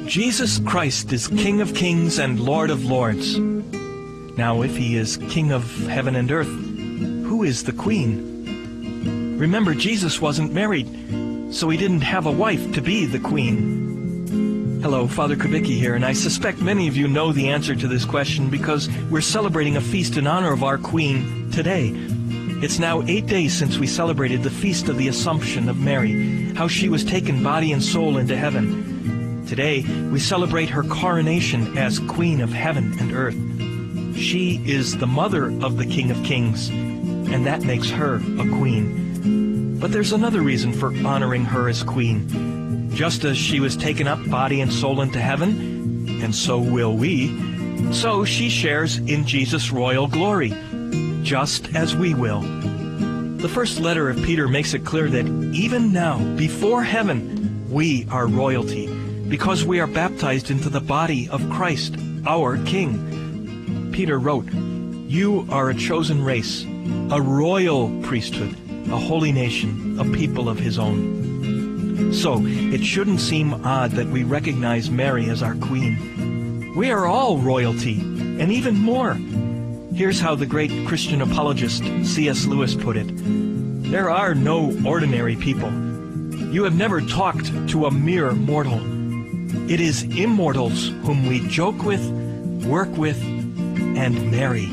Jesus Christ is King of Kings and Lord of Lords. Now, if he is King of heaven and earth, who is the Queen? Remember, Jesus wasn't married, so he didn't have a wife to be the Queen. Hello, Father Kubicki here, and I suspect many of you know the answer to this question because we're celebrating a feast in honor of our Queen today. It's now 8 days since we celebrated the Feast of the Assumption of Mary, how she was taken body and soul into heaven. Today, we celebrate her coronation as Queen of Heaven and Earth. She is the mother of the King of Kings, and that makes her a queen. But there's another reason for honoring her as queen. Just as she was taken up body and soul into heaven, and so will we, so she shares in Jesus' royal glory, just as we will. The first letter of Peter makes it clear that even now, before heaven, we are royalty, because we are baptized into the body of Christ, our King. Peter wrote, "You are a chosen race, a royal priesthood, a holy nation, a people of his own." So, it shouldn't seem odd that we recognize Mary as our queen. We are all royalty, and even more. Here's how the great Christian apologist C.S. Lewis put it. There are no ordinary people. You have never talked to a mere mortal. It is immortals whom we joke with, work with, and marry.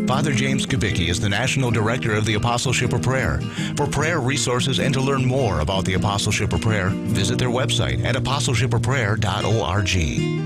Father James Kubicki is the National Director of the Apostleship of Prayer. For prayer resources and to learn more about the Apostleship of Prayer, visit their website at apostleshipofprayer.org.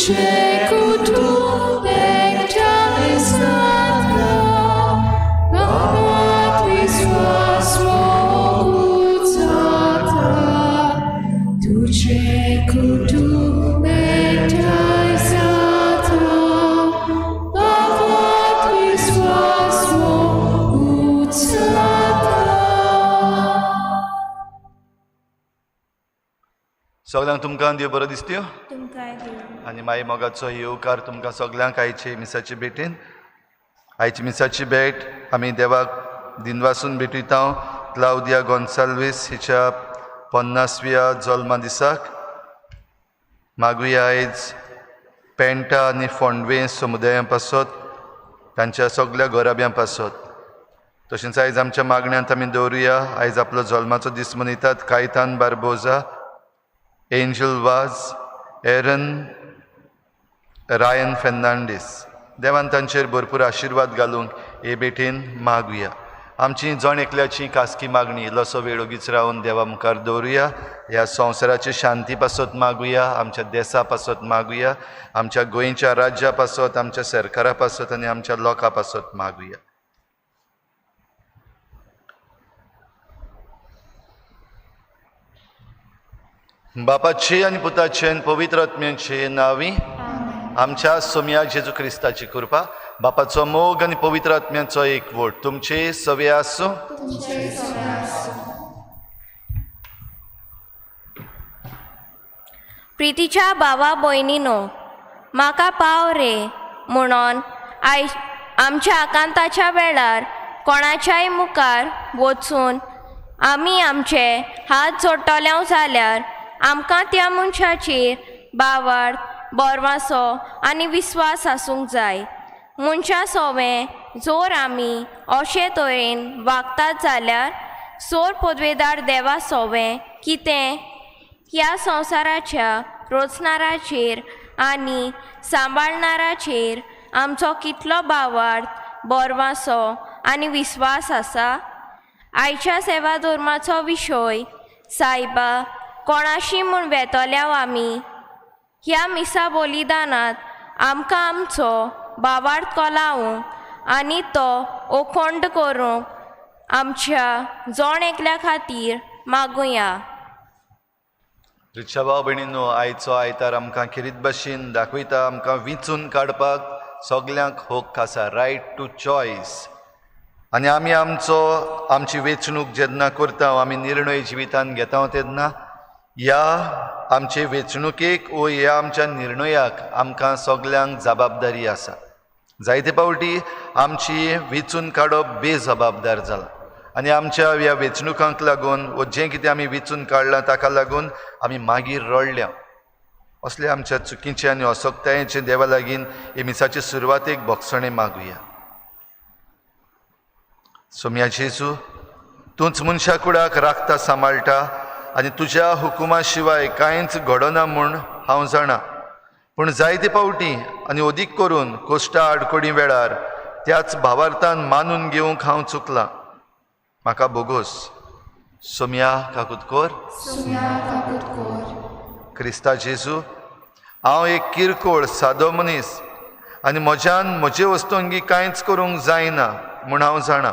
तुझे कुटुंब एकठांय जाता, बाबात विस्वास मोगूच जाता. तुझे कुटुंब एकठांय जाता, बाबात विस्वास मोगूच जाता. सगल्यांक तुमकां देव बरो दिसत्यो तुमकांय देव. आनी माई मोगाचो येवकार तुमकां सगल्यांक आयचे मिसाचे भेटीन. आयची मिसाची भेट आमी देवाक दिनवासून भेटयता क्लावदिया गोन्साल्वीस हिच्या 50व्या जल्मा दिसाक. मागुया आयज पेंटा आनी फोंडवे समुदायां पासत, तांच्या सगल्या घराब्यां पासत. तशेंच आयज आमच्या मागण्यांत आमी दवरुया आयज आपलो जल्माचो दीस मनयतात Caitan Barbosa, Angel Vaz, Aaron Ryan Fernandes. देवान तांचेर भरपूर आशिर्वाद घालूंक हे भेटेन मागुया. आमची जण एकल्याची खासगी मागणी इल्लोसो वेळ ओगीच रावन देवा मुखार दवरुया. ह्या संवसाराची शांती पासत मागुया, आमच्या देसा पासत मागुया, आमच्या गोंयच्या राज्या पासत, आमच्या सरकारा पासत आनी आमच्या लोकां पासत मागुया. बापाचे आनी पुताचे आनी पवित्र आत्म्याचे नांवी आमच्या सोम्या जेजू क्रिस्ताची कृपा, बापाचो मोग आनी पवित्र आत्म्याचो एकवट तुमचे सवे आसूं. प्रितीच्या भावा भयणीनो, म्हाका पाव रे म्हणून आयज आमच्या आकांताच्या वेळार कोणाच्याय मुखार वचून आमी आमचे हात जोडटले जाल्यार आमकां त्या मनशाचेर बावार्थ, बोरवासो आनी विस्वास आसूंक जाय. मनशां सोवें जोर आमी अशे तरेन वागतात जाल्यार सोर पदवेदार देवा सोवें कितें ह्या संवसाराच्या रोचणाराचेर आनी सांबाळणाराचेर आमचो कितलो बावार्थ, बोरवासो आनी विस्वास आसा. आयच्या सेवा धर्माचो विशय सायबा कोणाशी म्हूण वेतल्या आमी ह्या मिसा बलिदानांत आमकां आमचो बावार्थ कोलावंक आनी तो ओखंड करूंक आमच्या जण एकल्या खातीर मागुया. रिक्षा भाव भयणीनो, आयचो आयतार आमकां खेरीत भाशेन दाखयता आमकां विंचून काडपाक सगल्यांक हक्क आसा, रायट टू चॉयस. आनी आमी आमचो आमची वेंचणूक जेन्ना करता, आमी निर्णय जिवितान घेता तेन्ना ह्या आमचे वेंचणुकेक वो ह्या आमच्या निर्णयाक आमकां सगल्यांक जबाबदारी आसा. जायते फावटी आमची वेंचून काडप बेजबाबदार जाला आनी आमच्या ह्या वेंचणुकांक लागून वो जें कितें आमी वेंचून काडलां ताका लागून आमी मागीर रडल्या. असले आमच्या चुकीचे आनी असक्तायेचे देवा लागीं हे मिसाचे सुरवातेक भोगसणें मागुया. सोम्या जेजू, तूंच मनशा कुडाक राखता सांबाळटा आनी तुज्या हुकुमा शिवाय कांयच घडना म्हूण हांव जाणा. पूण जायते फावटी आनी अदीक करून कोश्टा आडकोडी वेळार त्याच भावार्थान मानून घेवंक हांव चुकलां. म्हाका बोगोस. सोम्या काकूत कोर. क्रिस्ता जेजू, हांव एक किरकोळ सादो मनीस आनी म्हज्यान म्हजे वस्तुंगी कांयच करूंक जायना म्हूण हांव जाणा.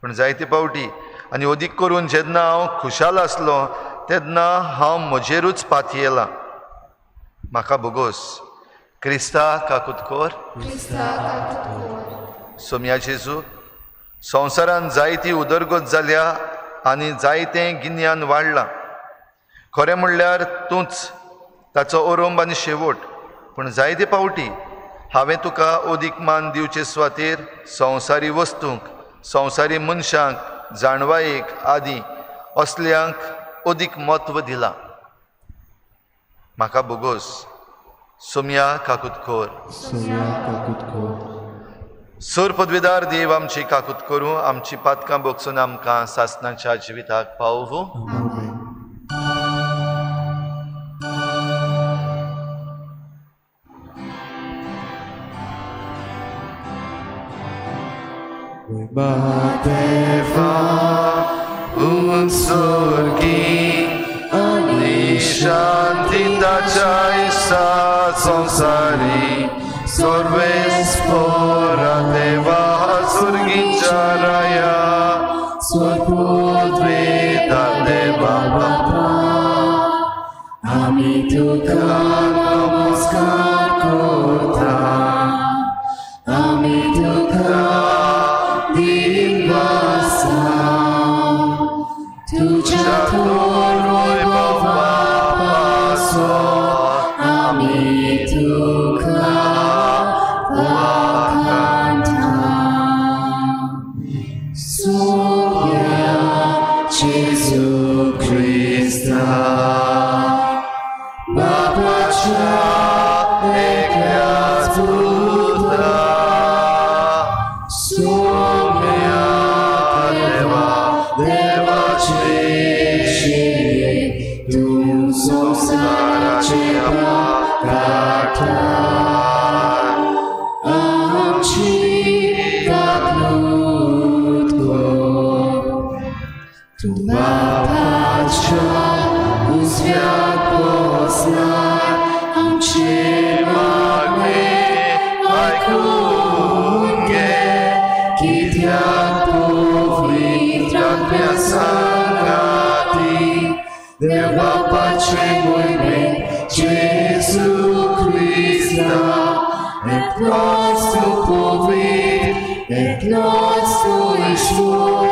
पूण जायते फावटी आनी अदीक करून जेन्ना हांव खुशाल आसलो तेन्ना हांव म्हजेरूच पातयेलां. म्हाका बोगोस. क्रिस्ता काकूत कोर. सोम्या जेजू, संवसारान जायती उदरगत जाल्या आनी जायतें गिन्यान वाडलां. खरें म्हणल्यार तूंच ताचो अरंब आनी शेवट. पूण जायते फावटी हांवें तुका अदीक मान दिवचे सुवातेर संवसारी वस्तूंक, संवसारी मनशांक, जाणवायेक आदी असल्यांक अदीक म्हत्व दिलां. म्हाका बोगोस. सोम्या काकूत कोर. सोर पदवीदार देव आमची काकूत करूं, आमची पातकां बोगसून आमकां सासणाच्या जिविताक पावोवं. Deva unsurgi ani shanti dachai sa. संवसारी सर्वेस्पोरा देवा सुर्गीच्या राया स्वपुत्वेता देवा बापा आमी तुका नमस्कार करता आमी तुका दिनवासा तुज्या थोर वैभवापासो आमी तुका वाखाणता सोम्या जेजू क्रिस्ता बापाच्या एकल्याच पुत्रा सोम्या देवा देवाचे शिरे तूं संवसाराचे पाप काडटा आमची वागणूक कर. तूं बापाच्या उजव्याक बसलाय आमचे मागणें आयकून घे कित्याक पवित्र आत्म्या सांगाती देव बापाचे मोहिमे जेजू क्रिस्ता एकलोच तूं पवित्र एकलोच तूं ईश्वर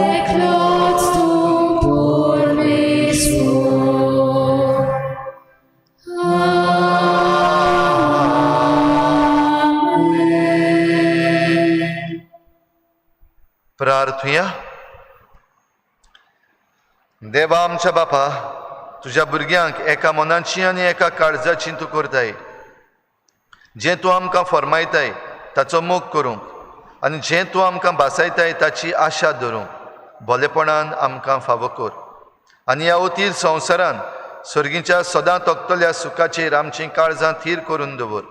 एकलोच तूं परमेश्वर. आमेन. प्रार्थुया. देवा आमच्या बापा, तुज्या भुरग्यांक एका मनाची आनी एका काळजाची तूं करताय. जें तूं आमकां फर्मायताय ताचो मोग करूंक आनी जें तूं आमकां भासायताय ताची आशा धरूंक भोलेपणान आमकां फावो कर आनी ह्या अतीर संवसारान सर्गीच्या सदां तोखतल्या सुखाचेर आमचीं काळजां थीर करून दवर.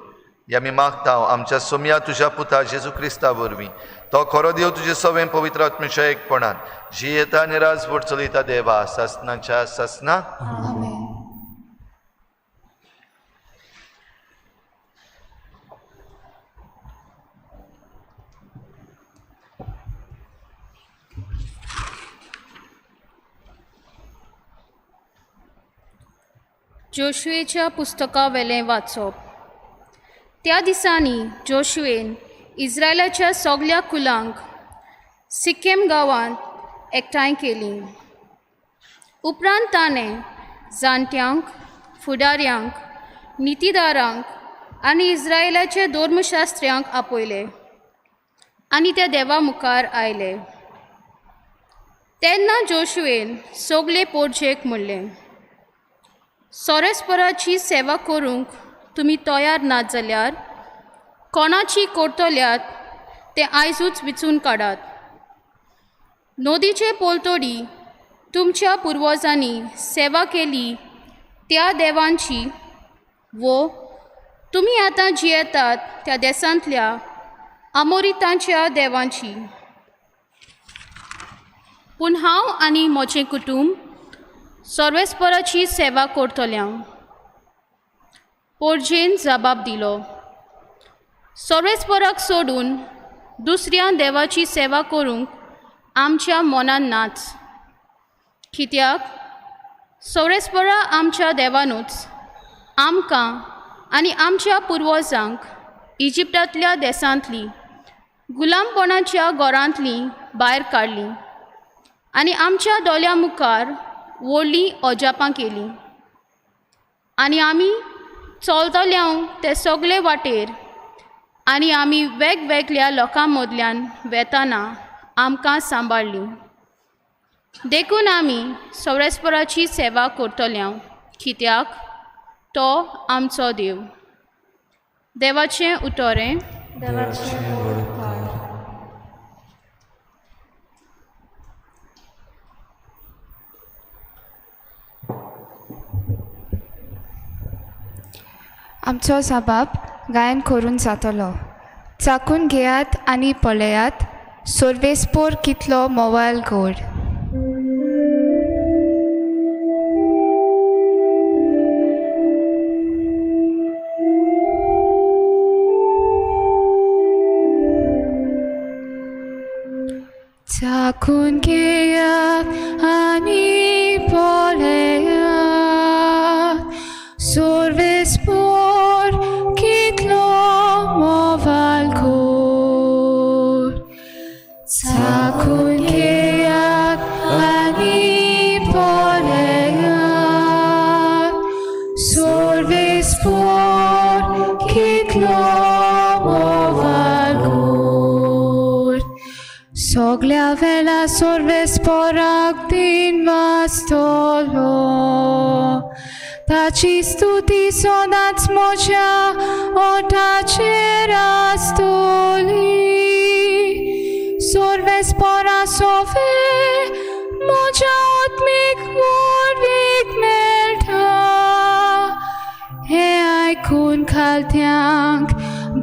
हे आमी मागता आमच्या सोम्या तुज्या पुता जेजू क्रिस्ता वरवीं. तो खरो देव तुजे सवें पवित्र आत्मेच्या एकपणान जियेता आनी राजवट चलयता देवा सासनाच्या सासना. आमेन. जोशुएच्या पुस्तकावेलें वाचप. त्या दिसांनी जोशुएन इस्रायलाच्या सगल्या कुलांक सिक्केम गांवांत एकठांय केलीं. उपरांत ताणें जाणट्यांक, फुडाऱ्यांक, नितीदारांक आनी इस्रायलाच्या धर्मशास्त्र्यांक आपयले आनी त्या देवा मुखार आयले. तेन्ना जोशुएन सगले पोरजेक म्हणलें, सोरेस्पराची सेवा करूंक तुमी तयार नात जाल्यार कोणाची करतल्यात तें आयजूच विचून काडात. नदीचे पोलतोडी तुमच्या पुर्वजांनी सेवा केली त्या देवांची वो तुमी आतां जियेतात त्या देसांतल्या आमोरितांच्या देवांची. पूण हांव आनी म्हजें कुटूंब सर्वेस्पराची सेवा करतल्या. पोरजेन जबाब दिलो, सर्वेस्पराक सोडून दुसऱ्या देवाची सेवा करूंक आमच्या मनान नाच. कित्याक सर्वेस्परा आमच्या देवानूच आमकां आनी आमच्या पुर्वजांक इजिप्तांतल्या देसांतली गुलामपणाच्या घरांतली भायर काडली आनी आमच्या दोळ्यां मुखार व्हडलीं अजापां केलीं. आनी आमी चलतल्या ते सगळे वाटेर आनी आमी वेगवेगळ्या लोकां मदल्यान वेताना आमकां सांबाळ्ळीं. देखून आमी सर्वेस्पराची सेवा करतल्या, कित्याक तो आमचो देव. देवाचें उतरें. आमचो सबाब गायन करून जातलो. चाकून घेयात आनी पळयात सर्वेस्पोर कितलो मोवाल गोड. चाखून घेयात आनी पळयात सर्वेस्पोर कितलो मोवाल गोड. चाखून घेयात आनी पळयात सर्वेस्पोर कितलो मोवाल गोड. सगल्या वेळा सर्वेस्पोराक दिन वाचतलो, ताची स्तुती सदांच म्हज्या ओठाचेर आसतली. सर्वेस्पोरा सोवे म्हज्या आत्मीक व्हडवीक मेळटा, हें आयकून खालत्यांक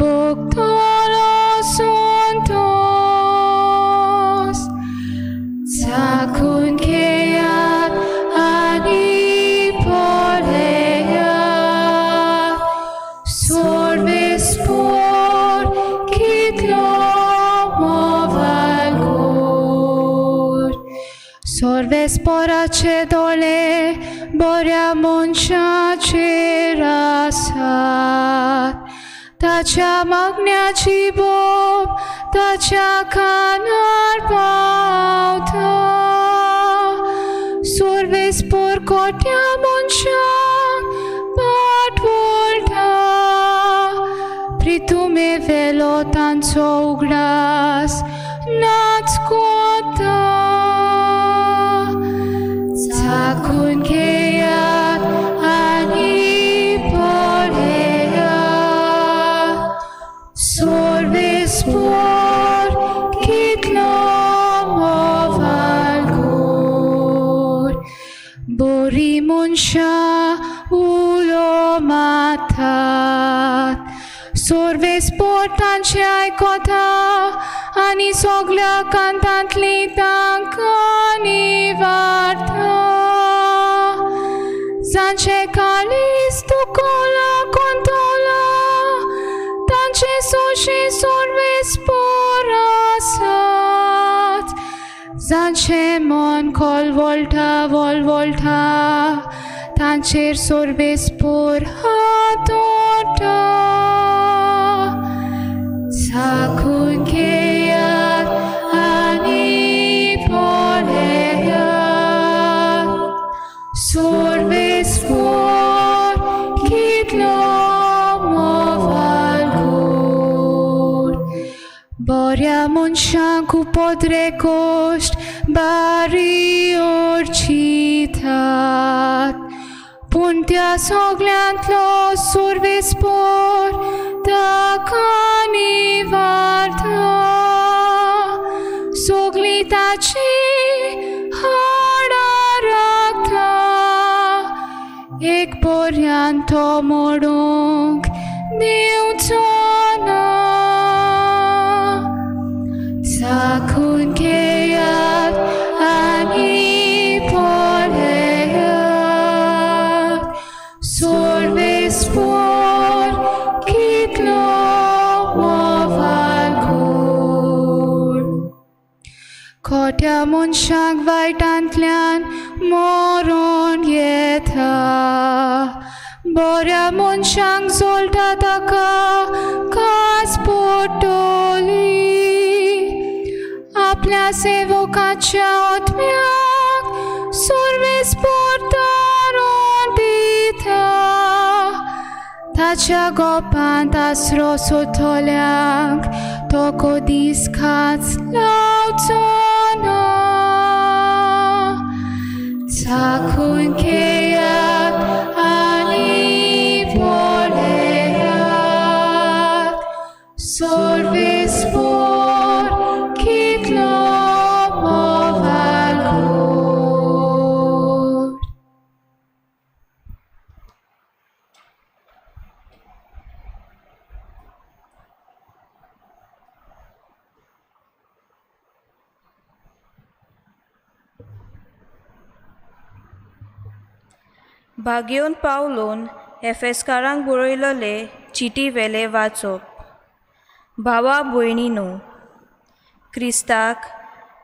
भोगतलो संतोस. चाखून घेयात आनी पळयात सर्वेस्पोर कितलो मोवाल गोड. सर्वेस्पोराचे दोळे बऱ्या मनशाचेर आसात, ताच्या मागण्याची बोब ताच्या कानार पावता. सर्वेस्पोर कोट्या मनशांक पाट वळटा, प्रितुमे वेलो तांचो उगडास नाच कोता. चाखून घेयात आनी पळयात सर्वेस्पोर कितलो मोवाल गोड. बरी मनशां उलो मारतात, सर्वेस्पोर तांचें आयकता आनी सगल्या कांतांतली तांकां निवारता. जांचें काळीज दुखोलां कोंतोलां तांचे सोंशे सर्वेस्पोर आसात, जांचें मन कोलवोळटा वळवळटा तांचेर सर्वेस्पोर हात दवरता. चाखून घेयात आनी पळयात सर्वेस्पोर कितलो मोवाल गोड. बऱ्या मनशांक उपद्रे कश्ट बारी ओडचितात, पूण त्या सगल्यांतलो सर्वेस्पोर ताका निवारता. सगलीं ताची हाडां राखता, एक पर्यांत तो मोडूंक दिवचो ना. चाखून घेयात आनी पळयात सर्वेस्पोर कितलो मोवाल गोड. खोट्या मनशांक वायटांतल्यान मरण येता, बऱ्या मनशांक जोळटा ताका कास पडटली. आपल्या सेवकाच्या आत्म्याक सर्वेस्पोर तारण दिता, ताच्या गोपांत आसरो सोदतल्यांक तो कदीच खांच लावचो ना. चाखून घेयात आनी पळयात सर्वेस्पोर कितलो मोवाल गोड. भाग्योन पावलोन एफेस्कारांक बरयलले चिटी वेले वाचप. भावा भयणीनो, क्रिस्ताक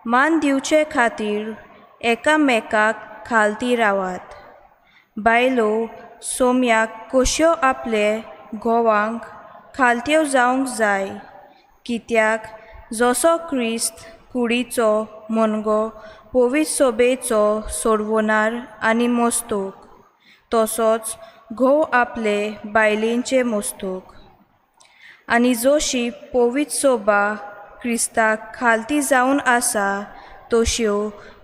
मान दिवचे खातीर एकामेकाक खालती रावात. बायलो सोम्याक कश्यो आपले घोवांक खालत्यो जावंक जाय, कित्याक जसो क्रिस्त कुडीचो मनगो पवित्र सोबेचो सोडवणार आनी मस्तूक, तसोच घोव आपले बायलेंचे मस्तूक. आनी जशी पवित्र सोबा क्रिस्ताक खालती जावन आसा, तश्यो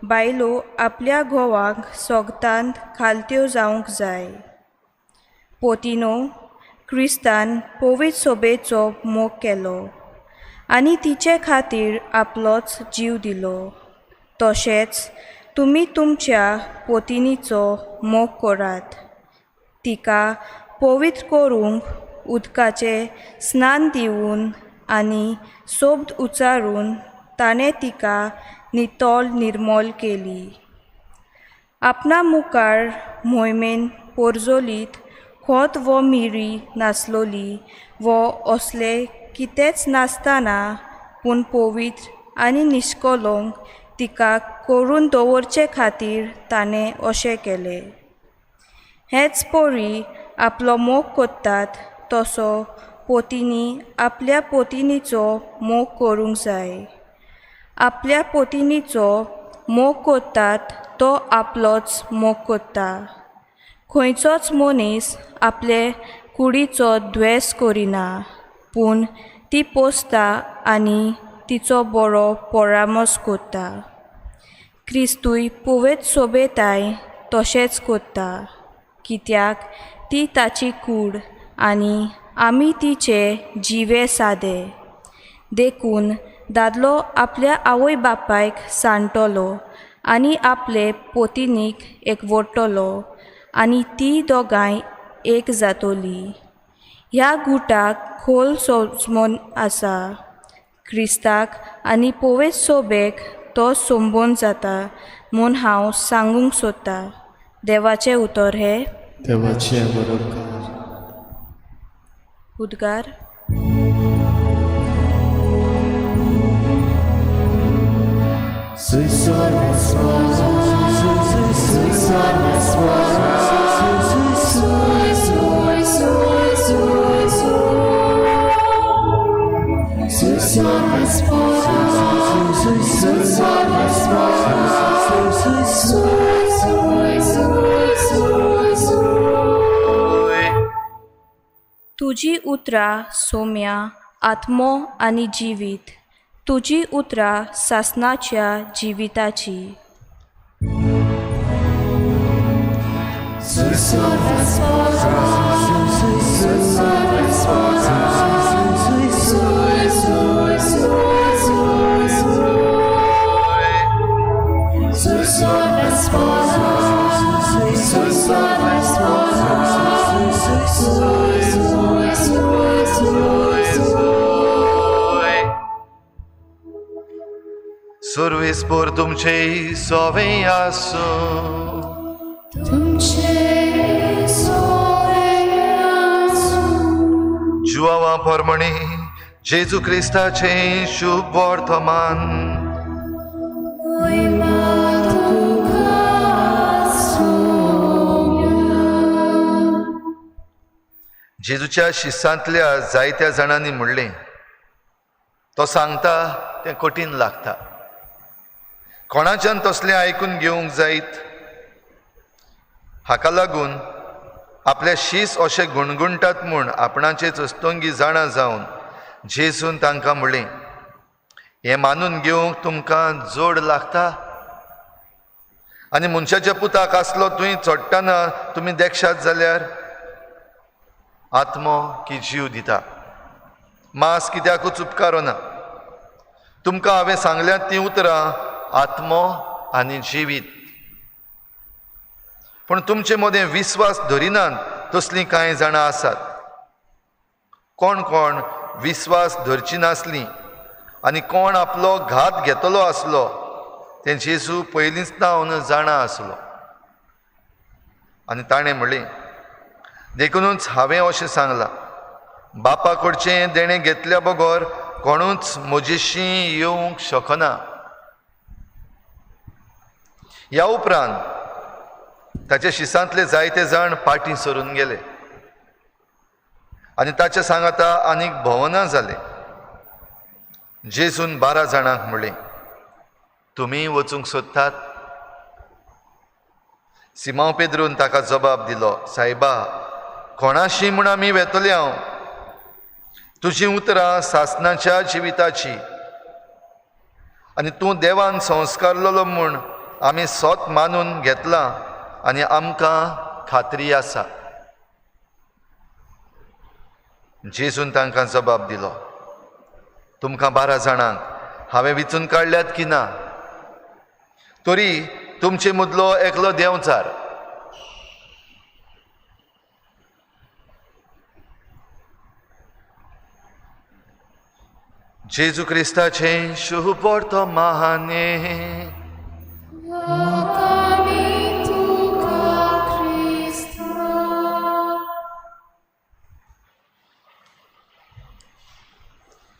बायलो आपल्या घोवांक सोगतांत खालत्यो जावंक जाय. पोतिनो, क्रिस्तान पवित्र सोबेचो मोग केलो आनी तिचे खातीर आपलोच जीव दिलो, तशेंच तुमी तुमच्या पोतिनीचो मोग करात. तिका पवित्र करूंक उदकाचें स्नान दिवन आनी सोब्द उचारून ताणें तिका नितळ निर्मोल केली. आपणा मुखार मोहिमेन पोरजोलीत खोत वो मिरी नासलोली वो असलें कितेंच नासतना, पूण पवित्र आनी निश्कलंक तिका करून दवरचे खातीर ताणें अशें केलें. हेच परी आपलो मोग करतात तसो पोतींनी आपल्या पोतिनीचो मोग करूंक जाय. आपल्या पोतिनीचो मोग करतात तो आपलोच मोग करता. खंयचोच मनीस आपले कुडीचो द्वेस करिना, पूण ती पोसता आनी तिचो बरो परामर्श करता. क्रिस्तूय पवित्र सोबेताय तशेंच करता, कित्याक ती ताची कूड आनी आमी तिचे जिवे सादे. देखून दादलो आपल्या आवय बापायक सांडटलो आनी आपले पोतिनीक एकवटतलो आनी ती दोगांय एक जातली. ह्या गुटाक खोल सोजमोन आसा. क्रिस्ताक आनी पवित्र सोबेक तो संबंद जाता म्हूण हांव सांगूंक सोदतां. देवाचें उतर हें. देवाचें बरोबर. उद्गार. तुजी उतरां सोम्या आत्मो आनी जिवीत, तुजी उतरां सासणाच्या जिविताची. सुर्वेस्पोर तुमचे सोवे आसूं. तुमचे सोवे आसूं. जुआवा परमणी जेजू क्रिस्ताचे शुभ वर्तमान. जेजूच्या शिसांतल्या जायत्या जाणांनी म्हणलें, तो सांगता तें कठीण लागता, कोणाच्यान तसलें आयकून घेवंक जायत. हाका लागून आपल्या शीस अशें गुणगुणटात म्हूण आपणाचेच अस्तंगी जाणा जावन जेजून तांकां म्हणलें, हें मानून घेवंक तुमकां जोड लागता? आनी मनशाच्या पुताक आसलो थंय चडटना तुमी देखशात जाल्यार आत्मो की जीव दिता, मांस कित्याकूच उपकारना. तुमकां हांवें सांगल्यात तीं उतरां आत्मो आनी जिवीत. पूण तुमचे मदें विस्वास धरिनात तसलीं कांय जाणां आसात. कोण कोण विस्वास धरची नासलीं आनी कोण आपलो घात घेतलो आसलो तें जेजू पयलींच तावन जाणा आसलो. आनी ताणें म्हणलें, देखुनूच हांवें अशें सांगलां, बापा कडचें देणें घेतल्या बगर कोणूच म्हजेशी येवंक शकना. ह्या उपरांत ताच्या शिसांतले जायते जाण पाटी सरून गेले आनी ताच्या सांगाता आनीक भोवना जाले. जेजून 12 जाणांक म्हणलें, तुमी वचूंक सोदतात? सिमांव पेद्रून ताका जबाब दिलो, सायबा, कोणाशी म्हूण आमी वेतले हांव? तुजीं उतरां सासणाच्या जिविताची आनी तूं देवान संस्कारलेलो म्हूण आमी सोत मानून घेतलां आनी आमकां खात्री आसा. जेजून तांकां जबाब दिलो, तुमकां 12 जाणांक हांवें विचून काडल्यात की ना? तरी तुमचे मदलो एकलो देंवचार. जेजू क्रिस्ताचें शुभ वर्तमाने.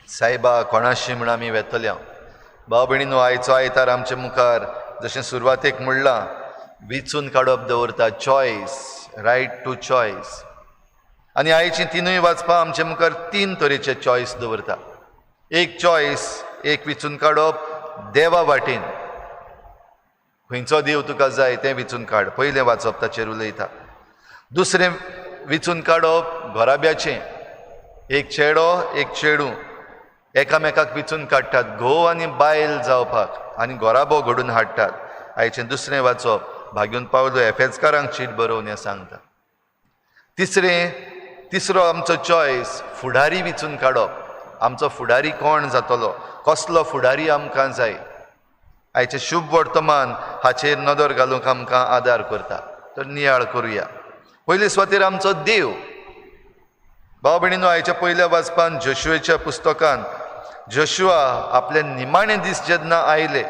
सायबा, कोणाशी म्हूण आमी वेतल्या? भाव भयणीनो, आयचो आयतार आमचे मुखार जशें सुरवातेक म्हणलां, विचून काडप दवरता, चॉयस, रायट टू चॉयस. आनी आयचीं तिनूय वाचपां आमचे मुखार 3 तरेचे चॉयस दवरता. एक चॉयस, एक विचून काडप देवा वाटेन, खंयचो देव तुका जाय तें विचून काड, पयलें वाचप ताचेर उलयता. दुसरें विचून काडप घराब्याचें, एक चेडो एक चेडूं एकामेकाक विचून काडटात, घोव आनी बायल जावपाक, आनी घराबो घडून हाडटात. आयचें दुसरें वाचप भाग्यून पावलो एफेजकारांक चीट बरोवन हें सांगता. तिसरो आमचो चॉयस फुडारी विचून काडप, आमचो फुडारी कोण जातलो, कसलो फुडारी आमकां जाय. आयचें शुभ वर्तमान हाचेर नदर घालूंक आमकां आदार करता. तर नियाळ करुया. पयले सुवातेर आमचो देव. भाव भयणीनो, आयच्या पयल्या वाचपान जोशुआच्या पुस्तकान जोशुआ आपले निमाणे दीस जेन्ना आयले,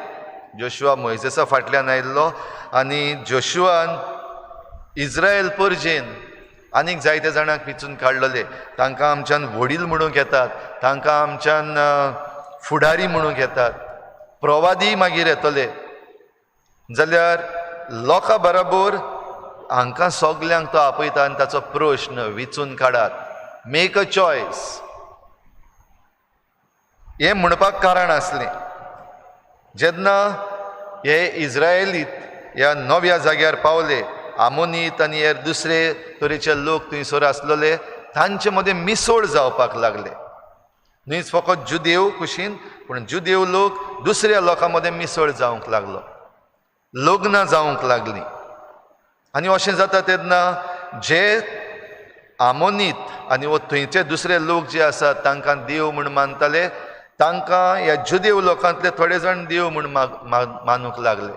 जोशुआ मोयजेसा फाटल्यान आयिल्लो आनी जोशुआन इस्रायल परजेन आनीक जायते जाणांक विचून काडलेले. तांकां आमच्यान वडील म्हणूंक येतात, तांकां आमच्यान फुडारी म्हणूंक येतात, प्रवादी मागीर येतले. जाल्यार लोकां बराबर हांकां सगल्यांक तो आपयता आनी ताचो प्रश्न विचून काडात, मेक अ चॉयस. हें म्हणपाक कारण आसलें, जेन्ना हे इस्रायलीत ह्या नव्या जाग्यार पावले, आमोनीत आनी हेर दुसरे तरेचे लोक थंयसर आसलेले, तांचे मदें मिसळ जावपाक लागले. न्हयच फकत जुदेव कुशीन, पूण जुदेव लोक दुसऱ्या लोकां मदें मिसळ जावंक लागलो, लग्नां जावंक लागलीं. आनी अशें जाता तेन्ना जे आमोनीत आनी थंयचे दुसरे लोक जे आसात तांकां देव म्हूण मानताले, तांकां ह्या जुदेव लोकांतले थोडे जाण देव म्हूण मानूंक लागले.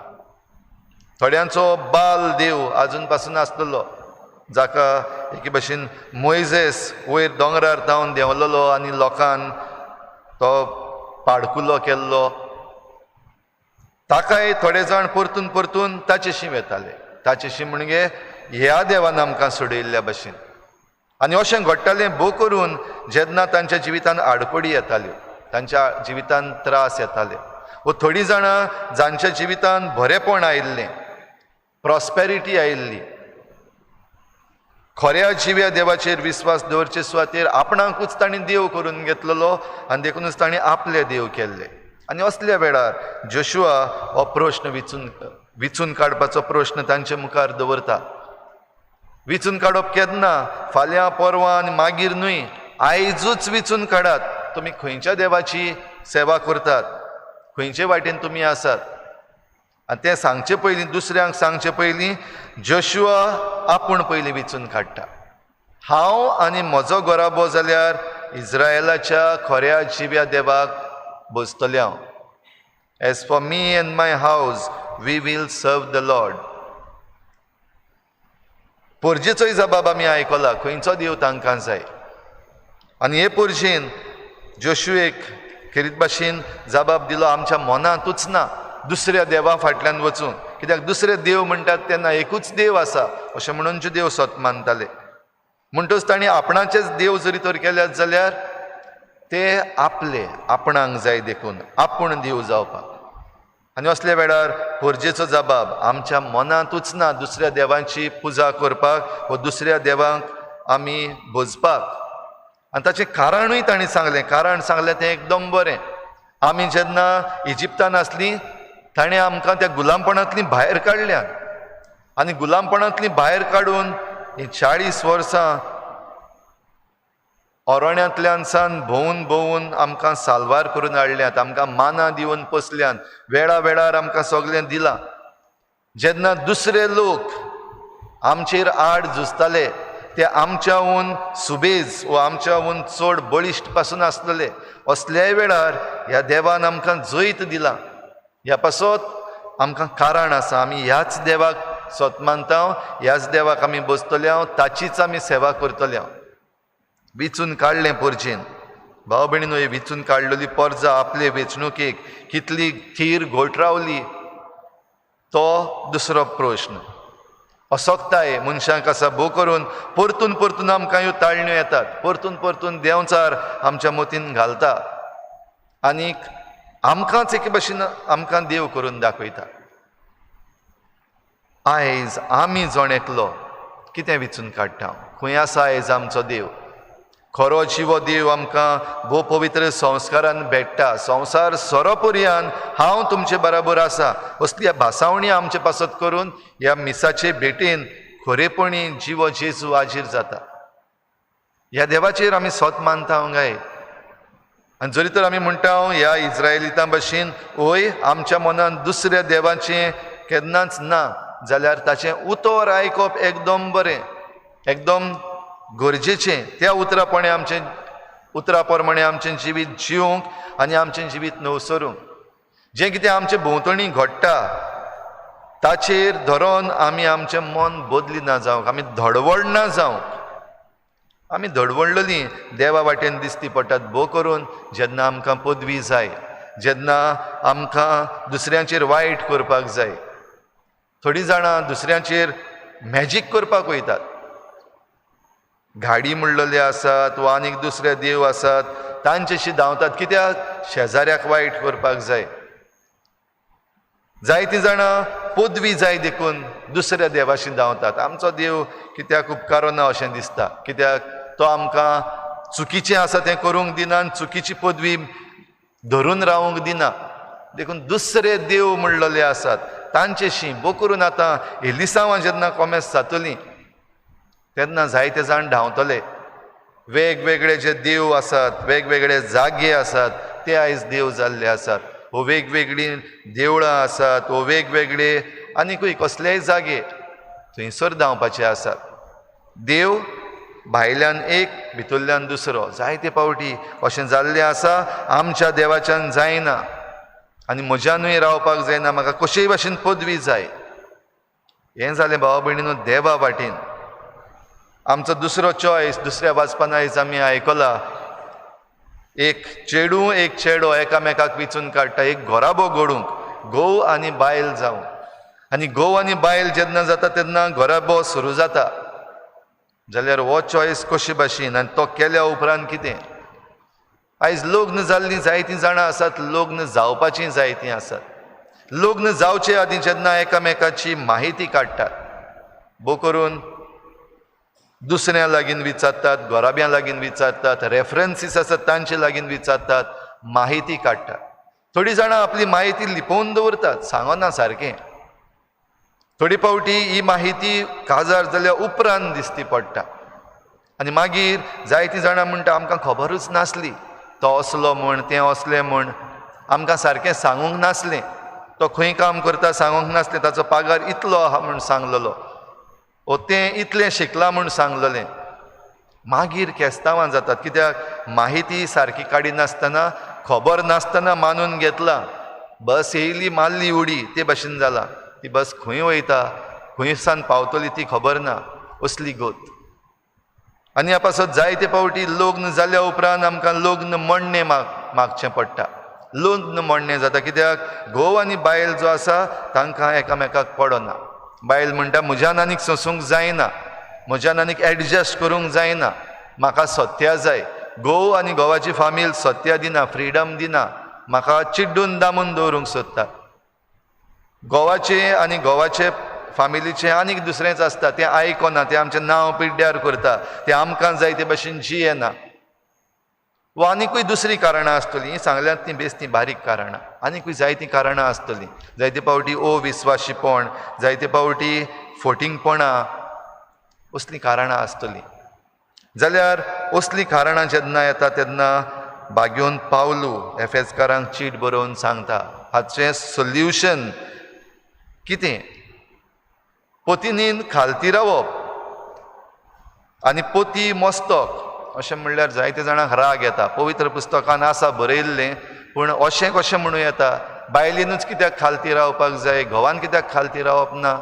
थोड्यांचो बाल देव आजून पासून आसलेलो, जाका एके भशेन मोयजेस वयर दोंगरार धांवन देंवलेलो आनी लोकान तो पाडकुलो केल्लो, ताकाय थोडे जाण परतून परतून ताचेशी वेताले. ताचेशी म्हणजे ह्या देवान आमकां सोडयल्ल्या भशेन. आनी अशें घडटालें भोव करून जेन्ना तांच्या जिवितान आडखळी येताल्यो, तांच्या जिवितान त्रास येताले, वो थोडीं जाणां जांच्या जिवितान बरेंपण आयिल्लें, प्रॉस्पेरिटी आयिल्ली, खऱ्या जिव्या देवाचेर विस्वास दवरचे सुवातेर आपणाकूच तांणी देव करून घेतलेलो आनी देखूनच तांणी आपले देव केल्ले. आनी असल्या वेळार जोशुआ हो प्रश्न विचून काडपाचो प्रश्न तांचे मुखार दवरता. विचून काडप केन्ना? फाल्यां परवां आनी मागीर न्हय, आयजूच विचून काडात. तुमी खंयच्या देवाची सेवा करतात, खंयचे वाटेन तुमी आसात. आनी तें सांगचे पयलीं, दुसऱ्यांक सांगचे पयलीं जोशुआ आपूण पयलीं विचून काडटा. हांव आनी म्हजो घराबो जाल्यार इस्रायलाच्या खऱ्या जिव्या देवाक बसतले हांव. As for me and my house we will serve the Lord. पोरजेचोय जबाब आमी आयकला, खंयचो देव तांकां जाय. आनी हे पोरजेन जोशुएक खेरीत भाशेन जबाब दिलो, आमच्या मनांतूच ना दुसऱ्या देवा फाटल्यान वचून, कित्याक दुसरे देव म्हणटात तेन्ना एकूच देव आसा अशें म्हणून देव सत मानताले. म्हणटच तांणी आपणाचेच देव जरी तर केल्यात जाल्यार ते आपले आपणाक जाय देखून आपूण देव जावपाक. आनी असल्या वेळार पोरजेचो जबाब आमच्या मनांतूच ना दुसऱ्या देवांची पुजा करपाक वा दुसऱ्या देवांक आमी भजपाक. आनी ताचें कारणूय तांणी सांगलें, कारण सांगलें तें एकदम बरें. आमी जेन्ना इजिप्तान आसलीं ताणें आमकां त्या गुलामपणांतलीं भायर काडल्यात आनी गुलामपणांतलीं भायर काडून ही 40 वर्सां अरण्यांतल्यान सान भोंवून भोंवून आमकां साल्वार करून हाडल्यात, आमकां मानां दिवन पोसल्यात, वेळा वेळार आमकां सगळें दिलां. जेन्ना दुसरे लोक आमचेर आड झुजताले ते आमच्याहून सुबेज वा आमच्याहून चड बळिश्ट पासून आसलेले, असल्याय वेळार ह्या देवान आमकां जैत दिलां. ह्या पासत आमकां कारण आसा, आमी ह्याच देवाक सोत मानता, ह्याच देवाक आमी बसतले, ताचीच आमी सेवा करतले. विचून काडलें पोरजेन. भाव भयणीनो, ही विचून काडलेली पोरजा आपले वेंचणुकेक कितली थीर घोट रावली तो दुसरो प्रश्न. असक्ताय मनशांक आसा भो करून परतून परतून आमकां ह्यो ताळण्यो येतात, परतून परतून देंवचार आमच्या मतीन घालता आनीक आमकांच एके भशेन आमकां देव करून दाखयता. आयज आमी जण एकलो कितें विचून काडटा? खंय आसा आयज आमचो देव? खरो जिवो देव आमकां भोव पवित्र संस्कारान भेट्टा. संवसार सोरोपर्यान हांव तुमचे बराबर आसा असली भासावणी आमचे पासत करून ह्या मिसाचे भेटेन खरेपणी जिवो जेजू हाजीर जाता. ह्या देवाचेर आमी सोत मानता गाय. आनी जरी तर आमी म्हणटा ह्या इस्रायलितां भशेन ओय आमच्या मनान दुसऱ्या देवाचें केन्नाच ना, जाल्यार ताचें उतर आयकप एकदम बरें, एकदम गरजेचें. त्या उतरापणे आमचें उतरा प्रमाणे आमचें जिवीत जिवंक आनी आमचें जिवीत नवसरूंक. जें कितें आमचे भोंवतणी घडटा ताचेर धरून आमी आमचें मन बदली ना जावंक, आमी धडवड ना जावंक. आमी धडवडलेलीं देवा वाटेन दिसती पडटात भोव करून जेन्ना आमकां पदवी जाय, जेन्ना आमकां दुसऱ्यांचेर वायट करपाक जाय. थोडीं जाणां दुसऱ्यांचेर मॅजीक करपाक वयतात, घाडी म्हणलेले आसात वा आनीक दुसरे देव आसात तांचेशी धांवतात. कित्याक? शेजाऱ्याक वायट करपाक जाय. जायतीं जाणां पदवी जाय देखून दुसऱ्या देवाशी धांवतात. आमचो देव कित्याक उपकारो ना अशें दिसता, कित्याक तो आमकां चुकीचें आसा तें करूंक दिना, चुकीची पदवी धरून रावंक दिना. देखून दुसरे देव म्हणलेले आसात तांचेशी भोव करून आतां एलिसांवां जेन्ना कोमेस जातलीं तेन्ना जायते जाण धांवतले. वेगवेगळे जे देव आसात, वेगवेगळे जागे आसात ते आयज देव जाल्ले आसात. वो वेगवेगळीं देवळां आसात, वो वेगवेगळे आनीकूय कसलेय जागे थंयसर धांवपाचे आसात. देव भायल्यान एक, भितरल्यान दुसरो. जायते पावटी अशें जाल्लें आसा आमच्या देवाच्यान जायना आनी म्हज्यानूय रावपाक जायना, म्हाका कशेय भाशेन पदवी जाय. हें जालें भावा भयणीनो देवा वाटेन. आमचो दुसरो चॉयस दुसऱ्या वाचपान आयज आमी आयकला, एक चेडूं एक चेडो एकामेकाक विचून काडटा एक घराबो घडूंक, घोव आनी बायल जावं. आनी घोव आनी बायल जेन्ना जाता तेन्ना घराबो सुरू जाता. जाल्यार हो चॉयस कशे भाशेन आनी तो केल्या उपरांत कितें? आयज लग्न जाल्लीं जायतीं जाणां आसात, लग्न जावपाचीं जायतीं आसात. लग्न जावचे आदीं जेन्ना एकामेकाची माहिती काडटात, भोव करून दुसऱ्या लागीं विचारतात, घराब्यां लागीं विचारतात, रेफरन्सीस आसात तांचे लागीं विचारतात, माहिती काडटात. थोडीं जाणां आपली माहिती लिपोवन दवरतात, सांगना सारकें. थोडी फावटी ही माहिती काजार जाल्या उपरांत दिसती पडटा आनी मागीर जायतीं जाणां म्हणटा आमकां खबरूच नासली, तो असलो म्हूण, तें असलें म्हूण, आमकां सारकें सांगूंक नासलें, तो खंय काम करता सांगूंक नासलें, ताचो पगार इतलो आहा म्हूण सांगलेलो, ओ तें इतलें शिकलां म्हूण सांगलेलें. मागीर केस्तांवां जातात, कित्याक माहिती सारकी काडिनासतना, खबर नासतना मानून घेतलां. बस येयली मारली उडी ते भशेन जालां. ती बस खंय वयता, खंय सान पावतली ती खबर ना, असली गोत. आनी ह्या पासत जायते फावटी लग्न जाल्या उपरांत आमकां लग्न मोडणें मागचें पडटा. लग्न मोडणें जाता कित्याक घोव आनी बायल जो आसा तांकां एकामेकाक पडना. बायल म्हणटा म्हज्यान आनीक सोंसूंक जायना, म्हज्यान आनीक एडजस्ट करूंक जायना, म्हाका सत्या जाय. घोव आनी घोवाची फामील सत्या दिना, फ्रिडम दिना, म्हाका चिड्डून दामून दवरूंक सोदता. घोवाचें आनी घोवाचे फामिलीचें आनीक दुसरेंच आसता, तें आयकना, तें आमचें नांव पिड्ड्यार करता, तें आमकां जाय ते भशेन जियेना, वा आनिकूय दुसरीं कारणां आसतलीं. हीं सांगल्यात तीं बेस तीं बारीक कारणां, आनिकूय जायतीं कारणां आसतलीं. जायते फावटी अविस्वाशीपण, जायते फावटी फोटिंगपणां, असलीं कारणां आसतलीं. जाल्यार असलीं कारणां जेन्ना येता तेन्ना भाग्योन पावलू एफेजकारांक चीट बरोवन सांगता हाचें सोल्युशन कितें. पतिनीन खालती रावप आनी पती मस्तक अशें म्हणल्यार जायते जाणांक राग येता. पवित्र पुस्तकान आसा बरयल्लें, पूण अशें कशें म्हणूं येता? बायलेनूच कित्याक खालती रावपाक जाय, घोवान कित्याक खालती रावप ना?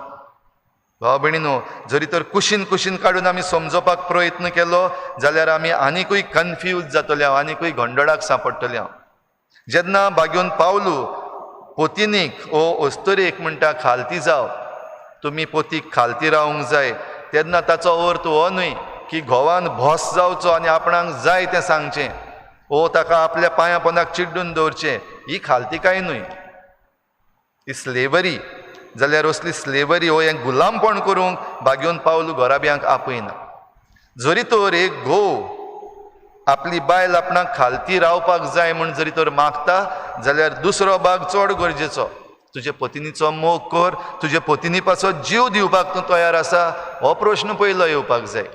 भाव भयणीनो, जरी तर कुशीन कुशीन काडून आमी समजोवपाक प्रयत्न केलो जाल्यार आमी आनिकूय कन्फ्यूज जातले हांव, आनिकूय गोंदळाक सांपडटले हांव. जेन्ना बागेवन पावलू पोतिनीक ओ अस्तुरेक म्हणटा खालती जाव, तुमी पोतीक खालती रावंक जाय, तेन्ना ताचो अर्थ हो न्हय की घोवान भोस जावचो आनी आपणाक जाय तें सांगचें ओ ताका आपल्या पांयां पोंदाक चिड्डून दवरचें, ही खालती काय न्हय, ही स्लेवरी. जाल्यार असली स्लेवरी हो हें गुलामपण करूंक बागेवन पावलू घराब्यांक आपयना. जरी तर एक घोव आपली बायल आपणाक खालती रावपाक जाय म्हूण जरी तर मागता जाल्यार दुसरो भाग चड गरजेचो, तुजे पतिनीचो मोग कर, तुजे पतिनी पासत जीव दिवपाक तूं तयार आसा, हो प्रश्न पयलो येवपाक जाय.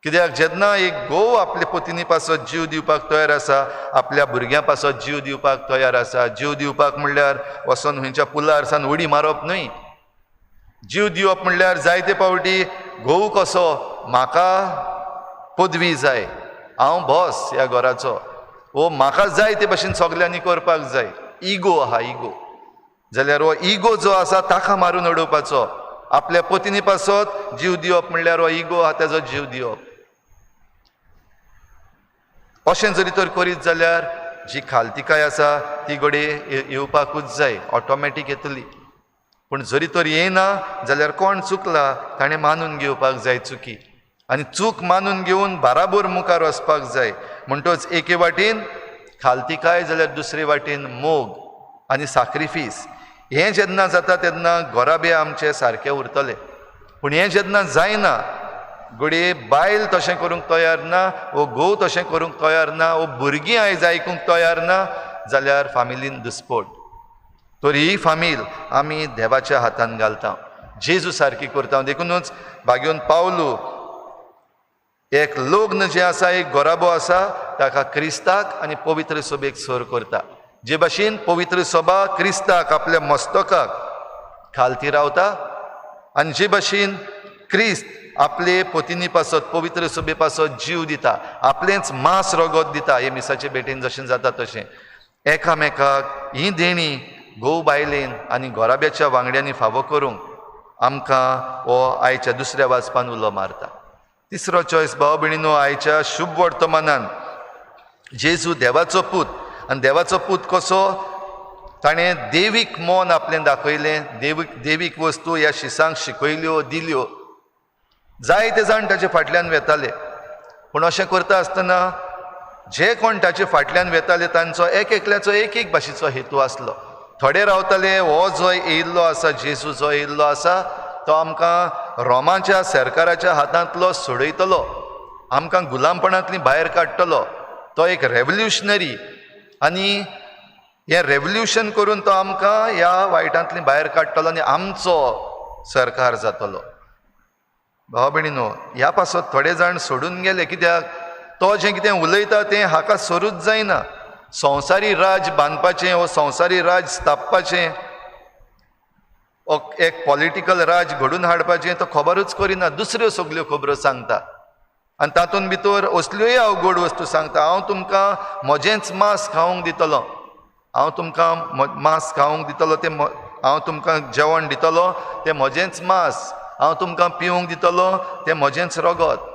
कित्याक जेन्ना एक घोव आपले पतिनी पासत जीव दिवपाक तयार आसा, आपल्या भुरग्यां पासत जीव दिवपाक तयार आसा, जीव दिवपाक म्हणल्यार वचोन खंयच्या पुलार सान उडी मारप न्हय, जीव दिवप म्हणल्यार जायते फावटी घोव कसो म्हाका पदवी जाय, हांव बॉस ह्या घराचो, वो म्हाका जाय ते भशेन सगल्यांनी करपाक जाय, इगो आहा इगो. जाल्यार हो इगो जो आसा ताका मारून उडोवपाचो, आपल्या पतिनी पासत जीव दिवप म्हणल्यार हो इगो आहा तेजो जीव दिवप. अशें जरी तर करीत जाल्यार जी खालतिकाय आसा ती घडये येवपाकूच जाय, ऑटोमॅटीक येतली. पूण जरी तर येना जाल्यार कोण चुकला ताणें मानून घेवपाक जाय चुकी, आनी चूक मानून घेवन बाराबोर मुखार वचपाक जाय. म्हणटच एके वाटेन खालतिकाय जाल्यार दुसरे वाटेन मोग आनी साक्रिफीस. हें जेन्ना जाता तेन्ना घराबे आमचे सारके उरतले. पूण हें जेन्ना जायना, घडये बायल तशें करूंक तयार ना, वो घोव तशें करूंक तयार ना, वो भुरगीं आयज आयकूंक तयार ना, जाल्यार फामिलीन दुस्पोट. तर ही फामील आमी देवाच्या हातान घालता, जेजू सारकी करता. देखुनूच भाग्योन पावलू एक लग्न जें आसा, एक घराबो आसा, ताका क्रिस्ताक आनी पवित्र सभेक सर करता. जे भाशेन पवित्र सभा क्रिस्ताक आपल्या मस्तकाक खालती रावता आनी जे भाशेन क्रिस्त आपले पतिनी पासत पवित्र सभे पासत जीव दिता, आपलेंच मांस रगत दिता, हे मिसाचे भेटेन जशें जाता तशें एकामेकाक ही देणी घोव बायलेन आनी घराब्याच्या वांगड्यांनी फावो करूंक आमकां हो आयच्या दुसऱ्या वाचपान उलो मारता. तिसरो चॉयस भाव भयणीनो, आयच्या शुभ वर्तमानान जेजू देवाचो पूत, आनी देवाचो पूत कसो ताणें देवीक मन आपलें दाखयलें, देवीक वस्तू ह्या शिसांक शिकयल्यो दिल्यो. जायते जाण ताचे फाटल्यान वेताले, पूण अशें करता आसतना जे कोण ताचे फाटल्यान वेताले तांचो एक एकल्याचो एक एक भाशेचो हेतू आसलो. थोडे रावताले हो जो येयल्लो आसा, जेजू जो येयल्लो आसा तो आमकां रोमाच्या सरकाराच्या हातांतलो सोडयतलो, आमकां गुलामपणांतली भायर काडटलो, तो एक रेवल्युशनरी आनी हें रेवल्युशन करून तो आमकां ह्या वायटांतली भायर काडटलो आनी आमचो सरकार जातलो. भाव भयणीनो, ह्या पासत थोडे जाण सोडून गेले, कित्याक तो जें कितें उलयता तें हाका सरूच जायना. संवसारी राज बांदपाचें वो संवसारी राज स्थापपाचें, एक पॉलिटिकल राज घडून हाडपाचें तो खबरूच करिना, दुसऱ्यो सगल्यो खबरो सांगता आनी तातूंत भितर असल्योय अवघड वस्तू सांगता. हांव तुमकां म्हजेंच मांस खावंक दितलो, हांव तुमकां मांस खावंक दितलो तें हांव तुमकां जेवण दितलो तें म्हजेंच मांस, हांव तुमकां पिवंक दितलो तें म्हजेंच रगत.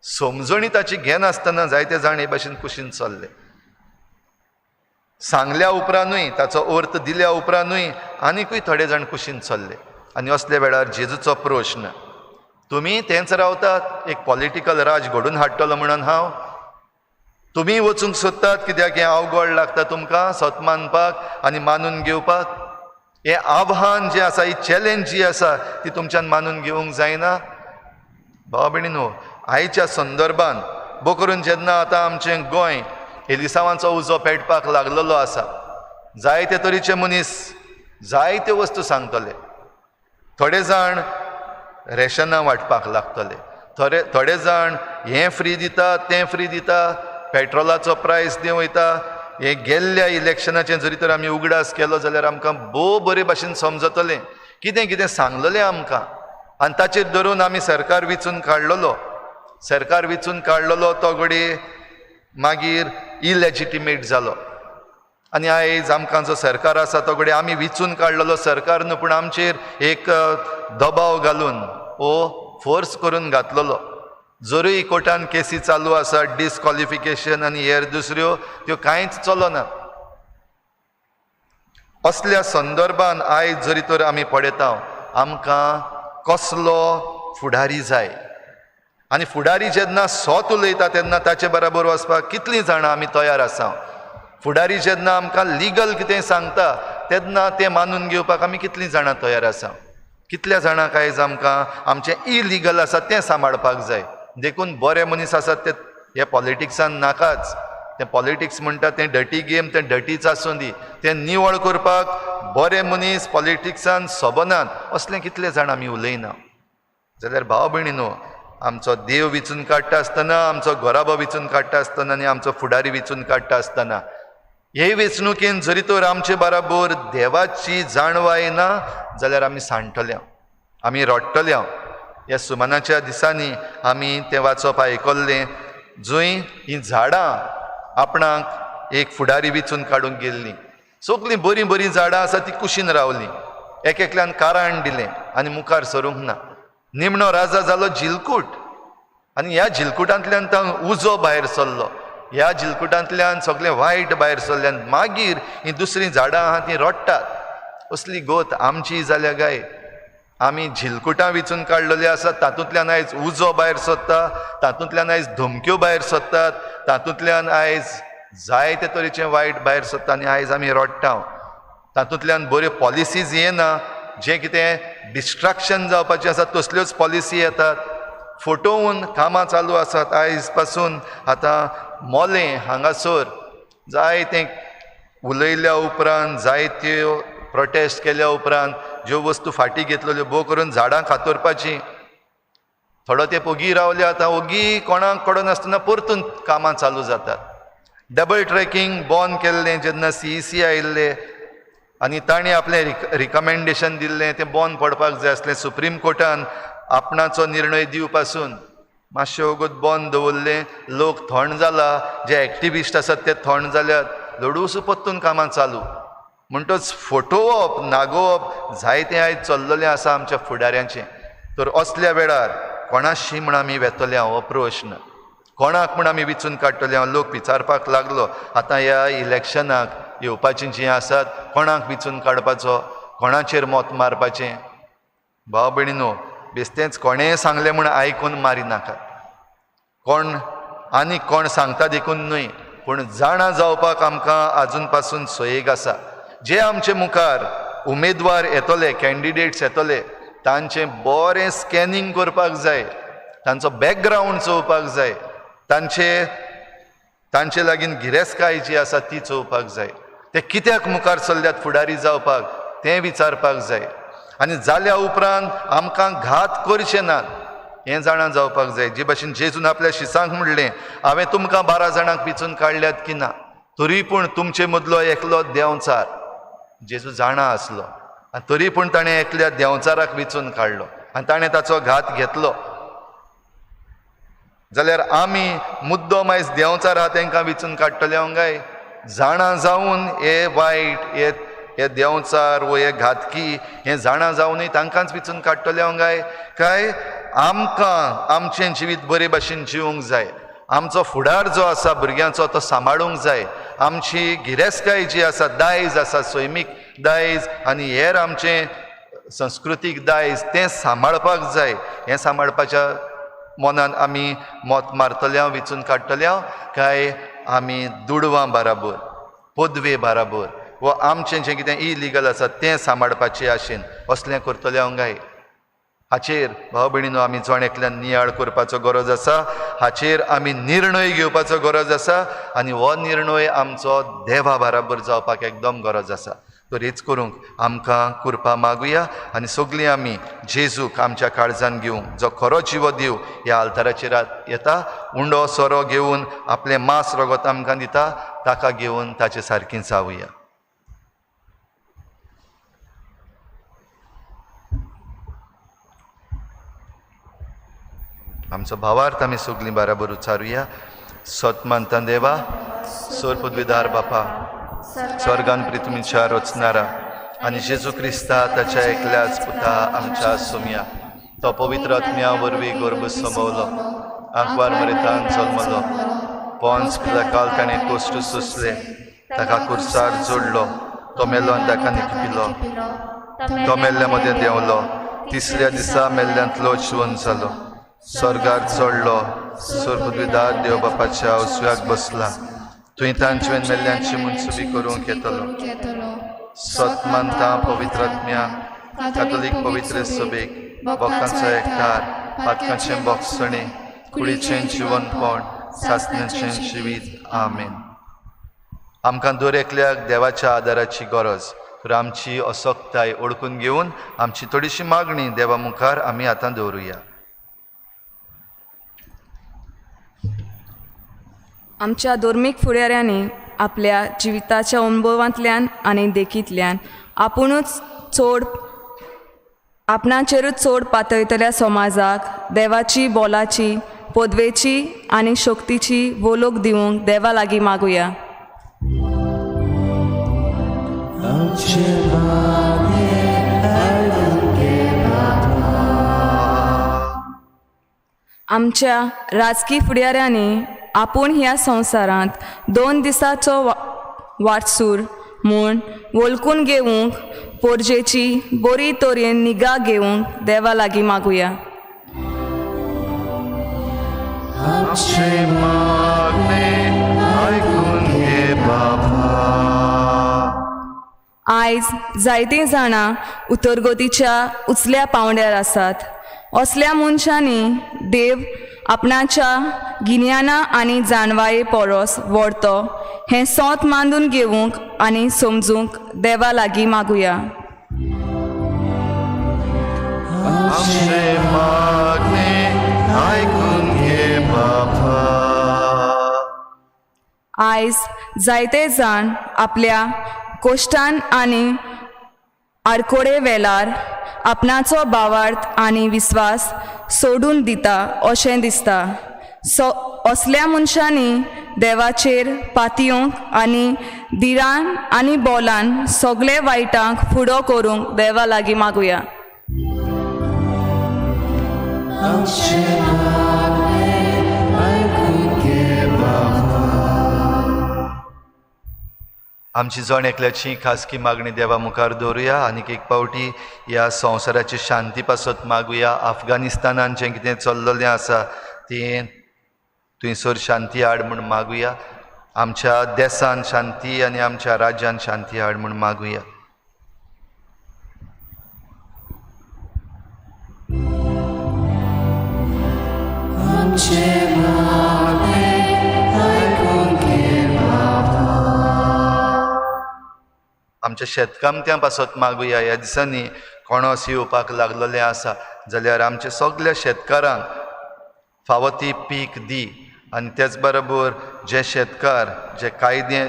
समजणी ताची घेनासतना जायते जाण हे भाशेन कुशीन चल्ले. सांगल्या उपरांतूय, ताचो अर्थ दिल्या उपरांतूय आनिकूय थोडे जाण कुशीन चल्ले. आनी असल्या वेळार जेजूचो प्रश्न, तुमी तेंच रावतात एक पॉलिटिकल राज घडून हाडटलो म्हणून हांव, तुमी वचूंक सोदतात कित्याक हें अवघड लागता तुमकां सत मानपाक आनी मानून घेवपाक. हें आव्हान जें आसा, ही चॅलेंज जी आसा ती तुमच्यान मानून घेवंक जायना. भावा भयणीनो, आयच्या संदर्भान भो करून जेन्ना आतां आमचें गोंय एलिसांवांचो उजो पेटपाक लागलेलो आसा, जायते तरेचे मनीस जायत्यो वस्तू सांगतले. थोडे जाण रेशनां वांटपाक लागतले, थोडे जाण हें फ्री दिता तें फ्री दिता, पेट्रोलाचो प्रायस देंवयता. हें गेल्ल्या इलेक्शनाचें जरी तर आमी उगडास केलो जाल्यार आमकां भोव बरे भाशेन समजतलें कितें कितें सांगलेलें आमकां, आनी ताचेर धरून आमी सरकार विचून काडलेलो. सरकार विचून काडलेलो तो घडये मागीर इलेजिटिमेट जालो, आनी आयज आमकां जो सरकार आसा तो घडये आमी विचून काडलेलो सरकार न्हू, पूण आमचेर एक दबाव घालून ओ फोर्स करून घातलेलो. जरूय कोर्टान केसी चालू आसा, डिसक्वॉलिफिकेशन आनी हेर दुसऱ्यो, त्यो कांयच चलना. असल्या संदर्भान आयज जरी तर आमी पळयता आमकां कसलो फुडारी जाय, आनी फुडारी जेन्ना सत उलयता तेन्ना ताचे बराबर वचपाक कितलीं जाणां आमी तयार आसा. फुडारी जेन्ना आमकां लिगल कितें सांगता तेन्ना तें मानून घेवपाक आमी कितलीं जाणां तयार आसा. कितल्या जाणांक आयज आमकां आमचें इलिगल आसा तें सांबाळपाक जाय. देखून बरे मनीस आसात ते हे पॉलिटिक्सान नाकाच. तें पॉलिटिक्स म्हणटा तें डटी गेम, तें डटीच आसूं दी, तें निवळ करपाक बरे मनीस पॉलिटिक्सान सोबनात असलें कितले जाण आमी उलयना. जाल्यार भाव भयणीनो, आमचो देव विचून काडटा आसतना, आमचो घराबो विचून काडटा आसतना आनी आमचो फुडारी विचून काडटा आसतना हे वेंचणुकेन जरी तर आमचे बराबर देवाची जाणवाय ना जाल्यार आमी सांडटले, आमी रडटले. ह्या सुमनाच्या दिसांनी आमी तें वाचप आयकल्लें, जंय हीं झाडां आपणाक एक फुडारी विचून काडूंक गेल्लीं. सगळीं बरीं बरीं झाडां आसा ती कुशीन रावलीं, एक एकल्यान कारण दिलें आनी मुखार सरूंक ना. निमणो राजा जालो झिलकूट, आनी ह्या झिलकुटांतल्यान तो उजो भायर सरलो, ह्या झिलकुटांतल्यान सगळें वायट भायर सरल्यान मागीर हीं दुसरीं झाडां आहा तीं रडटात. असली गोत आमची जाल्या काय? आमी झिलकुटां विचून काडलेली आसात, तातूंतल्यान आयज उजो भायर सरता, तातूंतल्यान आयज धमक्यो भायर सरतात, तातूंतल्यान आयज जायते तरेचें वायट भायर सरता आनी आयज आमी रडटा. तातूंतल्यान बऱ्यो पॉलिसीज येना, जें कितें डिस्ट्रक्शन जावपाचें आसा तसल्योच पॉलिसी येतात. फटोवन कामां चालू आसात आयज पासून. आतां मोलें हांगासर जायतें उलयल्या उपरांत, जायत्यो प्रोटेस्ट केल्या उपरांत ज्यो वस्तू फाटीं घेतलेल्यो, भोव करून झाडां कातरपाचीं, थोडो तेंप ओगी रावले, आतां ओगी कोणाक कळनासतना परतून कामां चालू जातात. डबल ट्रॅकिंग बंद केल्लें जेन्ना CEC आयिल्ले आनी तांणी आपलें रिकमेंडेशन दिल्लें तें बंद पडपाक जाय आसलें. सुप्रीम कोर्टान आपणाचो निर्णय दिवपासून मातशें वगत बंद दवरलें. लोक थंड जाला, जे एक्टिविस्ट आसात ते थंड जाल्यात, लडूसू परतून कामां चालू. म्हणटच फटोवप नागोवप जायतें आयज चल्लेलें आसा आमच्या फुडाऱ्यांचें. तर असल्या वेळार कोणाशी म्हण आमी वेतले हांव हो प्रश्न, कोणाक म्हण आमी विचून काडटले हांव, लोक विचारपाक लागलो. आतां ह्या इलेक्शनाक येवपाचीं जीं आसात कोणाक विचून काडपाचो, कोणाचेर मत मारपाचें. भाव भयणीनो, बेस्तेंच कोणेंय सांगलें म्हूण आयकून मारिनाकात, कोण आनी कोण सांगता देखून न्हय, पूण जाणा जावपाक आमकां आजून पासून सोयेक आसा. जे आमचे मुखार उमेदवार येतले, कॅन्डिडेट्स येतले, तांचें बरें स्कॅनिंग करपाक जाय, तांचो बॅकग्रावंड चोवपाक जाय, तांचे लागीं गिरेस्तकाय जी आसा ती चोवपाक जाय, ते कित्याक मुखार सरल्यात फुडारी जावपाक तें विचारपाक जाय. आनी जाल्या उपरांत आमकां घात करचे नात हें जाणा जावपाक जाय. जे भाशेन जेजून आपल्या शिसांक म्हणलें, हांवें तुमकां 12 जाणांक विचून काडल्यात की ना, तरी पूण तुमचे मदलो एकलो देंवचार. जेजू जाणा आसलो आनी तरी पूण ताणें एकल्या देंवचाराक विचून काडलो आनी ताणें ताचो घात घेतलो. जाल्यार आमी मुद्दम आयज देंवचार आहा तांकां विचून काडटले हांव काय? जाणा जावन हे वायट, हे देंवचार वो हे घातकी, हें जाणा जावनूय तांकांच विचून काडटले हांव काय? काय आमकां आमचें जिवीत बरे भाशेन जिवंक जाय, आमचो फुडार जो आसा भुरग्यांचो तो सांबाळूंक जाय, आमची गिरेस्तकाय जी आसा, दायज आसा, सैमीक दायज आनी हेर आमचें संस्कृतीक दायज तें सांबाळपाक जाय. हें सांबाळपाच्या मनान आमी मत मारतले, विचून काडटले काय आमी दुडवां बराबर, पदवे बराबर, वो आमचें जें कितें इलिगल आसा तें सांबाळपाचे आशेन असलें करतले हांव गाय. हाचेर भाव भयणीनो आमी जण एकल्यान नियाळ करपाचो गरज आसा, हाचेर आमी निर्णय घेवपाचो गरज आसा आनी हो निर्णय आमचो देवा बराबर जावपाक एकदम गरज आसा. तर हेच करूंक आमकां कृपा मागुया आनी सगळीं आमी जेजूक आमच्या काळजान घेवंक जो खरो जिवो देव ह्या आल्ताराचेर येता, उंडो सोरो घेवन आपलें मांस रगत आमकां दिता, ताका घेवन ताचे सारकीं जावया. आमचो भावार्थ आमी सगळीं बराबर उच्चारुया. सत मानता देवा, सोर पदवीदार बापा, स्वर्गान पृथ्वीच्या रचणारा आनी जेजू क्रिस्ता ताच्या एकल्याच पुता आमच्या सोम्या, तो पवित्र आत्म्या वरवीं गर्भ समवलो, आंकवार मरेतान जल्मलो, पोन्स पिलाकाल ताणें कोश्ट सोंसले, ताका कुर्सार जोडलो, तो मेलो आनी ताका निखपिलो, तो मेल्ल्या मदें देंवलो, तिसऱ्या दिसा मेल्ल्यांतलो जिवन जालो, स्वर्गार चडलो, सोर देव बापाच्या उजव्याक बसला, थंय तांचे मेल्ल्यांची मनसुबी करूंक येतलो. सत मानता पवित्र आत्म्या, कातोलीक पवित्र सभेक, भक्तांचो एकठार, पातकांचें बोगसणें, कुडीचें जिवनपण, सासण्याचें जिवीत. आमेन. आमकां दर एकल्याक देवाच्या आदाराची गरज, तर आमची असक्ताय ओळखून घेवन आमची थोडीशी मागणी देवा मुखार आमी आतां दवरुया. आमच्या धर्मीक फुडाऱ्यांनी आपल्या जिविताच्या अणभवांतल्यान आनी देखींतल्यान आपुणूच चड आपणाचेरूच चड पातळटल्या समाजाक देवाची बोलाची पदवेची आनी शक्तीची वोलोक दिवंक देवा लागीं मागुया. आमच्या राजकी फुडाऱ्यांनी आपूण ह्या संवसारांत 2 दिसाचो वाटसूर म्हूण वळखून घेवंक पोरजेची बरी तरेन निगा घेवंक देवा लागीं मागुया. आयज जायतीं जाणां उदरगतीच्या उचल्या पांवड्यार आसात. असल्या मनशांनी देव आपणाच्या गिन्याना आनी जाणवाये परस व्हरतो हें सोत मांदून घेवंक आनी समजूंक देवा लागीं मागुया. आयज जायते जाण आपल्या कोश्टान आनी आडकोडे वेलार आपणाचो भावार्थ आनी विस्वास सोडून दिता अशें दिसता. सो असल्या मनशांनी देवाचेर पातयेवंक आनी धिरान आनी बोलान सगळे वायटांक फुडो करूंक देवा लागीं मागुया. आमची जण एकल्याची खासगी मागणी देवा मुखार दवरुया. आनीक एक पावटी ह्या संवसाराची शांती पासत मागुया. अफगाणिस्तानान जें कितें चल्ललें आसा तें थंयसर शांती हाड म्हूण मागुया. आमच्या देसान शांती आनी आमच्या राज्यान शांती हाड म्हूण मागुया. आमच्या शेतकामत्यां पासत मागुया. ह्या दिसांनी कोणोस येवपाक लागलेलें आसा जाल्यार आमच्या सगल्या शेतकारांक फावो ती पीक दी आनी तेच बरोबर जे शेतकार जे कायदे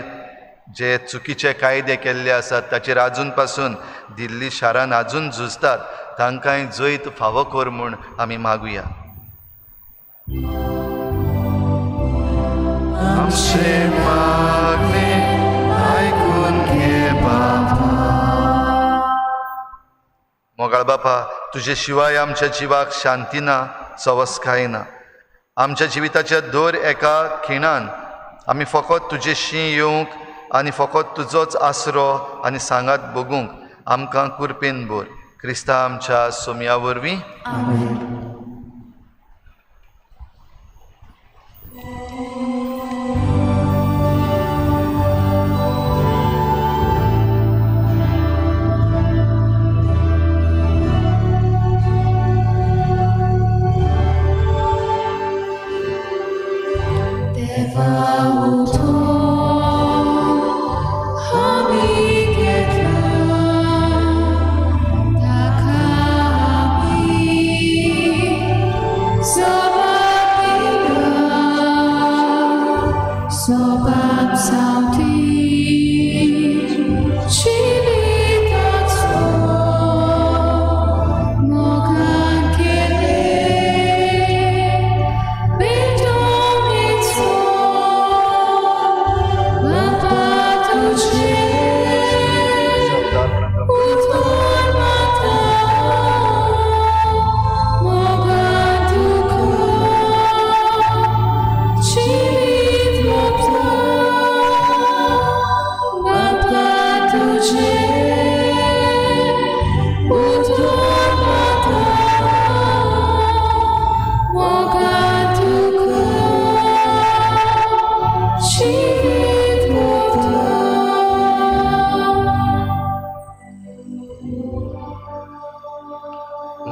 जे चुकीचे कायदे केल्ले आसात ताचेर आजून पासून दिल्ली शारान आजून झुजतात तांकांय जैत फावो कर म्हूण आमी मागुया. आमचें मागणें आयकून घे बापा. मोगाळ बापा, तुजे शिवाय आमच्या जिवाक शांती ना, सवसकाय ना. आमच्या जिविताच्या दर एका खिणान आमी फकत तुजेशी येवंक आनी फकत तुजोच आसरो आनी सांगात भोगूंक आमकां कुरपेन भर. क्रिस्ता आमच्या सोमया वरवीं.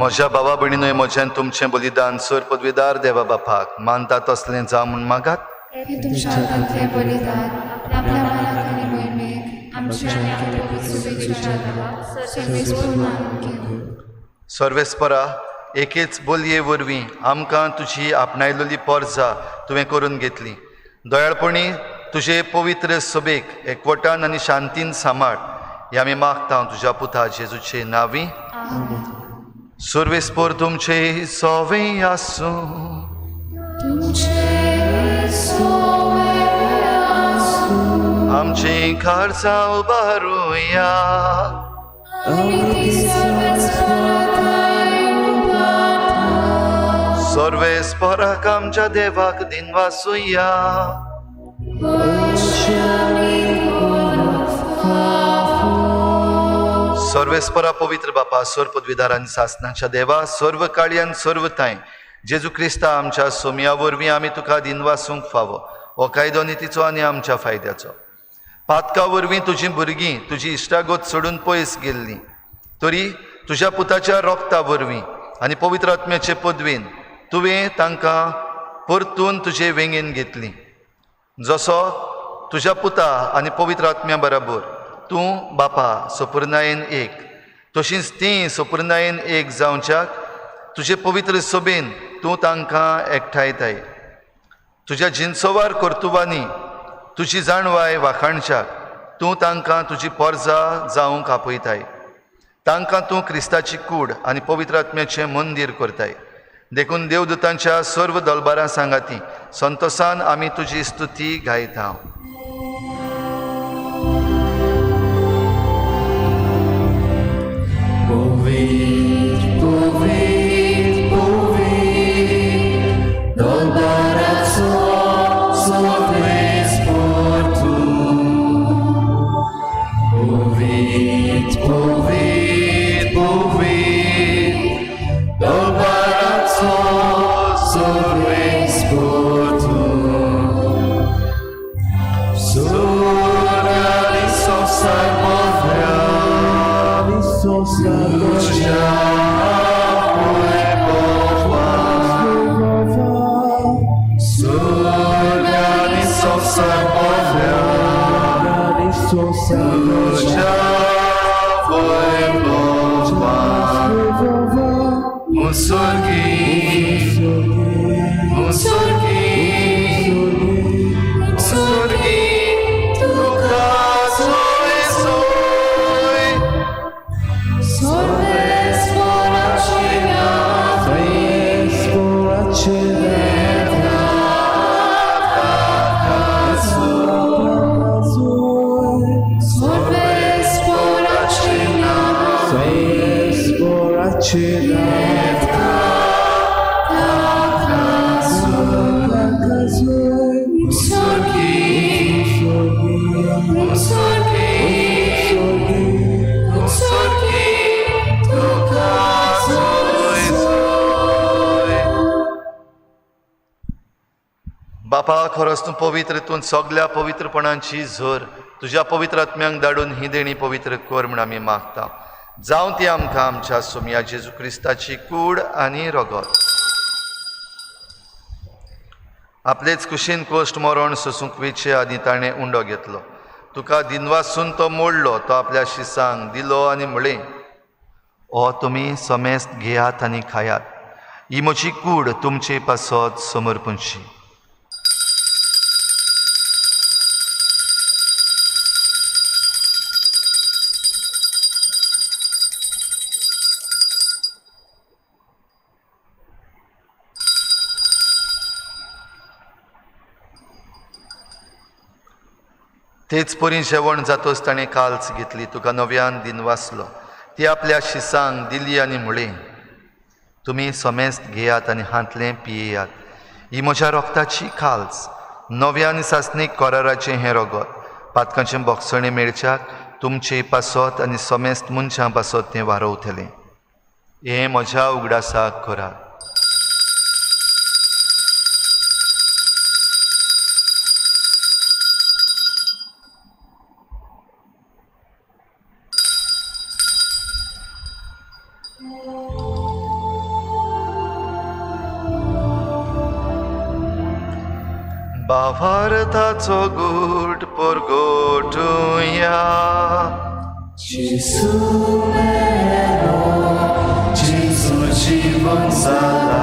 म्हज्या भावा भयणीनूय म्हज्यान तुमचें बलिदान सर पदवीदार देवा बापाक मानता तसलें जावं म्हूण मागात. हें तुमच्या हातांतलें बलिदान आपल्या मनाक आनी मोहिमेक आमच्या आनी पवित्र सभेच्या सर्वेस्पोर मानून घेवं. सर्वेस्परा एकेच बोलये वरवीं आमकां तुजी आपणायलेली पोरजा तुवें करून घेतली. दयाळपणी तुजे पवित्र सभेक एकवटान आनी शांतीन सांबाळ हें आमी मागता तुज्या पुता जेजूचे नांवी. सर्वेस्पोर तुमचे सोवे आसूं. आमचीं खारसां उबारुया. सर्वेस्पोराक आमच्या देवाक दिनवासुया. सर्वेस्परा पवित्र बापा सर्व पदवीदार आनी सासनाच्या देवा सर्व काळयान सर्व तांय जेजू क्रिस्ता आमच्या सोमया वरवीं आमी तुका दिनवासूंक फावो हो कायदो नितीचो आनी आमच्या फायद्याचो. पातका वरवीं तुजीं भुरगीं तुजी इश्टागत सोडून पयस गेल्लीं तरी तुज्या पुताच्या रोगता वरवीं आनी पवित्र आत्म्याचे पदवीन तुवें तांकां परतून तुजे वेंगेन घेतलीं. जसो तुज्या पुता आनी पवित्र आत्म्या बराबर तूं बापा सपुर्णायेन एक तशींच तीं सपुर्णायेन एक जावच्याक तुजे पवित्र सभेन तूं तांकां एकठांयताय. तुज्या जिनसोवार कर्तुबांनी तुजी जाणवाय वाखाणच्याक तूं तांकां तुजी पोरजा जावंक आपयताय. तांकां तूं क्रिस्ताची कूड आनी पवित्र आत्म्याचें मंदीर करताय. देखून देवदूतांच्या सर्व दलबारां सांगाती संतोसान आमी तुजी स्तुती गायता. बापा खरोच तूं पवित्र, तूं सगल्या पवित्रपणाची झर तुज्या पवित्र आत्म्यांक धाडून ही देणी पवित्र कर म्हूण आमी मागता. जावं ती आमकां आमच्या सोमया जेजू क्रिस्ताची कूड आनी रगत. आपलेच कुशीन कोश्ट मरण सोसूंक वेचे आनी ताणें उंडो घेतलो. तुका दिनवासून तो मोडलो, तो आपल्या शिसांक दिलो आनी म्हळें, ओ तुमी समेस्त घेयात आनी खायात, ही म्हजी कूड तुमचे पासत समर्पणची. तेच परी जेवण जातोच ताणें काल्स घेतली, तुका नव्यान दिनवासलो, ती आपल्या शिसांक दिली आनी म्हळें, तुमी समेस्त घेयात आनी हांतलें पियेयात, ही म्हज्या रोगताची काल्स, नव्या आनी सासणीक कराराचें हें रगत, पातकांचें बोगसणें मेळच्याक तुमचे पासत आनी समेस्त मनशां पासत तें वारोवतलें. हें म्हज्या उगडासाक करात. भावार्थाचो गूट परगटुया. जेजू मेलो, जेजू जिवन जाला,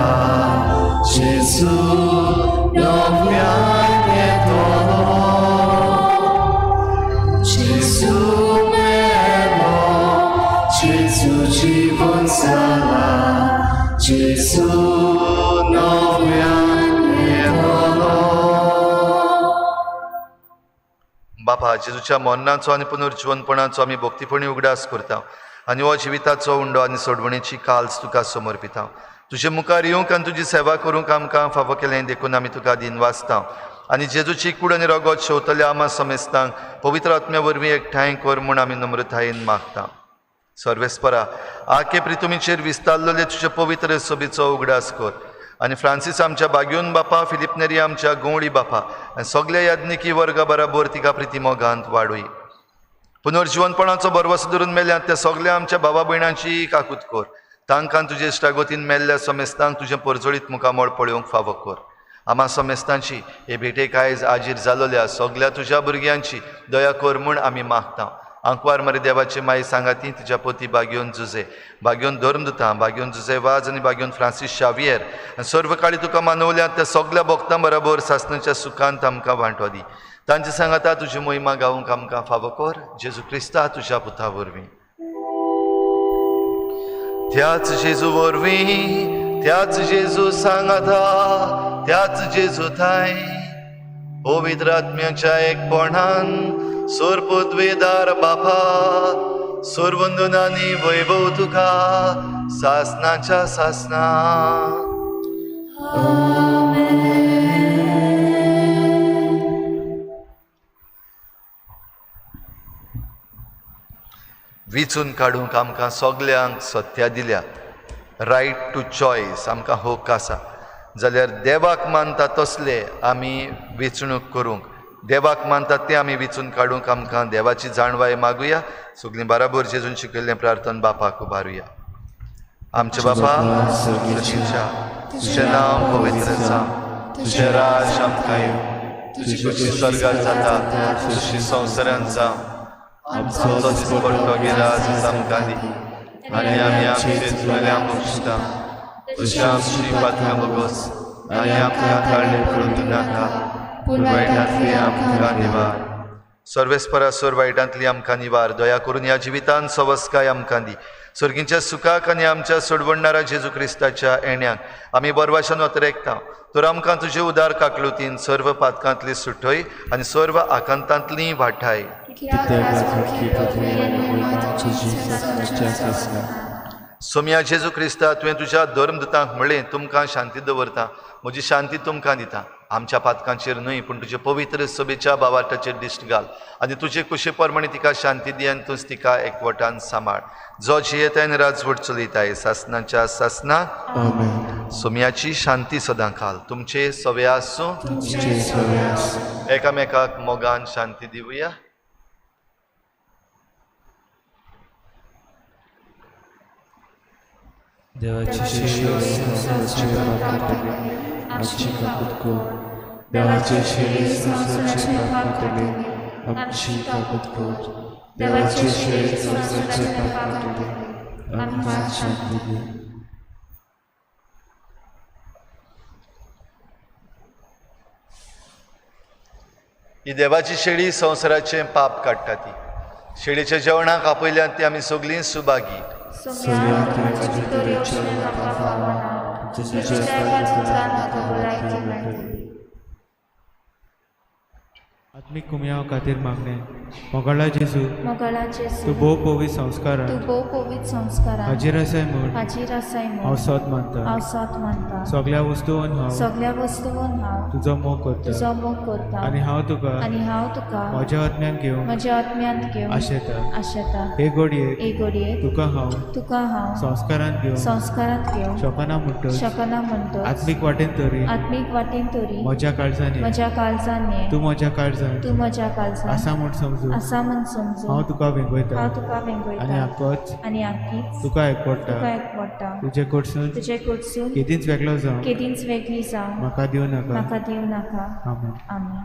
जेजू नव्यान येतलो. जेजू मेलो, जेजू जिवन जाला, जेजू नव्यान येतलो. बापा, जेजूच्या मरणाचो आनी पुनर्जिवनपणाचो आमी भक्तीपणी उगडास करता आनी हो जिविताचो उंडो आनी सोडवणेची काल्स तुका समर्पिता. तुजे मुखार येवंक आनी तुजी सेवा करूंक आमकां फावो केलें देखून आमी तुका दिनवासता आनी जेजूची कूड आनी रगत शेवतल्या आमा समेस्तांक पवित्र आत्म्या वरवीं एकठांय कर म्हूण आमी नम्रतायेन मागता. सर्वेस्परा, आखे प्रितुमीचेर विस्तारलेले तुजे पवित्र सोबीचो उगडास कर आनी फ्रांसीस आमच्या बाग्योन बापा, फिलीप नेरी आमच्या गवळी बापा आनी सगल्या याज्ञिकी वर्गा बराबर तिका प्रितिमोगांत वाडूय. पुनर्जिवनपणाचो भरवसो धरून मेल्यात त्या सगल्या आमच्या भावा भयणांची काकूत कर. तांकां तुजे इश्टागतीन मेल्ल्या समेस्तांक तुजें परजळीत मुखामळ पळोवंक फावो कर. आमा समेस्तांची हे भेटेक आयज आजीर जालोल्या सगल्या तुज्या भुरग्यांची दया कर म्हूण आमी मागता. आंकवार मरे देवाची माई सांगाती तिच्या पोती बाग्योन जुजे, बाग्योन धर्मदुतां, बाग्योन जुजे वाज आनी बाग्योन फ्रांसीस शावियर आनी सर्व काळी तुका मानवल्या त्या सगल्या भक्तां बराबर सासणाच्या सुखांत आमकां वांटो दी. तांचे सांगाता तुजी मोहिमा गावंक आमकां फावो कर, जेजू क्रिस्ता तुज्या पुता वरवीं. त्याच जेजू वरवीं, त्याच जेजू सांगाता, त्याच जेजू थांय पवित्र आत्म्याच्या एकपणान सोरपुद्वेदार बापा, सोरवंदनानी वैभव तुका सासनाच्या सासना. विचून काडूंक आमकां सगल्यांक सत्या दिल्या, रायट टू चॉयस आमकां हक आसा. जाल्यार देवाक मानता तसले आमी वेंचणूक करूंक, देवाक मानतात ते आमी विचून काडूंक आमकां देवाची जाणवाय मागुया. सगळीं बराबर जेजून शिकयल्लें प्रार्थन बापाक उबारुया. आमच्या बापा सर्गीच्या, तुजें नांव पवित्र जावं, तुजें राज आमकां येवं, तुजी खोशी स्वर्गार जाता तशी संवसारांत जावं. आमचो दिसपट्टो गिराज आमकां दी आनी आमी आमचे चुकल्यांक बक्षिता तशी आमची पातकां बोगस आनी आमकां काडले करूंक नाका, पूण वायटांतली आमकां निवार. सर्वेस्परा सोर वायटांतली आमकां निवार. दया करून ह्या जिवितान सवस्काय आमकां दी. सर्गींच्या सुखाक आनी आमच्या सोडवणणारा जेजू क्रिस्ताच्या येण्याक आमी बरवाशान अतरेकता. तर आमकां तुजे उदार काकलुतीन सर्व पातकांतली सुटय आनी सर्व आकांतांतली वाठाय. सोम्या जेजू क्रिस्ता, तुवें तुज्या धर्मदुतांक म्हणलें, तुमकां शांती दवरता, म्हजी शांती तुमकां दिता. आमच्या पातकांचेर न्हय पूण तुजे पवित्र सभेच्या बावाटाचेर दिश्ट घाल आनी तुजे कुशे प्रमाणे तिका शांती दी आनी तूंच तिका एकवटान सांबाळ. जो जियेताय आनी राजवट चलयताय सासनाच्या सासना. सोम्याची शांती सदां खाल तुमचे सवे आसूं. एकामेकाक मोगान शांती दिवया. देवाची शेळी संवसाराचे पाप काडटले, आमची काकूत कर. देवाची शेळी संवसाराचे पाप काडटले, आमची काकूत कर. देवाची शेळी संवसाराचे पाप काडटले, आमकां शांती दी. ही देवाची शेळी संवसाराचें पाप काडटा. ती शेळीच्या जेवणाक आपयल्यात ती आमी सगळीं सुभागी. आत्मीक कुमयाव खातीर मागणें. मोगाळा जेजू, मोगाळा जेजू, तूं भोव पवित्र संस्कारान, तूं भोव पवित्र संस्कारान हाजीर आसाय म्हूण, हाजीर आसाय म्हूण हांव सत मानता, हांव सत मानता. सगळ्या वस्तून हांव, सगळ्या वस्तून हांव तुजो मोग करता, तुजो मोग करता आनी हांव तुका, आनी हांव तुका म्हज्या आत्म्यान घेवन, म्हज्या आत्म्यांत घेवन आशेता, आशेता. हे घडयेक, हे घडयेक तुका हांव, तुका हांव संस्कारांत घेवन, संस्कारांत घेवन शकना म्हणटच, शकना म्हणटच आत्मीक वाटेन तरी, आत्मीक वाटेन तरी म्हज्या काळजान ये, म्हज्या काळजान ये, तूं म्हज्या काळजान, काळजांत तूं म्हज्या काळजांत आसा म्हूण समजून आसा म्हूण समजून हांव तुका वेंगयता हांव तुका वेंगयता आनी आकोच आनी आकीच तुका एकवडटा तुका एकवडटा. तुजे कडसून तुजे कडसून केदींच वेगळो जावं केदींच वेगळी जावं म्हाका दिवं नाका. म्हाका दिवं नाका. आमेन. आमेन.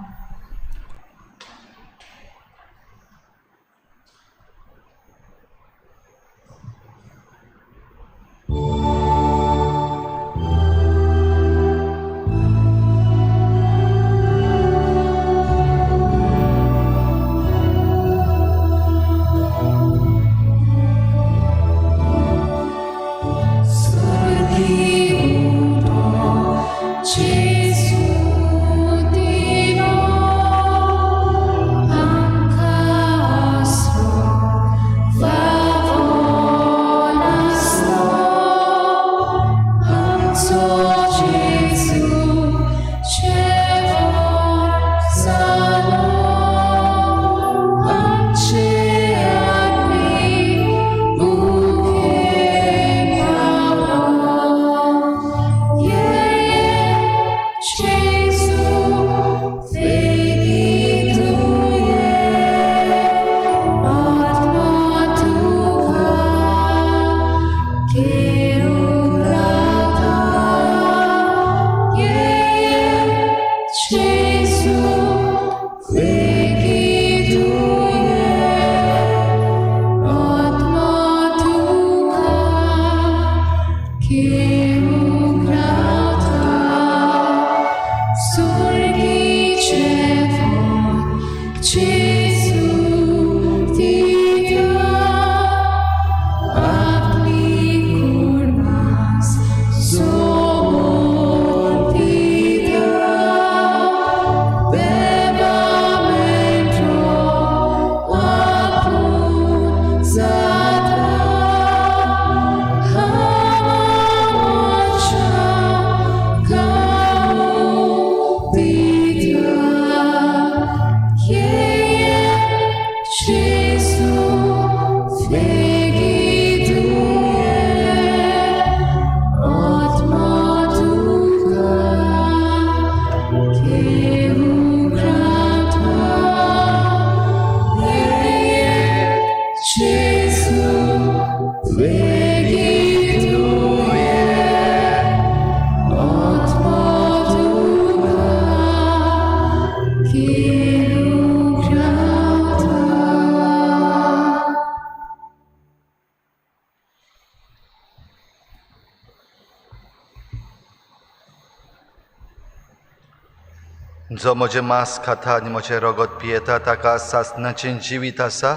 जो म्हजें मांस खाता आनी म्हजें रगत पियेता ताका सासणाचें जिवीत आसा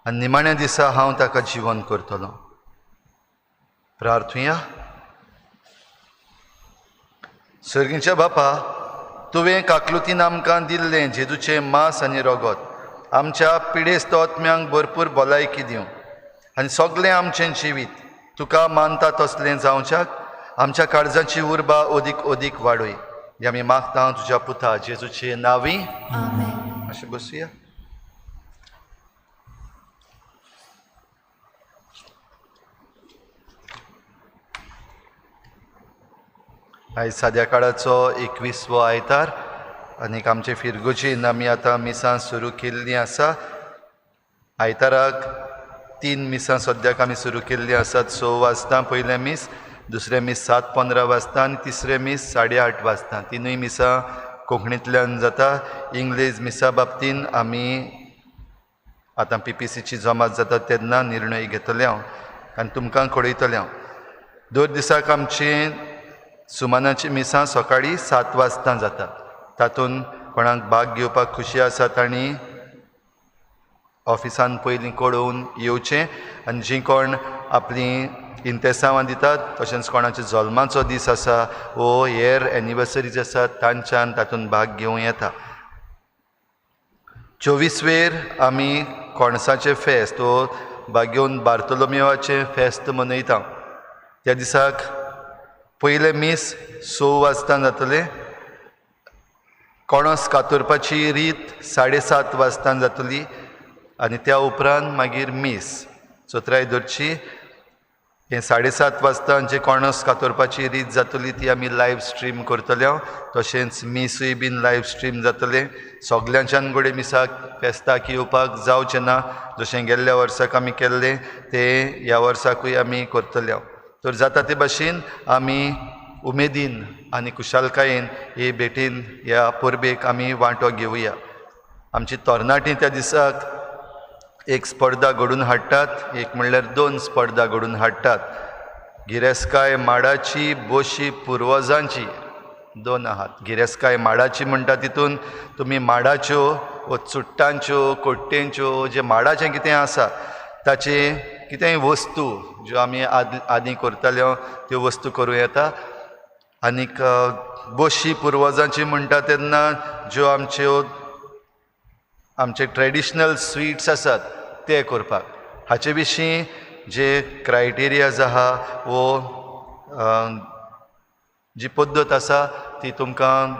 आनी निमाण्या दिसा हांव ताका जिवन करतलो. प्रार्थुया. सर्गीच्या बापा, तुवें काकलुतीन आमकां दिल्लें जेजूचें मांस आनी रगत आमच्या पिडेस्त आत्म्यांक भरपूर भलायकी दिवं आनी सगळें आमचें जिवीत तुका मानता तसलें जावच्याक आमच्या काळजाची उर्बा अदीक अदीक वाडय. हें आमी मागता तुज्या पुता जेजूचे नांवी. अशें बसुया. आयज साद्या काळाचो 21वो आयतार आनीक आमचे फिरगोजीन आमी आतां मिसां सुरू केल्लीं आसा. आयताराक 3 मिसां सद्याक आमी सुरू केल्लीं आसात. 6 वाजता पयलें मीस, दुसरें मीस 7:15 वाजता आनी तिसरें मीस 8:30 वाजता. तिनूय मिसां कोंकणींतल्यान जाता. इंग्लीश मिसा बाबतीन आमी आतां PPCची जमात जाता तेन्ना निर्णय घेतले हांव आनी तुमकां कळयतलें हांव. दर दिसाक आमचें सुमानाची मिसां सकाळीं 7 वाजता जाता. तातूंत कोणाक भाग घेवपाक खुशी आसा तांणी ऑफिसान पयलीं कळोवन येवचें आनी जीं कोण आपलीं इंतेसांवां दितात तशेंच कोणाचो जल्माचो दीस आसा वो हेर एनिवर्सरीज आसा तांच्यान तातूंत भाग घेवं येता. 24वेर आमी कोणसाचें फेस्त वो बागेवन बार्तोलोमेवाचें फेस्त मनयता. त्या दिसाक पयलें मीस 6 वाजता जातलें. कोणस कातरपाची रीत 7:30 वाजता जातली आनी त्या उपरांत मागीर मीस चोत्राय धरची. हें 7:30 वाजता जे कोणस कातरपाची रीत जातली ती आमी लायव्ह स्ट्रीम करतले. तशेंच मिसूय बीन लायव्ह स्ट्रीम जातलें. सगल्यांच्यान घडये मिसाक फेस्ताक येवपाक जावचें ना, जशें गेल्ल्या वर्साक आमी केल्लें तें ह्या वर्साकूय आमी करतले. तर जाता ते भाशेन आमी उमेदीन आनी खुशालकायेन हे भेटीन ह्या परबेक आमी वांटो घेवया. आमची तरणाटीं त्या दिसाक एक स्पर्धा घडून हाडटात, एक म्हणल्यार 2 स्पर्धा घडून हाडटात. गिरेस्काय माडाची बोशी पुर्वजांची 2 आहात. गिरेस्काय माडाची म्हणटा तितून तुमी माडाच्यो वो चुट्टांच्यो कोट्टेंच्यो जे माडाचें कितें आसा ताचें कितेंय वस्तू ज्यो आमी आदीं करताल्यो त्यो वस्तू करूं येता. आनीक बोशी पुर्वजांची म्हणटा तेन्ना ज्यो आमच्यो आमचे ट्रेडिशनल स्वीट्स आसात ते करपाक. हाचे विशीं जे क्रायटेरियाज आहा वो जी पद्दत आसा ती तुमकां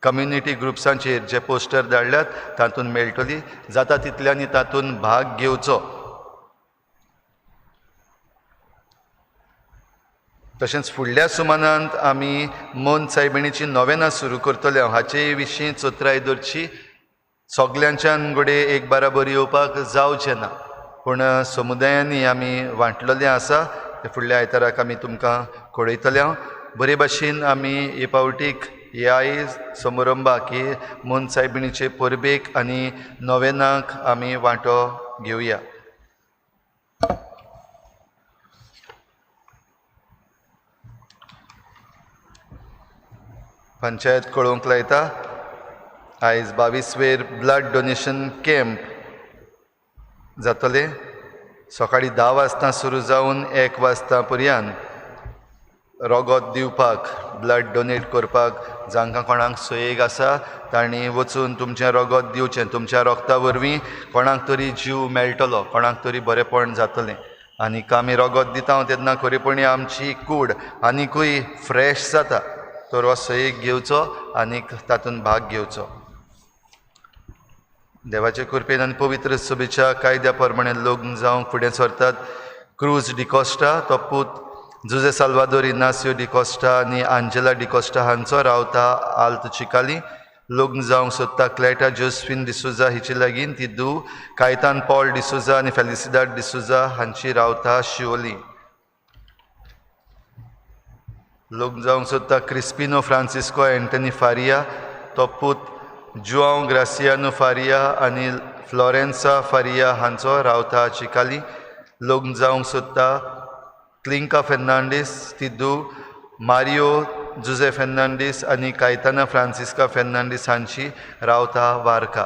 कम्युनिटी ग्रुप्सांचेर जे पोस्टर धाडल्यात तातूंत मेळटली. जाता तितल्यांनी तातूंत भाग घेवचो. तशेंच फुडल्या सुमानांत आमी मोन सायबिणीची नोवेनां सुरू करतले. हाचे विशीं चतुराय दवरची. सगल्यांच्यान घडये एक बाराबर येवपाक जावचें ना, पूण समुदायांनी आमी वांटलेलें आसा तें फुडल्या आयताराक आमी तुमकां कळयतले. बरे भाशेन आमी हे पावटीक ह्याय समारंभाक हे मोन सायबिणीचे परबेक आनी नोवेनाक आमी वांटो घेवया. पंचायत कळोवंक लायता आयज 22वेर ब्लड डोनेशन कॅम्प जातलें. सकाळीं 10 वाजता सुरू जावन 1 वाजता पर्यंत रोगोत दिवपाक, ब्लड डोनेट करपाक जांकां कोणाक सोयेक आसा तांणी वचून तुमचें रोगोत दिवचें. तुमच्या रोगता वरवीं कोणाक तरी जीव मेळटलो, कोणाक तरी बरेंपण जातलें. आनीक आमी रोगोत दिता तेन्ना खरेपणी आमची कूड आनिकूय फ्रेश जाता. तर हो सोयेक घेवचो आनीक तातूंत भाग घेवचो. देवाचे कृपेन आनी पवित्र सभेच्या कायद्या प्रमाणे लग्न जावंक फुडें सरतात क्रूज डिकोस्टा, तो पूत जुजे साल्वादोर इनासियो डिकोस्टा आनी आंजेला डिकोस्टा हांचो, रावता आल्त चिकाली. लग्न जावंक सोदता क्लॅटा जोस्फिन डिसोजा हिचे लागीं, ती धूव कायतान पॉल डिसोजा आनी फेलिसिदाद डिसोजा हांची, रावता शिवोली. लग्न जावंक सोदता क्रिस्पिनो फ्रांसिस्को एंटनी फारिया, तो पूत जुआंव ग्रासियानो फारिया आनी फ्लोरेन्सा फारिया हांचो, रावता चिकाली. लग्न जावंक सोदता क्लिंका फेर्नांडीस, ती धूव मारियो जुजे फेर्नांडीस आनी कायताना फ्रांसिस्का फेर्नांडीस हांची, रावता वारका.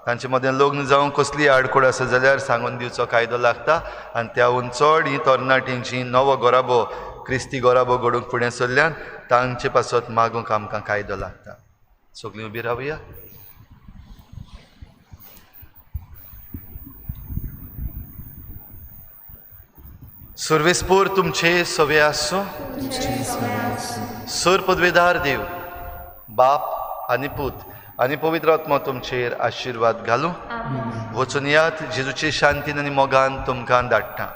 तांचे मदें लग्न जावंक कसली आडखळ आसा जाल्यार सांगून दिवचो कायदो लागता. आनी त्याहून चड ही तरणाटींची नवो गोराबो क्रिस्ती गोराबो घडूंक फुडें सरल्यान तांचे पासत मागूंक आमकां कायदो लागता. सगळीं उबी रावया. सुर्वेसपूर तुमचे सवे आसूं. सूर पदवेदार देव बाप आनी पूत आनी पवित्र आत्मो तुमचेर आशिर्वाद घालूं. वचून यात, जेजूचे शांतीन आनी मोगान तुमकां धाडटा.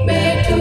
Betu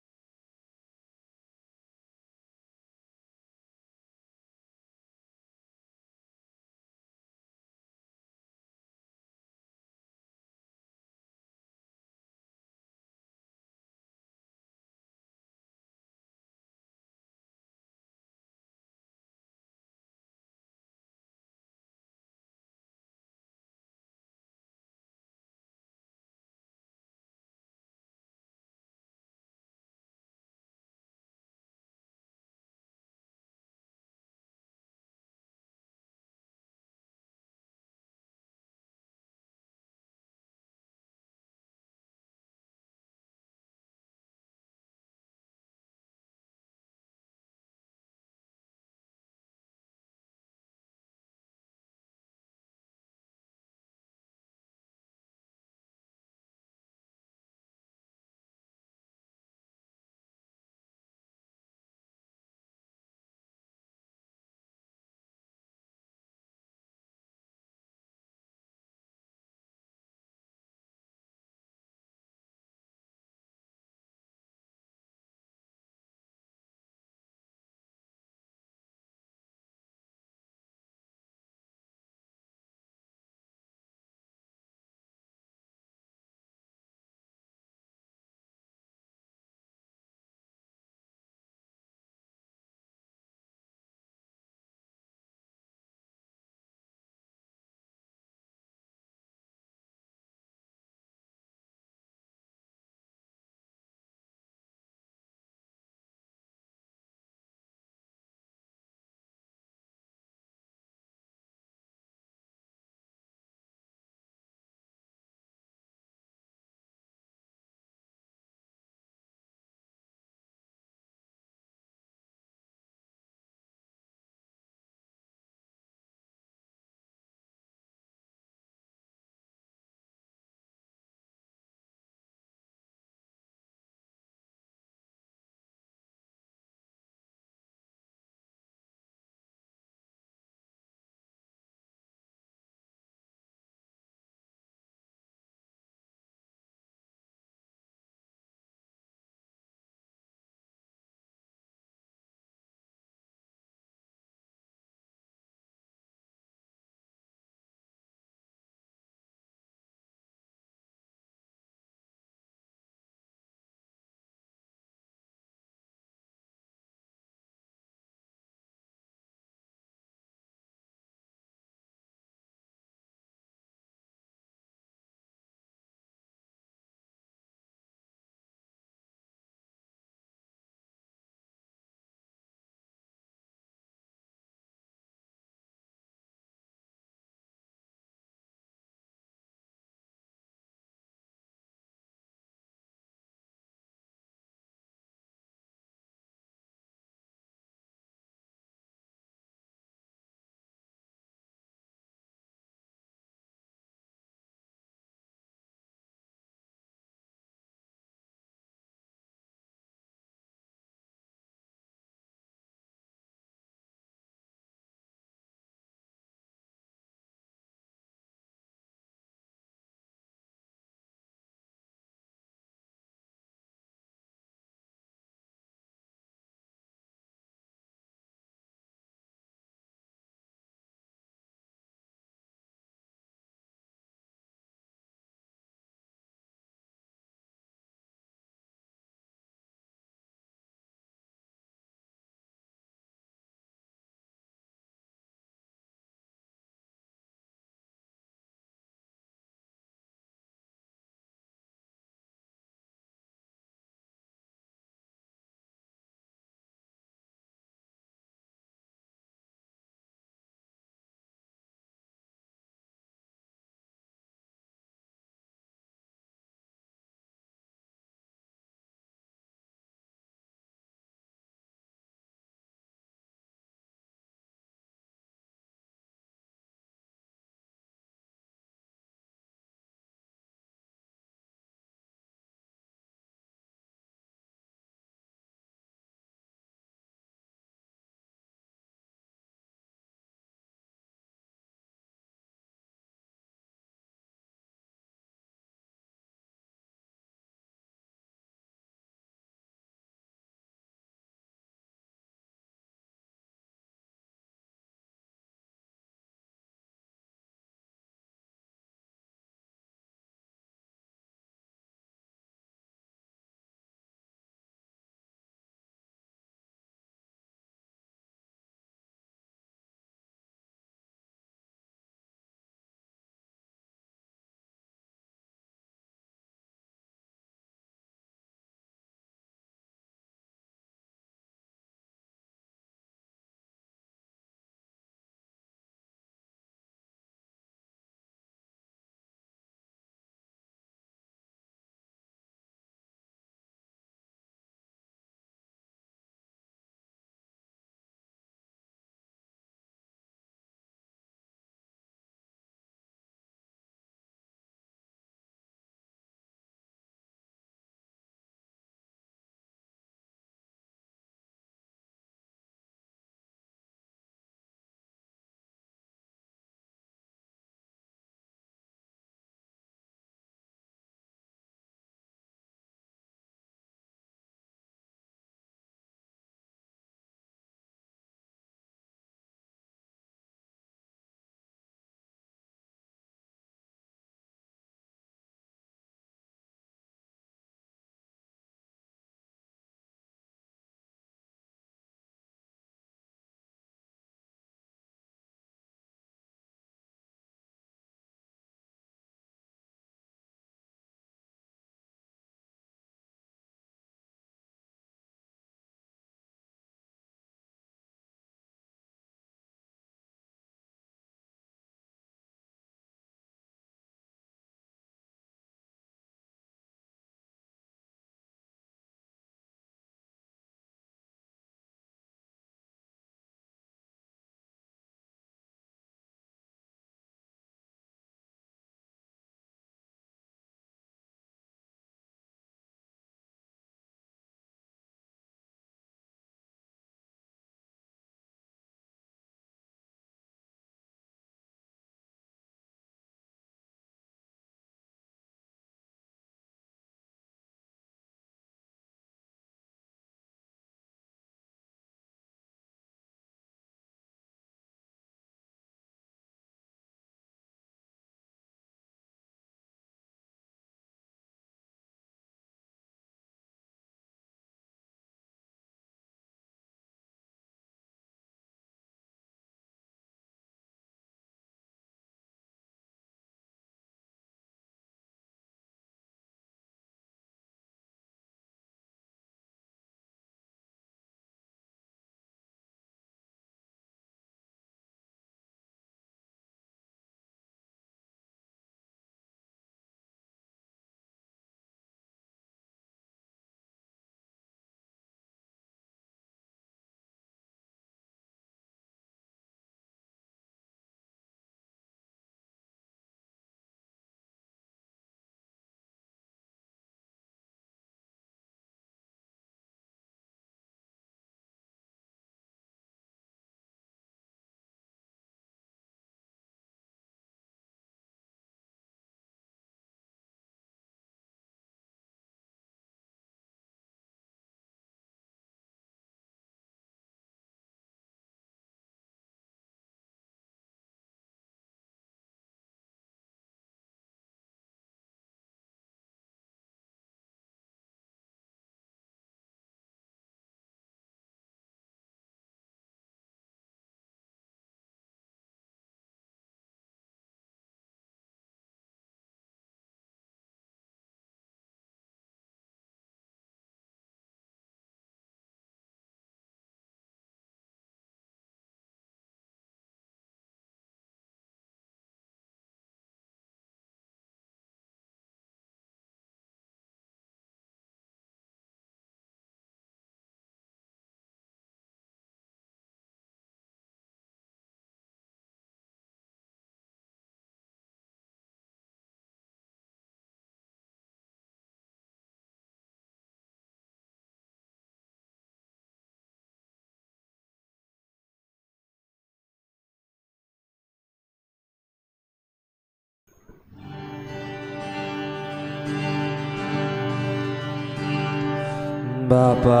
बापा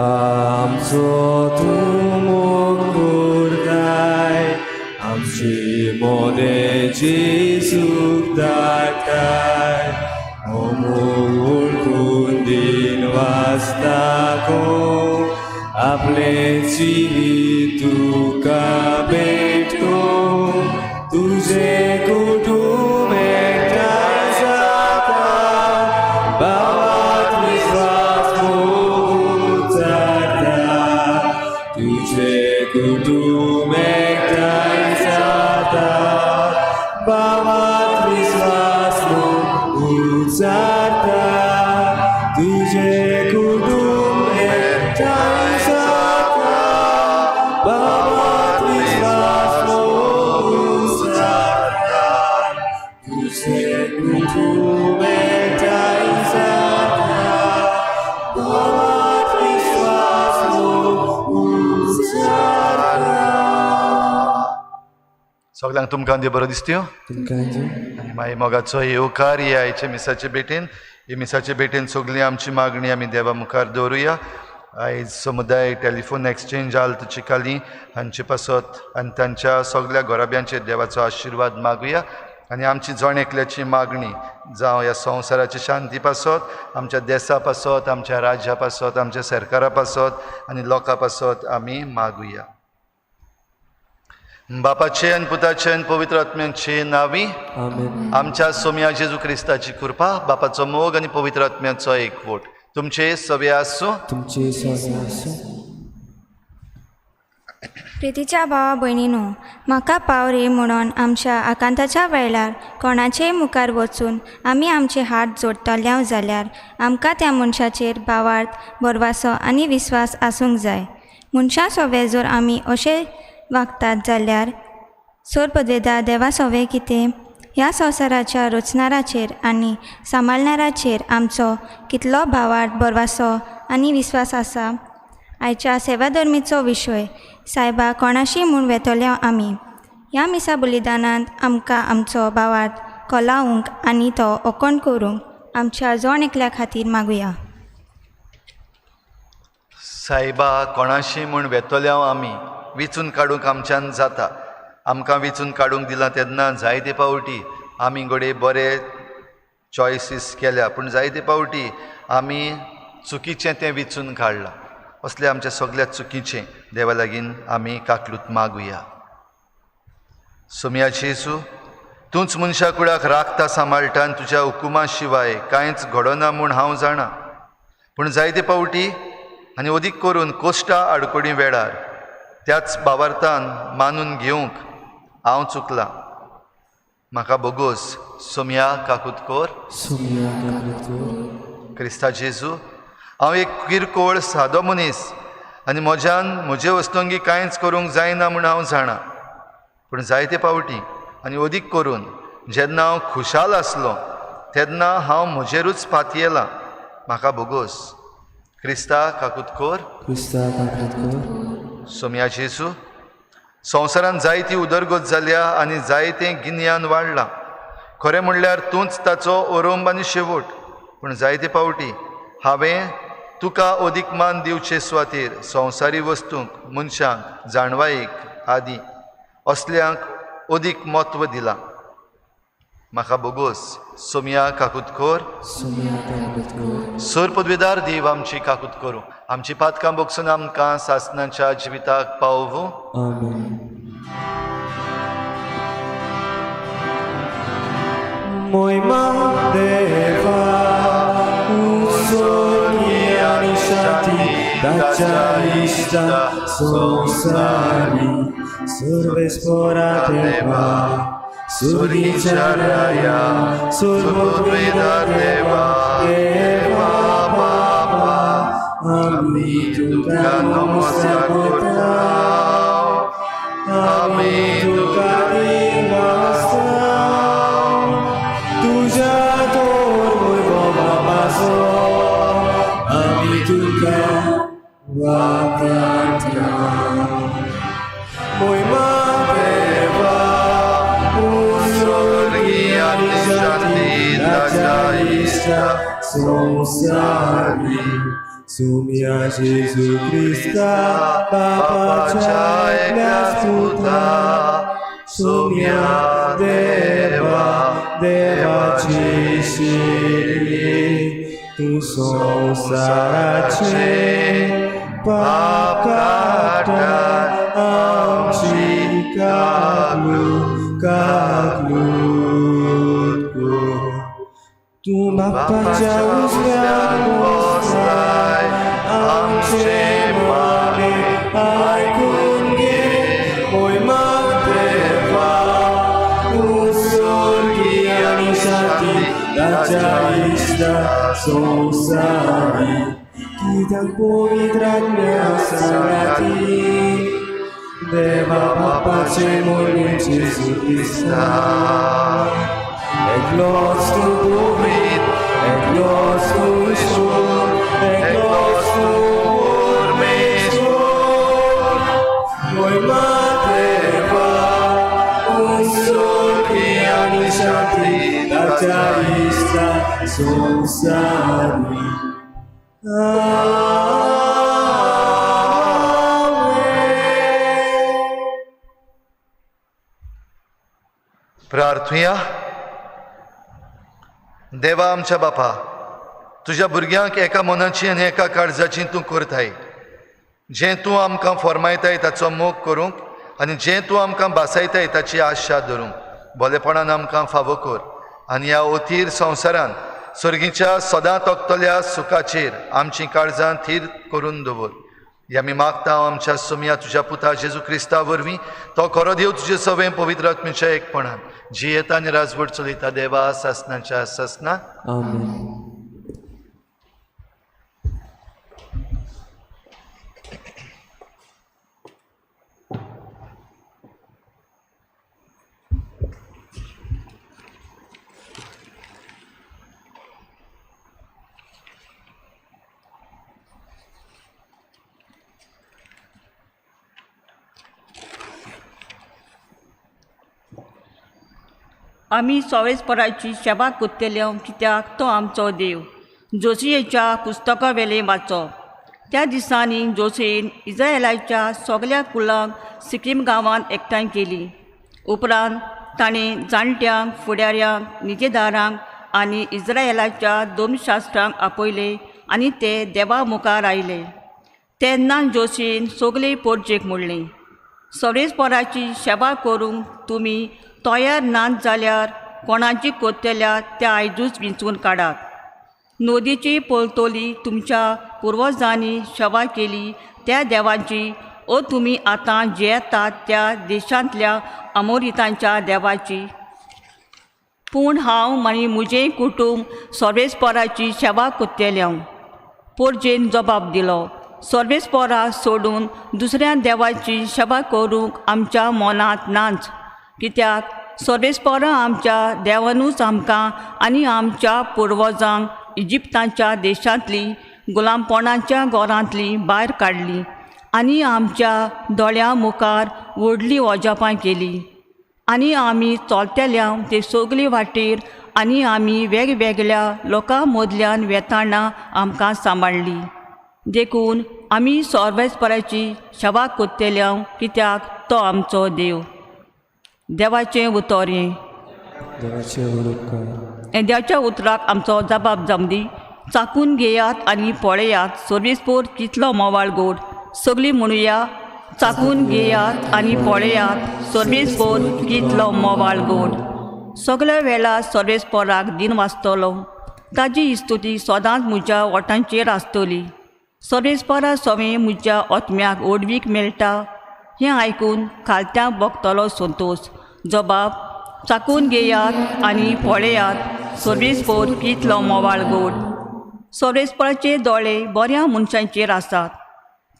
आमचो तूं मोग करताय आमचे मोदें जेजूक धाडटाय हो मोग वळखून दिन वाचता कोण आपलें जिवीत तुका भेटोवंक तुजें कुटूंब एकठांय जाता भावार्थ विस्वास मोग उच्चारता तुजें कुटूंब एकठांय जाता भावार्थ विस्वास मोग उच्चारता तुजें कुटूंब एकठांय जाता भावार्थ विस्वास मोग उच्चारता तुजें कुटूंब एकठांय जाता भावार्थ विस्वास मोग उच्चारता. सगल्यांक तुमकां देव बरो दिसत्यो. तुमकां. आनी मागीर मोगाचो येवकार ही आयच्या मिसाचे भेटेन. ही मिसाचे भेटेन सगळी आमची मागणी आमी देवा मुखार दवरुया. आयज समुदाय टेलिफोन एक्सचेंज आल्त चिकाली हांचे पासत आनी तांच्या सगल्या घराब्यांचेर देवाचो आशिर्वाद मागुया. आनी आमची जण एकल्याची मागणी जावं ह्या संवसाराची शांती पासत, आमच्या देसा पासत, आमच्या राज्या पासत, आमच्या सरकारा पासत आनी लोकां पासत आमी मागुया. बापाचे आनी पुताचे आनी पवित्र आत्म्याचे नांवी. आमेन. आमच्या सोम्या जेजू क्रिस्ताची कृपा, बापाचो मोग आनी पवित्र आत्म्याचो एकवट तुमचे सवे आसूं. तुमचे सवे आसूं. प्रितीच्या भावा भयणीनो, म्हाका पाव रे म्हणून आमच्या आकांताच्या वेळार कोणाचेय मुखार वचून आमी आमचे हात जोडटले जाल्यार आमकां त्या मनशाचेर भावार्थ, भरवासो आनी विस्वास आसूंक जाय. मनशां सोवे जर आमी अशें वागतात जाल्यार सोर पदवेदार देवा सोवे कितें? ह्या संवसाराच्या रचणाराचेर आनी सांबाळणाराचेर आमचो कितलो भावार्थ, भरवासो आनी विस्वास आसा? आयच्या सेवाधर्मीचो विशय सायबा कोणाशी म्हूण वेतले आमी. ह्या मिसा बलिदानांत आमकां आमचो भावार्थ कोलावंक आनी तो ओकोण करूंक आमच्या जण एकल्या खातीर मागुया. सायबा कोणाशी म्हूण वेतले आमी. विचून काडूंक आमच्यान जाता. आमकां विचून काडूंक दिलां तेन्ना जायते पावटी आमी घडये बरे चॉयसीस केल्या, पूण जायते पावटी आमी चुकीचें तें विचून काडलां. असले आमच्या सगल्या चुकीचें देवा लागीं आमी काकलूत मागुया. सोमया जेजू, तूंच मनशा कुळाक राखता, सांबाळटा आनी तुज्या हुकुमा शिवाय कांयच घडना म्हूण हांव जाणा. पूण जायते पावटी आनी अदीक करून कोश्टा आडकोडी वेळार त्याच बावार्थान मानून घेवंक हांव चुकलां. म्हाका बोगोस. सोमया काकूत कोर. सोमया काकूत कोर. क्रिस्ता जेजू, हांव एक किरकोळ सादो मनीस आनी म्हज्यान म्हजे वस्तुंगी कांयच करूंक जायना म्हूण हांव जाणा. पूण जायते पावटी आनी अदीक करून जेन्ना हांव खुशाल आसलो तेन्ना हांव म्हजेरूच पातयेलां. म्हाका बोगोस. क्रिस्ता काकूत कोर. क्रिस्ता काकूत कोर. सोमया जेजू, संवसारांत जायती उदरगत जाल्या आनी जायतें गिन्यान वाडलां. खरें म्हणल्यार तूंच ताचो ओरोंब आनी शेवट. पूण जायते पावटी हांवें तुका अदीक मान दिवचे सुवातेर संवसारी वस्तूंक, मनशांक, जाणवायेक आदी असल्यांक अदीक म्हत्व दिलां. म्हाका बोगोस. सोमया काकूत कोर. सोमया काकूत कोर. सोर पदवेदार देव आमची काकूत करूं, आमची पातकां बोगसून आमकां सासनाच्या जिविताक पावोवं. आमेन. मोयमा देवा उत्सर्गी आनी शांती ताच्या इश्टा संवसारी सर्वेस्पोरा देवा सुर्गीच्या राया सुर्गोद्वेदार देवा देवा बाबा आमी तुका नमस्कार करता, आमी तुका दिवासता. तुज्या तोर बाबाचो आमी तुका वाकाट्या. मोयमा देवा उत्सर्गी आनी शांती ताच्या इश्टा संवसारी सुम्या जेजू क्रिस्ता बापाच्या एकल्याच पुता सुम्या देवा देवाची शिरी तूं संवसाराचें पाप काडटा आमची काकलूट काकलूट कर. तूं बापाच्या उजव्यान बसलाय आमचें मागणें आयकून घे मोयमा देवा तूं स्वर्गी आनी शांती ताच्या इश्टा संवसारी कित्याक पवित्र आत्म्या सांगाती देवा बापाचे मोयमे जेजू क्रिस्ता एकलोच तूं पवित्र एकलोच तूं ईश्वर एकलोच तूं परमेश्वर मोयमा देवा तूं स्वर्गी आनी शांती ताच्या इश्टा संवसारी. आमेन. प्रार्थुया. देवा आमच्या बापा, तुज्या भुरग्यांक एका मनाची आनी एका काळजाची तूं करताय. जें तूं आमकां फॉर्मायताय ताचो मोग करूंक आनी जें तूं आमकां भासायताय ताची आशा धरूंक भोलेपणान आमकां फावो कर आनी ह्या अथीर संवसारान सर्गीच्या सदां तकतल्या सुखाचेर आमचीं काळजां थीर करून दवर. हे आमी मागता आमच्या सुमया तुज्या पुता जेजू क्रिस्ता वरवीं, तो खरो देव तुजे सवें पवित्र आत्म्याच्या एकपणान जियेता आनी राजवट चलयता देवा सासनाच्या सासना. आमेन. आमी सोवेसपराची सेवा कोत्तेले कित्याक तो आमचो देव. जोसियेच्या पुस्तका वेलें वाचप. त्या दिसांनी जोसेन इज्रायलाच्या सगल्या कुलांक सिक्कीम गांवांत एकठांय केली. उपरांत ताणें जाणट्यांक, फुडाऱ्यांक, निजेदारांक आनी इज्रायलाच्या दोमशास्त्रांक आपयले आनी ते देवा मुखार आयले. तेन्ना जोसेन सगले पोरजेक म्हणलें, सोरेसपोराची सेवा करूंक तुमी तयार नात जाल्यार कोणाची कोत्तेल्या त्या आयजूच विंचून काडात. नदीची पलतोली तुमच्या पुर्वजांनी सेवा केली त्या देवाची ओ तुमी आतां जियेतात त्या देशांतल्या अमोरितांच्या देवाची. पूण हांव आनी म्हजें कुटूंब सोर्वेसपोराची सेवा कोत्तेलें. पोरजेन जबाब दिलो, सोर्वेसपोरा सोडून दुसऱ्या देवाची सेवा करूंक आमच्या मनांत नाच, कित्याक सोर्वेसपोरा आमच्या देवानूच आमकां आनी आमच्या पुर्वजांक इजिप्ताच्या देशांतली गुलामपणाच्या गोरांतली भायर काडली आनी आमच्या दोळ्यां मुखार व्हडली अजापां केली. आनी आमी चलतेल्या ते सगली वाटेर आनी आमी वेगवेगळ्या लोकां मदल्यान वेताना आमकां सांबाळ्ळी. देखून आमी सोर्वेसपराची सेवा कोत्तेल्या कित्याक तो आमचो देव. देवाचें उतर हें. देवाच्या उतराक आमचो जबाब जावं दी. चाकून घेयात आनी पळयात सोर्वेसपोर कितलो मोवाळ गोड. सगळीं म्हणुया, चाकून घेयात आनी पळयात सोर्वेसपोर कितलो मोवाळ गोड. सगल्या वेळार सोर्वेसपोराक दिन वाचतलो, ताजी इस्तुती सदांच म्हज्या ओठांचेर आसतली. सोर्वेसपोरा सवें म्हज्या आत्म्याक ओडवीक मेळटा हें आयकून खालत्यां भोगतलो संतोश. जबाब, चाकून घेयात आनी पळयात सोर्वेसपोर कितलो मोवाळ गोड. सोर्वेसपोराचे दोळे बऱ्या मनशांचेर आसात,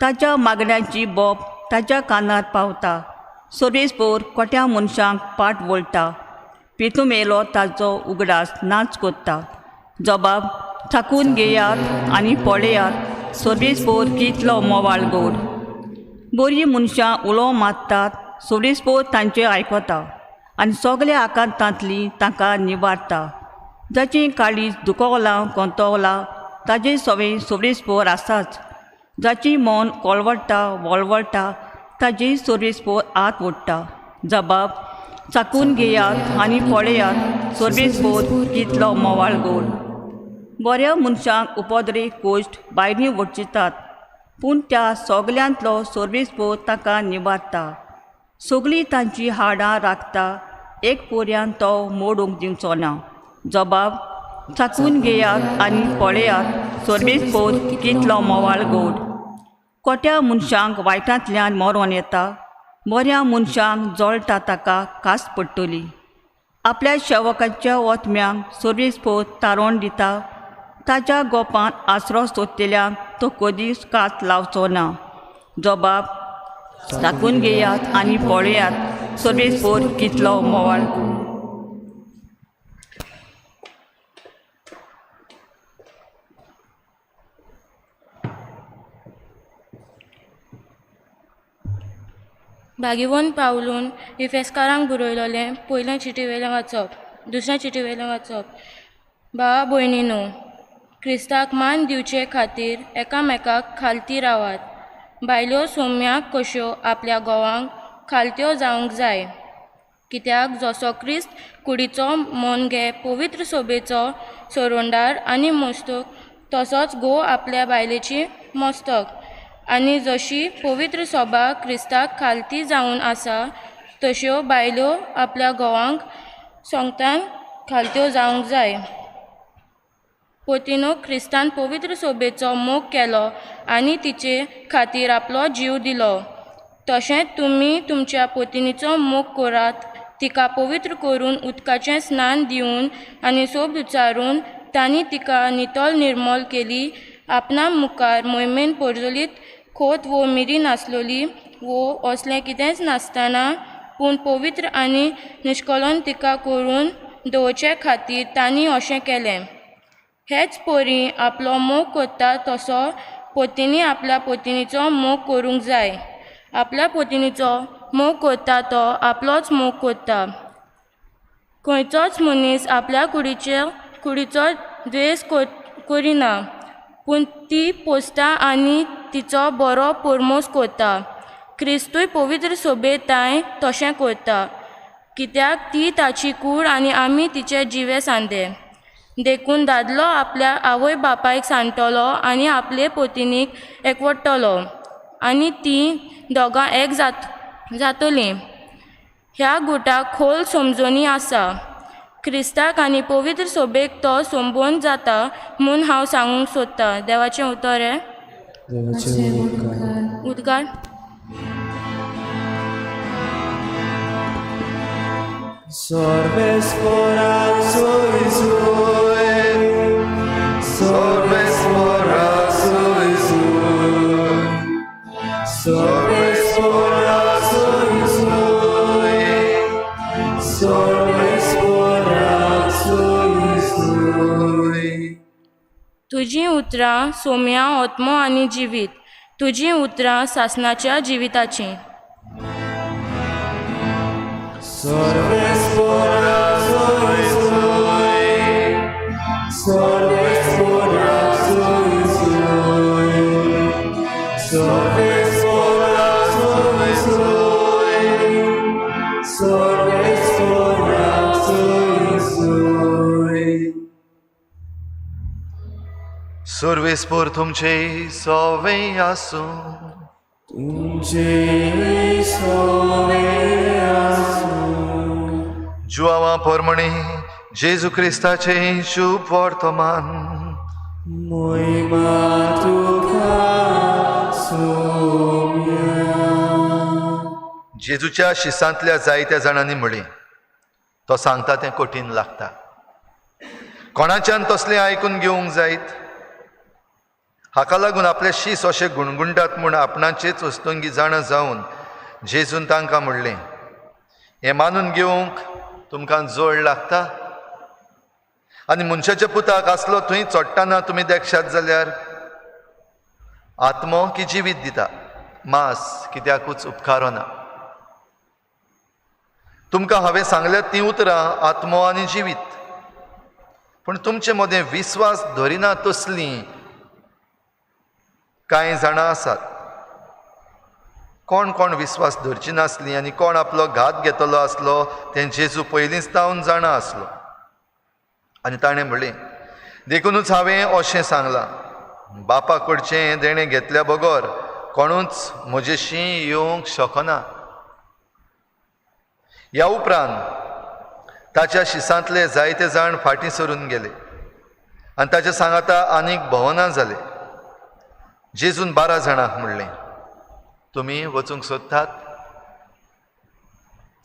ताच्या मागण्यांची बोब ताच्या कानार पावता. सोर्वेसपोर कोट्या मनशांक पाट वळटा, पितुमेलो ताचो उगडास नाच कोत्ता. जबाब, चाकून घेयात आनी पळयात सोर्वेसपोर कितलो मोवाळ गोड. बरीं मनशां उलो मारतात, सोर्वेसपोर तांचें आयकता आनी सगल्या आकांतांतली तांकां निवारता. जाचें काळीज दुखवलां गोंतवलां ताजे सवे सोर्वेस्पोर आसाच. जाची मन कोलवडटा वळवळटा ताजी सोर्वेस्पोर आत ओडटा. जबाब चाकून घेयात आनी पळयात सोर्वेस्पोर कितलो मोवाळ गोड. बऱ्या मनशांक उपद्रे कोश्ट भायरी वचितात पूण त्या सगल्यांतलो सोर्वेस्पोर ताका निवारता. सगळीं तांची हाडां राखता एक पोरयान तो मोडूंक दिवचो ना. जबाब चाकून घेयात आनी पळयात सोर्वेस्पोर कितलो मोवाळ गोड. कोट्या मनशांक वायटांतल्यान मरोन येता बऱ्या मनशांक जळटा ताका कास पडटली. आपल्या शेवकाच्या ओतम्यांक सोर्वेस्पोर तारोण दिता. ताच्या गोपान आसरो सोदतल्यांक तो कदीच कात लावचो ना. जबाब चाकून घेयात आनी पळयात सोर्वेस्पोर कितलो मोवाळ. भागीवन पावलून इफेस्कारांक बरयलोलें पयलें चिटी वयलें वाचप. दुसऱ्या चिटी वयलें वाचप. भावा भयणीनो, क्रिस्ताक मान दिवचे खातीर एकामेकाक खालती रावात. बायल्यो सोम्याक कश्यो आपल्या घोवांक खालत्यो जावंक जाय. कित्याक जसो क्रिस्त कुडीचो मोनगे पवित्र सोबेचो सोरोंडार आनी मस्तक तसोच घोव आपल्या बायलेची मस्तक. आनी जशी पवित्र सोबा क्रिस्ताक खालती जावन आसा तश्यो बायल्यो आपल्या घोवांक सोंगतान खालत्यो जावंक जाय. पोतिनो क्रिस्तान पवित्र सोबेचो मोग केलो आनी तिचे खातीर आपलो जीव दिलो. तशेंच तुमी तुमच्या पोतिनीचो मोग करात, तिका पवित्र करून उदकाचें स्नान दिवन आनी सोब उच्चारून तांणी तिका नितळ निर्मोल केली. आपणा मुखार मोहिमेन परजलीत खोत वो मिरी नासलोली वो असलें कितेंच नासतना पूण पवित्र आनी निश्कलन तिका करून दवरचे खातीर तांणी अशें केलें. हेच परी आपलो मोग करता तसो पोतिनी आपल्या पोतिनीचो मोग करूंक जाय. आपल्या पोतिनीचो मोग करता तो आपलोच मोग करता. खंयचोच मनीस आपल्या कुडीचो द्वेस करिना पूण ती पोसता आनी तिचो बरो पोरमोस करता. क्रिस्तूय पवित्र सोबेताय तशें करता कित्याक ती ताची कूड आनी आमी तिचे जिवे सांदे. देखून दादलो आपल्या आवय बापायक सांडटलो आनी आपले पोतिनीक एकवटतलो आनी तीं दोगां एक जातलीं. ह्या गुटाक खोल समजणी आसा. क्रिस्ताक आनी पवित्र सोबेक तो संबोन जाता म्हूण हांव सांगूंक सोदतां. देवाचें उतर हें. उद्गार. तुजीं उतरां सोम्या आत्मो आनी जिवीत. तुजीं उतरां सासणाच्या जिविताचीं. सर्वेस्पोर तुमचे सोवे आसूं. तुमचे सोवे आसूं. जुआवा पोरमणे जेजू क्रिस्ताचे शुभ वर्तमान. मोहिमा तुका सोम्या. जेजूच्या शिसांतल्या जायत्या जाणांनी म्हळें, तो सांगता तें कठीण लागता. कोणाच्यान तसलें आयकून घेवंक जायत? हाका लागून आपले शीस अशे गुणगुणटात म्हूण आपणाचेच वस्तुंगी जाणा जावन जेजून तांकां म्हणलें, हें मानून घेवंक तुमकां जोड लागता? आनी मनशाच्या पुताक आसलो थंय चडटना तुमी देखशात जाल्यार आत्मो की जिवीत दिता, मांस कित्याकूच उपकारना. तुमकां हांवें सांगल्यात तीं उतरां आत्मो आनी जिवीत, पूण तुमचे मदें विस्वास धरिना तसलीं कांय जाणां आसात. कोण कोण विस्वास धरची नासली आनी कोण आपलो घात घेतलो आसलो तें जेजू पयलींच तावन जाणा आसलो. आनी ताणें म्हणलें, देखुनूच हांवें अशें सांगलां, बापा कडचें देणें घेतल्या बगर कोणूच म्हजेशी येवंक शकना. ह्या उपरांत ताच्या शिसांतले जायते जाण फाटीं सरून गेले आनी ताच्या सांगाता आनीक भोवना जाले. जेजून 12 जाणांक म्हणलें, तुमी वचूंक सोदतात?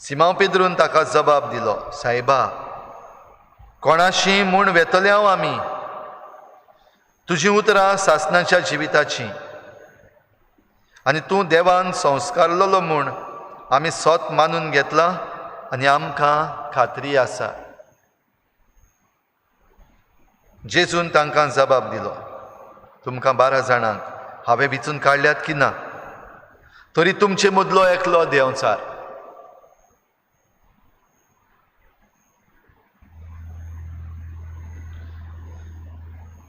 सिमांव पेद्रून ताका जबाब दिलो, सायबा, कोणाशी म्हूण वेतले हांव आमी? तुजीं उतरां सासणाच्या जिविताचीं आनी तूं देवान संस्कारलेलो म्हूण आमी सोत मानून घेतलां आनी आमकां खात्री आसा. जेजून तांकां जबाब दिलो, तुमकां 12 जाणांक हांवें विचून काडल्यात की ना, तरी तुमचे मदलो एकलो देंवचार.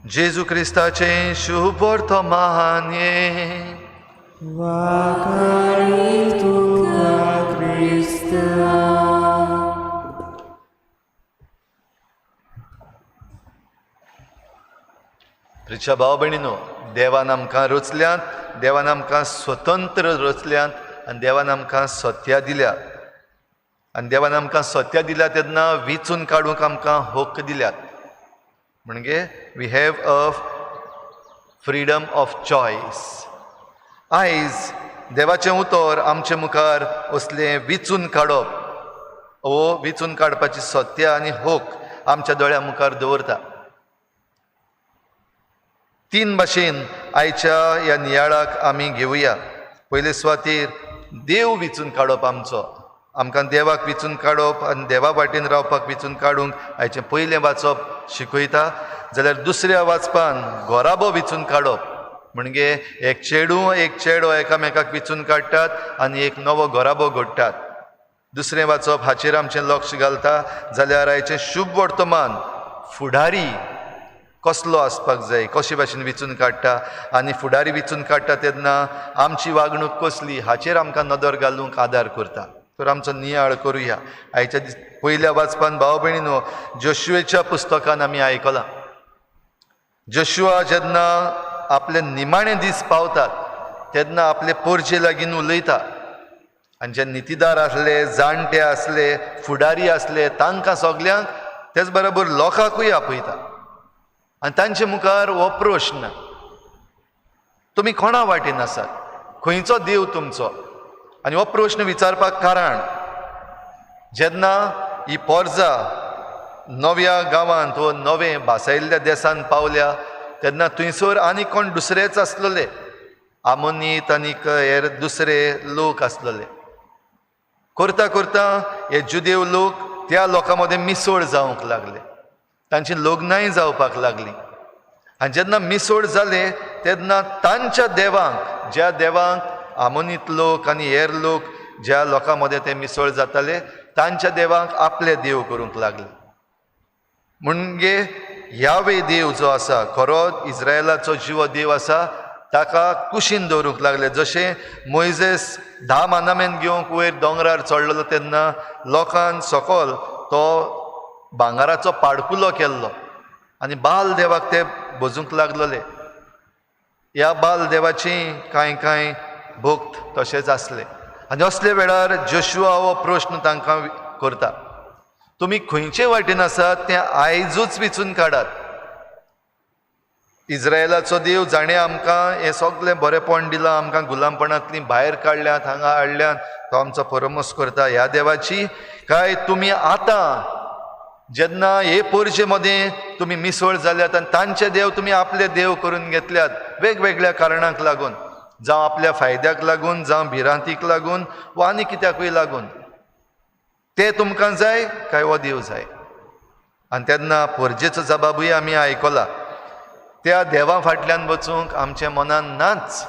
जेजू क्रिस्ताचें शुभ वर्तमान. वाखाणी तुका क्रिस्ता. प्रिच्या भाव भयणीनो, देवान आमकां रचल्यांत, देवान आमकां स्वतंत्र रचल्यांत आनी देवान आमकां सत्या दिल्या. आनी देवान आमकां सत्या दिल्या तेन्ना विचून काडूंक आमकां हक्क दिल्यात. म्हणजे we have a freedom of choice. आयज देवाचें उतर आमचे मुखार असलें विचून काडप वो विचून काडपाची सत्या आनी हक्क आमच्या दोळ्या मुखार दवरता. 3 भाशेन आयच्या ह्या नियाळाक आमी घेवया. पयले सुवातेर देव विचून काडप आमचो, आमकां देवाक विचून काडप आनी देवा वाटेन रावपाक विचून काडूंक आयचें पयलें वाचप शिकयता. जाल्यार दुसऱ्या वाचपान घराबो विचून काडप, म्हणजे एक चेडूं एक चेडो एकामेकाक विचून काडटात आनी एक नवो घराबो घडटात. दुसरें वाचप हाचेर आमचें लक्ष घालता. जाल्यार आयचें शुभ वर्तमान फुडारी कसलो आसपाक जाय, कशे भाशेन विचून काडटा आनी फुडारी विचून काडटा तेन्ना आमची वागणूक कसली हाचेर आमकां नदर घालूंक आदार करता. तर आमचो नियाळ करुया. आयच्या पयल्या वाचपान भाव भयणीनो, जोशुएच्या पुस्तकान आमी आयकलां, जोशुआ जेन्ना आपले निमाणे दीस पावतात तेन्ना आपले पोरजे लागीं उलयता आनी जे नितीदार आसले, जाणटे आसले, फुडारी आसले तांकां सगल्यांक तेच बरोबर लोकांकूय आपयता आनी तांचे मुखार हो प्रश्न, तुमी कोणा वाटेन आसात, खंयचो देव तुमचो? आनी हो प्रश्न विचारपाक कारण जेन्ना ही पोरजा नव्या गांवांत वो नवे भासायल्ल्या देशांत पावल्या तेन्ना थंयसर आनी कोण दुसरेच आसलेले, आमोनीत आनीक हेर दुसरे लोक आसलेले. करता करता हे जुदेव लोक त्या लोकां मदें मिसळ जावंक लागले, तांची लग्नांय जावपाक लागलीं. आनी जेन्ना मिसळ जाले तेन्ना तांच्या देवांक, ज्या देवांक आमोनीत लोक आनी हेर लोक ज्या लोकां मदें ते मिसळ जाताले तांच्या देवांक आपले देव करूंक लागले. म्हणजे ह्यावे देव जो आसा, खरो इस्रायलाचो जिवो देव आसा, ताका कुशीन दवरूंक लागले. जशें मोयजेस 10 मानामेन घेवंक वयर दोंगरार चडलेलो तेन्ना लोकान सकल तो भांगराचो पाडकुलो केल्लो आनी बाल देवाक ते भजूंक लागलेले. ह्या बाल देवाची कांय कांय भक्त तशेंच आसले. आनी असले वेळार जोशुआ हो प्रश्न तांकां करता, तुमी खंयचे वाटेन आसात तें आयजूच विचून काडात. इस्रायलाचो देव जाणें आमकां हें सगळें बरेंपण दिलां, आमकां गुलामपणांतलीं भायर काडल्यात, हांगा हाडल्यात, तो आमचो परमोस करता ह्या देवाची. काय तुमी आतां जेन्ना हे पोरजे मदें तुमी मिसळ जाल्यात आनी तांचे देव तुमी आपले देव करून घेतल्यात वेगवेगळ्या कारणांक लागून, जावं आपल्या फायद्याक लागून, जावं भिरांतीक लागून वा आनी कित्याकूय लागून, ते तुमकां जाय काय हो देव जाय? आनी तेन्ना पोरजेचो जबाबूय आमी आयकला, त्या देवा फाटल्यान वचूंक आमच्या मनान नाच.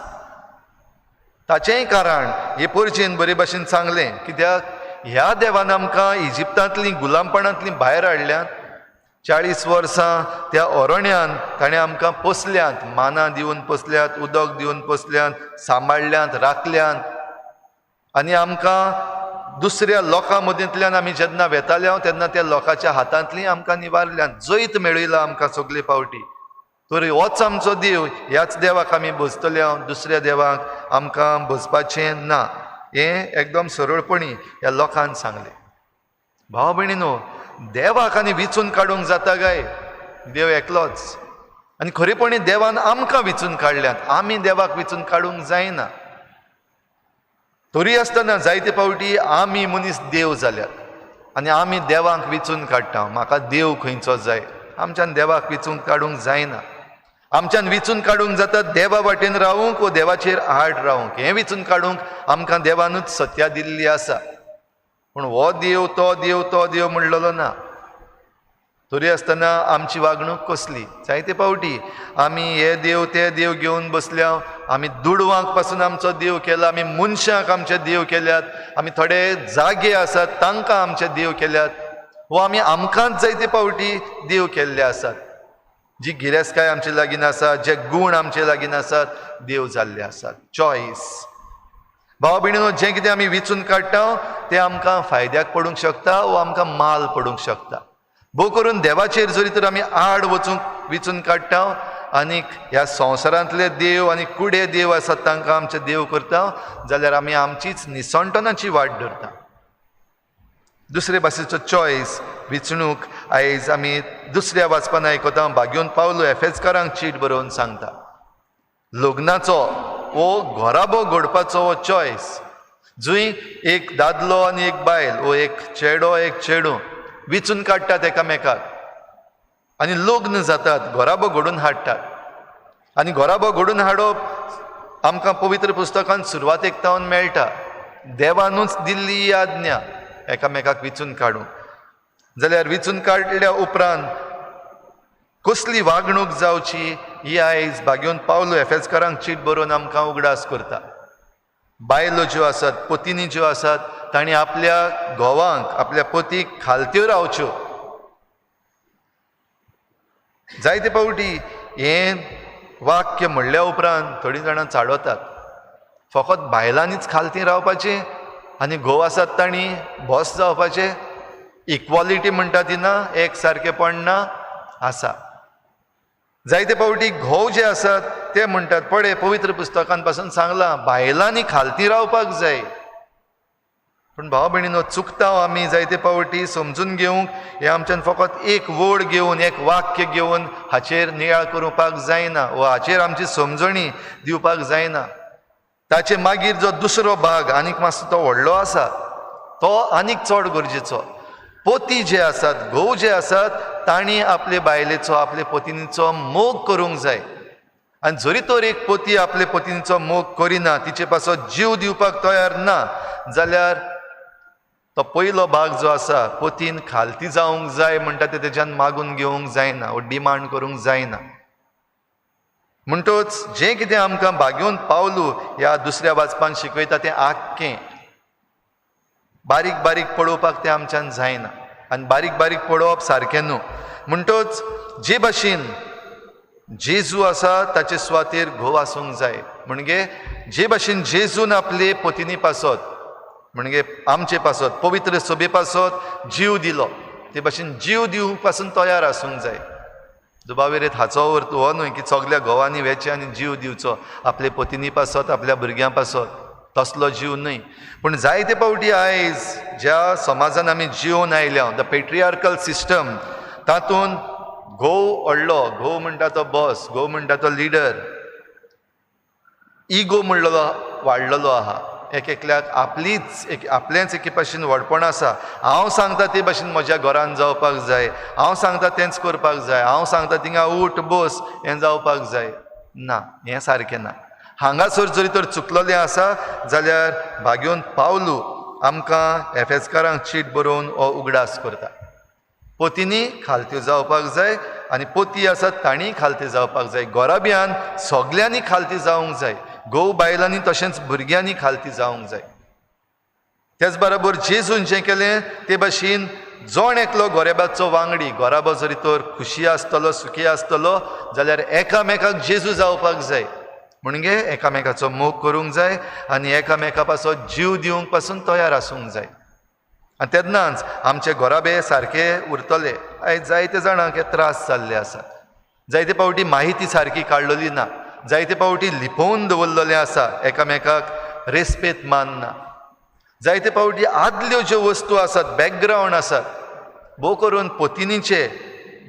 ताचेंय कारण हे पोरजेन बरे भाशेन सांगलें, कित्याक ह्या देवान आमकां इजिप्तांतलीं गुलामपणांतलीं भायर हाडल्यात, 40 वर्सां त्या अरण्यान ताणें आमकां पोसल्यांत, मानां दिवन पोसल्यात, उदक दिवन पोसल्यांत, सांबाळ्ळ्यांत, राखल्यांत. आनी आमकां दुसऱ्या लोकां मदींतल्यान आमी जेन्ना वेताले तेन्ना त्या लोकांच्या हातांतली आमकां निवारल्यान, जैत मेळयला आमकां सगळे पावटी. तर होच आमचो देव, ह्याच देवाक आमी भजतले, दुसऱ्या देवाक आमकां भजपाचें ना. हें एकदम सरळपणी ह्या लोकान सांगलें. भाव भयणीनो, देवाक आनी विचून काडूंक जाता काय? देव एकलोच. आनी खरेपणी देवान आमकां विचून काडल्यात, आमी देवाक विचून काडूंक जायना. तरी आसतना जायते फावटी आमी मनीस देव जाल्यात आनी आमी देवाक विचून काडटा. म्हाका देव खंयचो जाय? आमच्यान देवाक विचून काडूंक जायना. आमच्यान विचून काडूंक जाता देवा वाटेन रावूंक वो देवाचेर आड रावूंक. हें विचून काडूंक आमकां देवानूच सत्या दिल्ली आसा. पूण हो देव तो देव तो देव म्हणलेलो ना. तरी आसतना आमची वागणूक कसली? जायते फावटी आमी हे देव ते देव घेवन बसल्या. आमी दुडवांक पासून आमचो देव केला, आमी मनशांक आमचे देव केल्यात, आमी थोडे जागे आसात तांकां आमचे देव केल्यात, वो आमी आमकांच जायते फावटी देव केल्ले आसात. जी गिरेस्तकाय आमचे लागीं आसा, जे गूण आमचे लागीं आसात, देव जाल्ले आसात. चॉयस. भाव भयणीनो, जें कितें आमी विचून काडटा तें आमकां फायद्याक पडूंक शकता वो आमकां माल पडूंक शकता. भोव करून देवाचेर जरी तर आमी आड वचूंक विचून काडटा आनीक ह्या संवसारांतले देव आनी कुडे देव आसात तांकां आमचे देव करता जाल्यार आमी आमचीच निसणटनाची वाट धरता. दुसरे भाशेचो चॉयस, विचणूक आयज आमी दुसऱ्या वाचपान आयकता. भाग्योन पावलो एफेजकारांक चीट बरोवन सांगता, लग्नाचो वो घराबो घडपाचो हो चॉयस, जंय एक दादलो आनी एक बायल वो एक चेडो एक चेडूं विचून काडटात एकामेकाक आनी लग्न जातात, घराबो घडून हाडटात. आनी घराबो घडून हाडप आमकां पवित्र पुस्तकान सुरवातेक तावन मेळटा. देवानूच दिल्ली ही आज्ञा एकामेकाक विचून काडूंक. जाल्यार विचून काडल्या उपरांत कसली वागणूक जावची ही आयज भाग्योन पावलो एफेजकारांक चीट बरोवन आमकां उगडास करता. बायलो ज्यो आसात, पतिनी ज्यो आसात, तांणी आपल्या घोवांक, आपल्या पतीक खालत्यो रावच्यो. जायते फावटी हें वाक्य म्हणल्या उपरांत थोडीं जाणां चाडवतात, फकत बायलांनीच खालती रावपाचें आनी घोव आसात तांणी बॉस जावपाचें. इक्वॉलिटी म्हणटा ती ना, एक सारकेपण ना आसा. जायते फावटी घोव जे आसात ते म्हणटात, पळय पवित्र पुस्तकान पासून सांगलां बायलांनी खालती रावपाक जाय. पूण भाव भयणीनो, चुकता आमी जायते फावटी समजून घेवंक. हें आमच्यान फकत एक वर्ड घेवन, एक वाक्य घेवन हाचेर नियाळ करपाक जायना वा हाचेर आमची समजणी दिवपाक जायना. ताचे मागीर जो दुसरो भाग आनीक मातसो तो व्हडलो आसा, तो आनीक चड गरजेचो. पोती जे आसात, घोव जे आसात, तांणी आपले बायलेचो, आपले पतिनीचो मोग करूंक जाय. आनी जरी तर एक पती आपले पतिनीचो मोग करिना, तिचे पासत जीव दिवपाक तयार ना, जाल्यार तो पयलो भाग जो आसा, पतीन खालती जावंक जाय म्हणटा ते तेज्यान मागून घेवंक जायना वो डिमांड करूंक जायना. म्हणटच जें कितें आमकां भाग्योन पावलू ह्या दुसऱ्या वाचपान शिकयता तें आख्खें बारीक बारीक पळोवपाक तें आमच्यान जायना आनी बारीक बारीक पळोवप सारकें न्हू. म्हणटच जे भाशेन जेजू आसा ताचे सुवातेर घोव आसूंक जाय. म्हणजे जे भाशेन जेजून आपले पतिनी पासत, म्हणजे आमचे पासत, पवित्र सभे पासत जीव दिलो, ते भाशेन जीव दिवंक पासून तयार आसूंक जाय. दुबावेरेत हाचो अर्थ हो न्हय की सगल्या घोवांनी वेचें आनी जीव दिवचो आपले पतिनी पासत, आपल्या भुरग्यां पासत, तसलो जीव न्हय. पूण जायते फावटी आयज ज्या समाजान आमी जिवन आयल्या, the patriarchal system, तातूंत घोव व्हडलो, घोव म्हणटा तो बॉस, घोव म्हणटा तो लिडर, इगो म्हणलेलो वाडलेलो आहा. एक एकल्याक आपलीच एक आपलेंच एके भाशेन व्हडपण आसा. हांव सांगता ते भाशेन म्हज्या घरान जावपाक जाय, हांव सांगता तेंच करपाक जाय, हांव सांगता थिंगा उठ बस हें जावपाक जाय. ना, हें सारकें ना. हांगासर जरी तर चुकलेलें आसा जाल्यार भाग्योन पावलू आमकां एफेजकारांक चीट बरोवन हो उगडास करता. पतींनी खालत्यो जावपाक जाय आनी पती आसात तांणी खालती जावपाक जाय. घराब्यान सगल्यांनी खालती जावंक जाय, घोव बायलांनी तशेंच भुरग्यांनी खालती जावंक जाय. तेच बरोबर जेजून जें केलें ते भाशेन जण एकलो गोरेबाचो वांगडी घराबो जरी तर खुशी आसतलो, सुखी आसतलो जाल्यार एकामेकाक जेजू जावपाक जाय. म्हणजे एकामेकाचो मोग करूंक जाय आनी एकामेका पासत जीव दिवंक पासून तयार आसूंक जाय. आनी तेन्नाच आमचे घराबे सारके उरतले. आयज जायते जाणांक हे त्रास जाल्ले आसात. जायते फावटी माहिती सारकी काडलेली ना, जायते फावटी लिपोवन दवरलेलें आसा, एकामेकाक रेस्पेद मानना. जायते फावटी आदल्यो ज्यो वस्तू आसात, बॅकग्रावंड आसात, भोव करून पोतिनीचे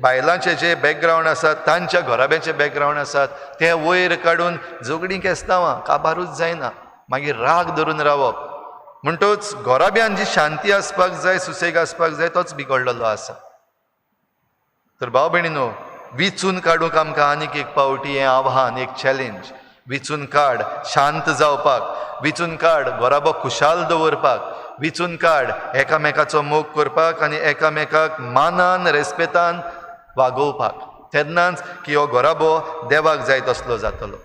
बायलांचे जे बॅकग्रावंड आसात, तांच्या घराब्याचे बॅकग्रावंड आसात, ते वयर काडून झगडीं केस्तांवां काबारूच जायना, मागीर राग धरून रावप. म्हणटच घराब्यान जी शांती आसपाक जाय, सुसेग आसपाक जाय, तोच बिगडलेलो आसा. तर भाव भयणीनो, विचून काडूंक आमकां आनीक एक पावटी हें आव्हान, एक चॅलेंज. विचून काड शांत जावपाक, विचून काड घराबो खुशाल दवरपाक, विचून काड एकामेकाचो मोग करपाक आनी एकामेकाक मानान रेस्पेतान वागोवपाक. तेन्नाच की हो घराबो देवाक जाय तसलो जातलो.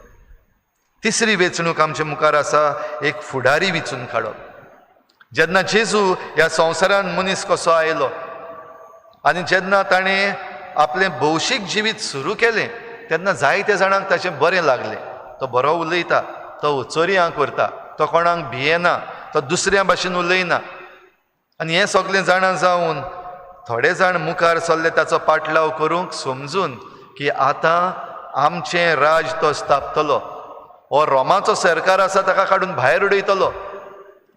तिसरी वेंचणूक आमचे मुखार आसा, एक फुडारी विचून काडप. जेन्ना जेजू ह्या संवसारान मनीस कसो आयलो आनी जेन्ना ताणें आपलें भौशीक जिवीत सुरू केलें तेन्ना जायते जाणांक ताचें बरें लागलें. तो बरो उलयता, तो उचोरयां करता, तो कोणाक भियेना, तो दुसऱ्या भाशेन उलयना. आनी हें सगळें जाणां जावन थोडे जाण मुखार सरले ताचो पाटलाव करूंक, समजून की आतां आमचें राज तो स्थापतलो, हो रोमाचो सरकार आसा ताका काडून भायर उडयतलो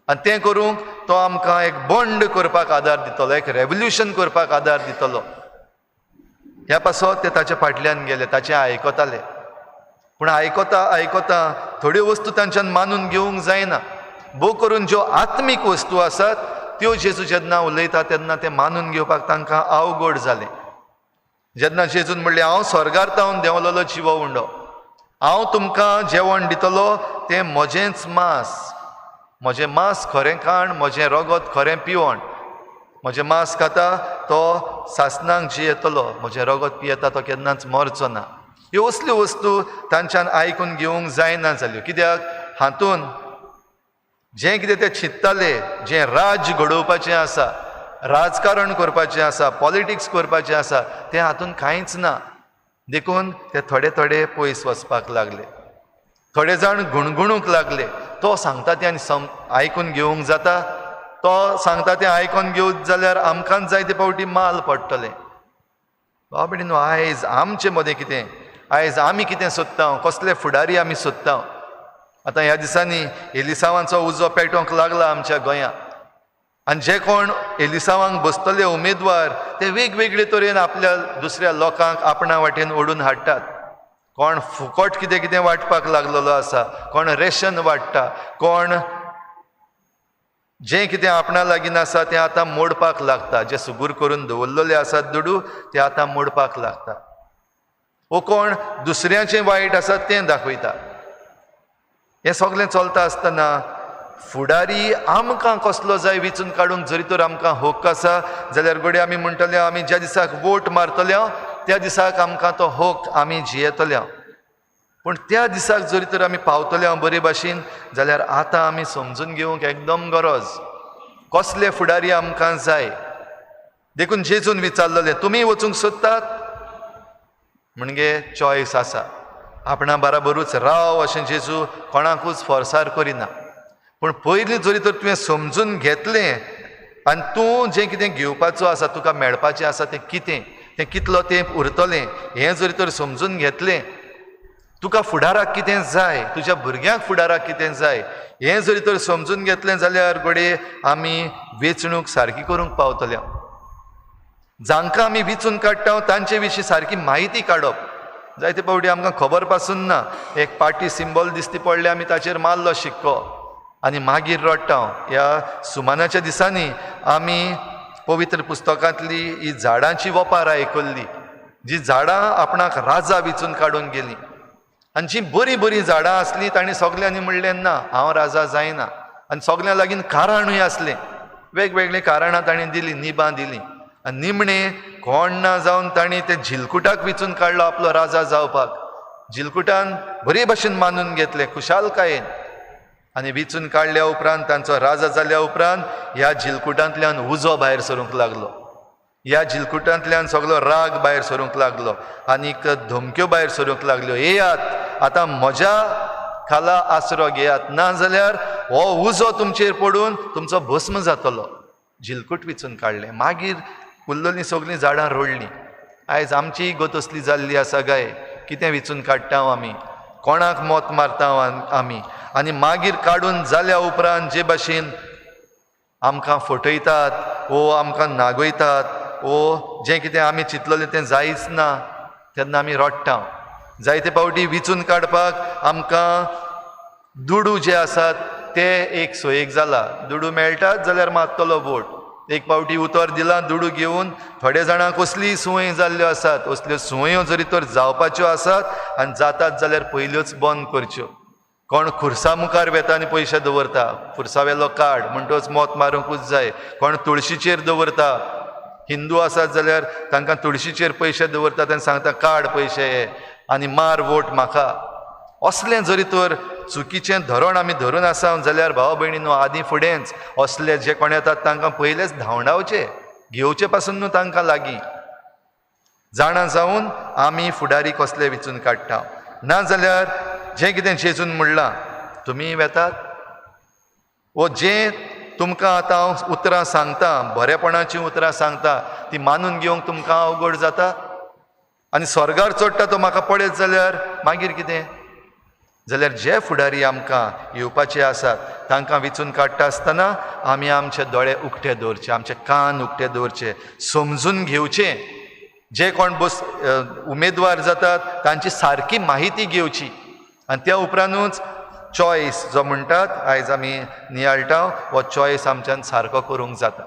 आनी तें करूंक तो आमकां एक बंड करपाक आदार दितलो, एक रेवल्युशन करपाक आदार दितलो. ह्या पासत ते ताच्या फाटल्यान गेले, ताचें आयकताले. पूण आयकता आयकता थोड्यो वस्तू तांच्यान मानून घेवंक जायना. भोव करून ज्यो आत्मीक वस्तू आसात त्यो जेजू जेन्ना उलयता तेन्ना तें मानून घेवपाक तांकां अवघड जालें. जेन्ना जेजून म्हणलें, हांव स्वर्गार तावन देंवलेलो जिवो उंडो, हांव तुमकां जेवण दितलो तें म्हजेंच मांस, म्हजें मांस खरें खाण, म्हजें रगत खरें पिवण, म्हजें मांस खाता तो सासणाक जियेतलो, म्हजें रगत पियेता तो केन्नाच मरचो ना. ह्यो असल्यो वस्तू तांच्यान आयकून घेवंक जायना जाल्यो. कित्याक हातून जें कितें ते चिंत्ताले, जें राज्य घडोवपाचें आसा, राजकारण करपाचें आसा, पॉलिटिक्स करपाचें आसा, तें हातून कांयच ना. देखून ते थोडे थोडे पयस वचपाक लागले. थोडे जाण गुणगुणूंक लागले, तो सांगता तें आनी आयकून घेवंक जाता, तो सांगता तें आयकून घेवंक जाल्यार आमकांच जायते फावटी माल पडटलें. बाबा न्हू, आयज आमचे मदें कितें, आयज आमी कितें सोदता, कसले फुडारी आमी सोदता. आतां ह्या दिसांनी एलिसांवांचो उजो पेटोवंक लागला आमच्या गोंयांत आनी जे कोण एलिसांवांक बसतले उमेदवार ते वेगवेगळे तरेन आपल्या दुसऱ्या लोकांक आपणा वाटेन ओडून हाडटात. कोण फुकट कितें कितें वांटपाक लागलेलो आसा, कोण रेशन वांट्टा, कोण जें कितें आपणा लागीं आसा तें आतां मोडपाक लागता, जे सुगूर करून दवरलेले आसात दुडू ते आतां मोडपाक लागता, वो कोण दुसऱ्याचें वायट आसा तें दाखयता. हें सगळें चलता आसतना फुडारी आमकां कसलो जाय विचून काडूंक जरी तर आमकां हक्क आसा जाल्यार घडये आमी म्हणटले, आमी ज्या दिसाक वोट मारतले त्या दिसाक आमकां तो हक्क आमी जियेतले. पूण त्या दिसाक जरी तर आमी पावतले बरे भाशेन जाल्यार आतां आमी समजून घेवंक एकदम गरज कसले फुडारी आमकां जाय. देखून जेजून विचारलें, तुमी वचूंक सोदतात म्हणजे चॉयस आसा, आपणा बराबरूच राव अशें जेजू कोणाकूच फोर्सार करिना. पूण पयलीं जरी तर तुवें समजून घेतलें आनी तूं जें कितें घेवपाचो आसा, तुका मेळपाचें आसा तें कितें, तें कितलो तेंप उरतलें हें जरी तर समजून घेतलें, तुका फुडाराक कितें जाय, तुज्या भुरग्यांक फुडाराक कितें जाय हें जरी तर समजून घेतलें जाल्यार घडये आमी वेंचणूक सारकी करूंक पावतले. जांकां आमी विचून काडटा तांचे विशीं सारकी म्हायती काडप. जायते फावटी आमकां खबर पासून ना, एक पार्टी सिंबॉल दिसती पडलें आमी ताचेर मारलो शिक्को आनी मागीर रडटा. ह्या सुमानाच्या दिसांनी आमी पवित्र पुस्तकांतली ही झाडांची वपार आयकल्ली, जी झाडां आपणाक राजा विचून काडून गेलीं आनी जी बरीं बरीं झाडां आसलीं तांणी सगल्यांनी म्हणलें ना, हांव राजा जायना. आनी सगल्यां लागीं कारणूय आसलें, वेगवेगळीं कारणां तांणी दिलीं, निबां दिलीं आनी निमणें कोण ना जावन तांणी ते झिलकुटाक विचून काडलो आपलो राजा जावपाक. झिलकुटान बरे भाशेन मानून घेतलें खुशालकायेन आनी विचून काडल्या उपरांत, तांचो राजा जाल्या उपरांत ह्या जिलकुटांतल्यान उजो भायर सरूंक लागलो, ह्या जिलकुटांतल्यान सगलो राग भायर सरूंक लागलो आनीक धमक्यो भायर सरूंक लागल्यो. येयात आतां म्हज्या खाला आसरो घेयात, ना जाल्यार हो उजो तुमचेर पडून तुमचो भस्म जातलो. जिलकूट विचून काडलें, मागीर उरलेलीं सगलीं झाडां रोडलीं. आयज आमचीय गत असली जाल्ली आसा गाय, कितें विचून काडटा आमी, कोणाक मत मारता आमी. आनी मागीर काडून जाल्या उपरांत जे भाशेन आमकां फटयतात वो आमकां नागयतात वो जें कितें आमी चिंतलेलें तें जायच ना, तेन्ना आमी रडटा. जायते फावटी विचून काडपाक आमकां दुडू जे आसात ते एक सोयेक जाला, दुडू मेळटात जाल्यार मारतलो वोट. एक फावटी उतर दिलां दुडू घेवन, थोडे जाणांक असली संवय जाल्ल्यो आसात, असल्यो संवयो जरी तर जावपाच्यो आसात आनी जातात जाल्यार पयल्योच बंद करच्यो. कोण खुर्सा मुखार वेता आनी पयशे दवरता, खुर्सा वेलो काड म्हणटच मत मारूंकूच जाय. कोण तुळशीचेर दवरता, हिंदू आसात जाल्यार तांकां तुळशीचेर पयशे दवरतात आनी सांगता काड पयशे हे आनी मार वोट म्हाका. असलें जरी तर चुकीचें धोरण आमी धरून आसा जाल्यार भाव भयणीनो आदीं फुडेंच असले जे कोण येतात तांकां पयलेच धांवडावचे, घेवचे पासून न्हू तांकां लागीं. जाणा जावन आमी फुडारी कसले विचून काडटा, ना जाल्यार जें कितें जेजून म्हणलां तुमी वेतात वो जें तुमकां आतां हांव उतरां सांगता, बरेपणाचीं उतरां सांगता, ती मानून घेवंक तुमकां अवघड जाता. आनी स्वर्गार चडटा तो म्हाका पळयत जाल्यार मागीर कितें? जाल्यार जे फुडारी आमकां येवपाचे आसात तांकां विचून काडटा आसतना आमी आमचे दोळे उक्ते दवरचे, आमचे कान उक्ते दवरचे, समजून घेवचे. जे कोण बस उमेदवार जातात तांची सारकी माहिती घेवची आनी त्या उपरांतूच चॉयस जो म्हणटात आयज आमी नियाळटा हो चॉयस आमच्यान सारको करूंक जाता.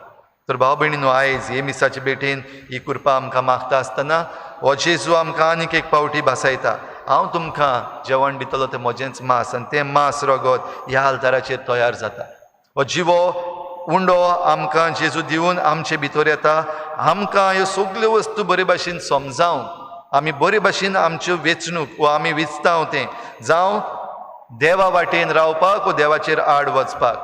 तर भाव भयणीनो आयज हे मिसाचे भेटेन ही कृपा आमकां मागता आसतना हो जेजू आमकां आनीक एक पावटी भासायता, हांव तुमकां जेवण दितलो तें म्हजेंच मांस आनी तें मांस रगत ह्या आल्ताराचेर तयार जाता. हो जिवो उंडो आमकां जेजू दिवन आमचे भितर येता, आमकां ह्यो सगल्यो वस्तू बरे भाशेन समजावन आमी बरे भाशेन आमच्यो वेंचणूक वो आमी विचता तें जावं देवा वाटेन रावपाक वो देवाचेर आड वचपाक,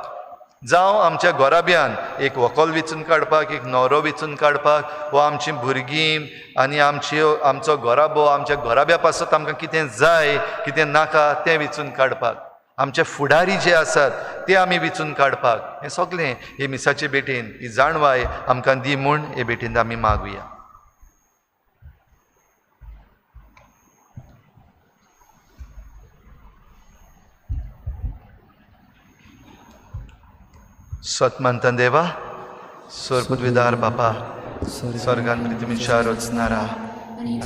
जावं आमच्या घराब्यान एक व्हंकल विचून काडपाक, एक न्हवरो विचून काडपाक, वो आमचीं भुरगीं आनी आमच्यो आमचो घराबो आमच्या घराब्या पासत आमकां कितें जाय कितें नाका तें विचून काडपाक, आमचे फुडारी जे आसात ते आमी विचून काडपाक, हें सगळें हे मिसाचे भेटेन ही जाणवाय आमकां दी म्हूण हे भेटेन आमी मागुया. सतमंतन देवा, स्वर्गविदार बापा, स्वर्गान पृथ्वीच्या रचणारा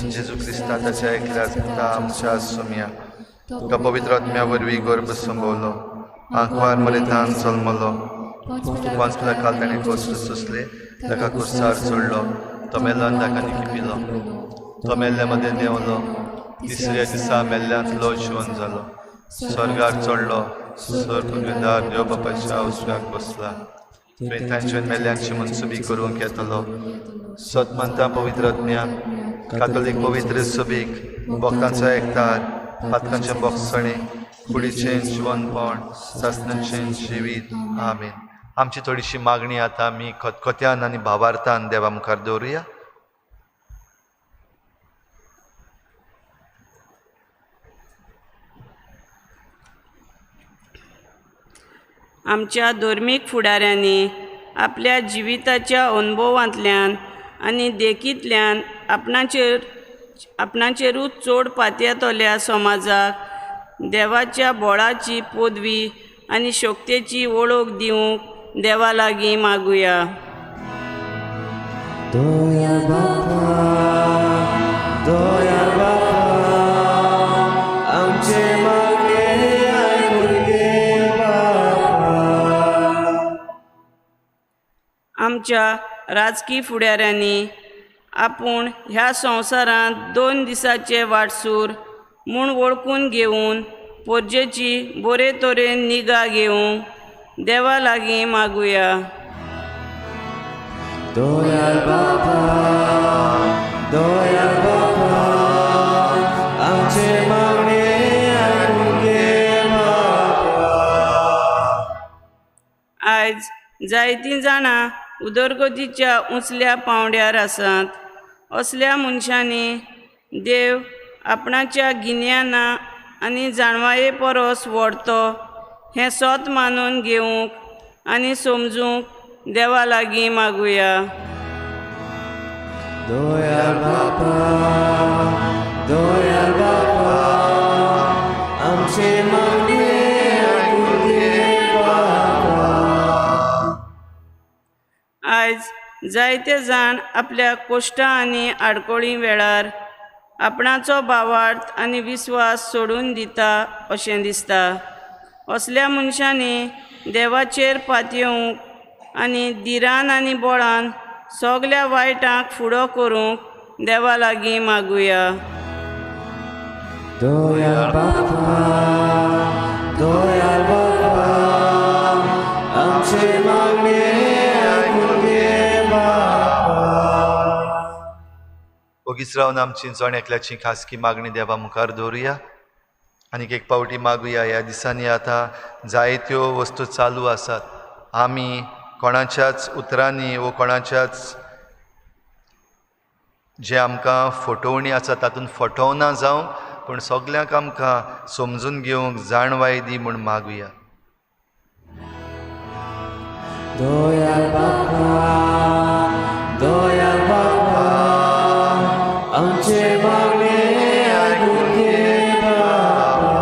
जेजू क्रिस्ता ताच्या एकल्या पुता आमच्या सोम्या, तुका पवित्र आत्म्या वरवीं गर्भ संभवलो, आंकवार मरेतान जल्मलो, पांच काल ताणें कश्ट सोंसले, ताका कुर्सार चडलो, तो मेल्ल्यान ताका निकिपिलो, तो मेल्ल्या मदें देंवलो, तिसऱ्या दिसा मेल्ल्यांतलो जिवन जालो, स्वर्गार चडलो, स्वर्गविदार देव बापाच्या उजव्याक बसला, थंय तांचे मेल्ल्यांची मनसुबी करूंक येतलो. सतमंता पवित्र आत्म्या, कातोलीक पवित्र सभेक, भक्तांचो एकतार, पातकांचें बोगसणें, कुडीचें जिवनपण, सासणाचें जिवीत. आमेन. आमची थोडीशी मागणी आतां आमी खतखत्यान आनी भावार्थान देवा मुखार दवरुया. आमच्या धर्मीक फुडाऱ्यांनी आपल्या जिविताच्या अनुभवांतल्यान आनी देखींतल्यान आपणाचेरूच चड पातयेतल्या समाजाक देवाच्या बोळाची पदवी आनी शक्तेची वळख दिवंक देवा लागीं मागुया. दया बापा, दया बापा, आमचे मागणे आयकून घे बापा. आमच्या राजकी फुडाऱ्यांनी आपूण ह्या संवसारांत 2 दिसाचे वाटसूर म्हूण वळखून घेवन पोरजेची बरे तरेन निगा घेवंक देवा लागीं मागुया. दया बापा, दया बापा, आमचे मागणे आयकून घे बापा. आयज जायतीं जाणां उदरगतीच्या उंचल्या पांवड्यार आसात. असल्या मनशांनी देव आपणाच्या गिन्याना आनी जाणवाये परस व्हडतो हें सत मानून घेवंक आनी समजूंक देवा लागीं मागुया. दयाळ बापा, दयाळ बापा, आमचे मागणे आयकून घे बापा. आयज जायते जाण आपल्या कोश्टां आनी आडकोळी वेळार आपणाचो भावार्थ आनी विस्वास सोडून दिता अशें दिसता. असल्या मनशांनी देवाचेर पातयेवंक आनी धिरान आनी बळान सगल्या वायटांक फुडो करूंक देवा लागीं मागुया. दयाळ बापा, दयाळ बापा, आमचे मागणे आयकून घे बापा. ओगीच रावन आमची जण एकल्याची खासगी मागणी देवा मुखार दवरुया. आनीक एक पावटी मागुया. ह्या दिसांनी आतां जायत्यो वस्तू चालू आसात. आमी कोणाच्याच उतरांनी वो कोणाच्याच जे आमकां फटोवणी आसा तातूंत फटोवना जावं, पूण सगल्यांक आमकां समजून घेवंक जाणवाय दी म्हूण मागुया. दयाळ बापा, दयाळ बापा, आमचे मागणे आयकून घे बापा.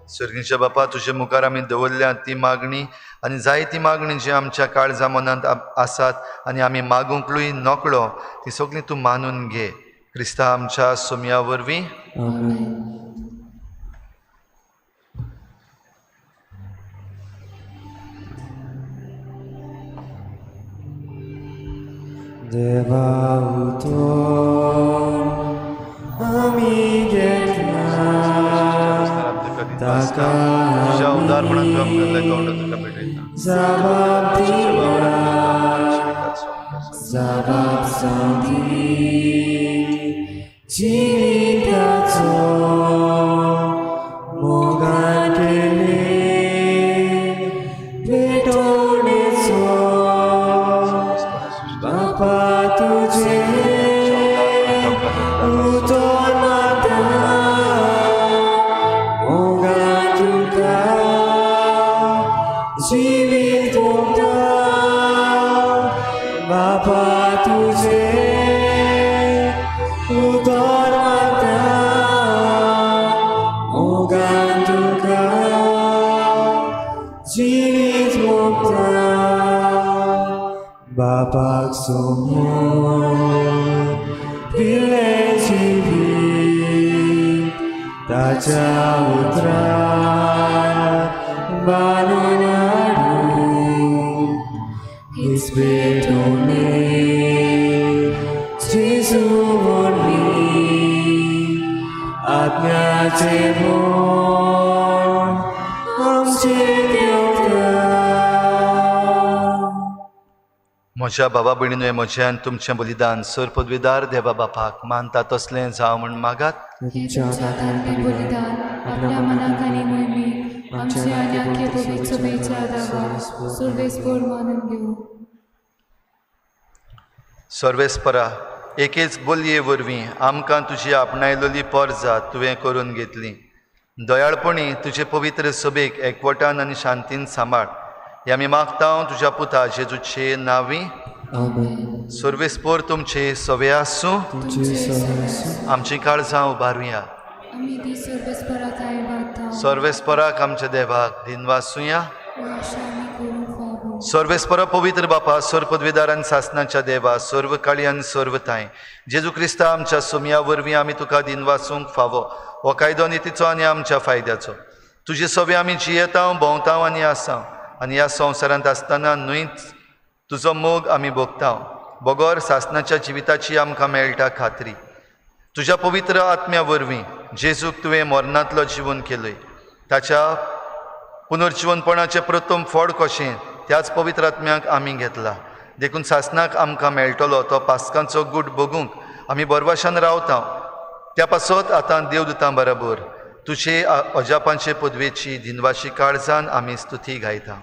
सर्गीच्या बापा, तुजे मुखार आमी दवरल्या ती मागणी आनी जायती मागणी जी आमच्या काळजा मनांत आसात आनी आमी मागूंकूय नकळो, ती सगळीं तूं मानून घे. क्रिस्ता आमच्या सोमया वरवीं. देवा उतर आमी घेतला ताका तुज्या उदारपणान तूं आमकां लेखवटा, तुका भेटयता. जबाब दिया, जबाब जावं जिविताचो मोगान केले भेटवणेचो. बापा तुझे उतर मागता, मोगान तुका जिवीत ओंपता. बापा तुझे उतर मागता, मोगान तुका जिवीत ओंपता. बापाक समोर दिलें जिवीत, ताच्या उतराक बांदून हाडून हीच भेटवणी जेजू वरवीं आत्म्याचें बळ आमचेर देंवता. म्हज्या बाबा भयणीनो, म्हजें आनी तुमचें बलिदान सर पदवीदार देवा बापाक मानता तसलें जावं म्हूण मागात. तुमच्या हातान बलिदान आपल्या मनाक आनी मोहिमेक आमचे आनी आख्खे पवित्र सभेच्या दावा सर्वेस्पोर मानून घेवं. सर्वेस्परा, एकेच बोलये वरवीं आमकां तुजी आपणायलोली पोरजा तुवें करून घेतली. दयाळपणी तुजे पवित्र सभेक एकवटान आनी शांतीन सांबाळ. हे आमी मागता तुज्या पुता जेजूचे नांवी. सर्वेस्पोर तुमचे सवे आसूं. आमची काळजां उबारुया. सर्वेस्पराक आमच्या देवाक दिनवासुया. सर्वेस्परा पवित्र बापा, सर्व पदवीदार आनी सासनाच्या देवा, सर्व काळी आनी सर्व थांय, जेजू क्रिस्ता आमच्या सोमया वरवीं आमी तुका दिनवासूंक फावो. हो कायदो नितीचो आनी आमच्या फायद्याचो. तुजे सवे आमी जियेता, भोंवता आनी आसा आनी ह्या संवसारांत आसतना न्हयच तुजो मोग आमी भोगता. बगर सासनाच्या जिविताची आमकां मेळटा खात्री. तुज्या पवित्र आत्म्या वरवीं जेजूक तुवें मरणांतलो जिवन केलय. ताच्या पुनर्जिवनपणाचें प्रथम फळ कशें त्याच पवित्र आत्म्याक आमी घेतला. देखून सासनाक आमकां मेळटलो तो पास्कांचो गूट भोगूंक आमी बरवाशान रावता. त्या पासत आतां देवदूतां बराबर तुजे अजापांचे पदवेची दिनवाशी काळजान आमी स्तुती गायता.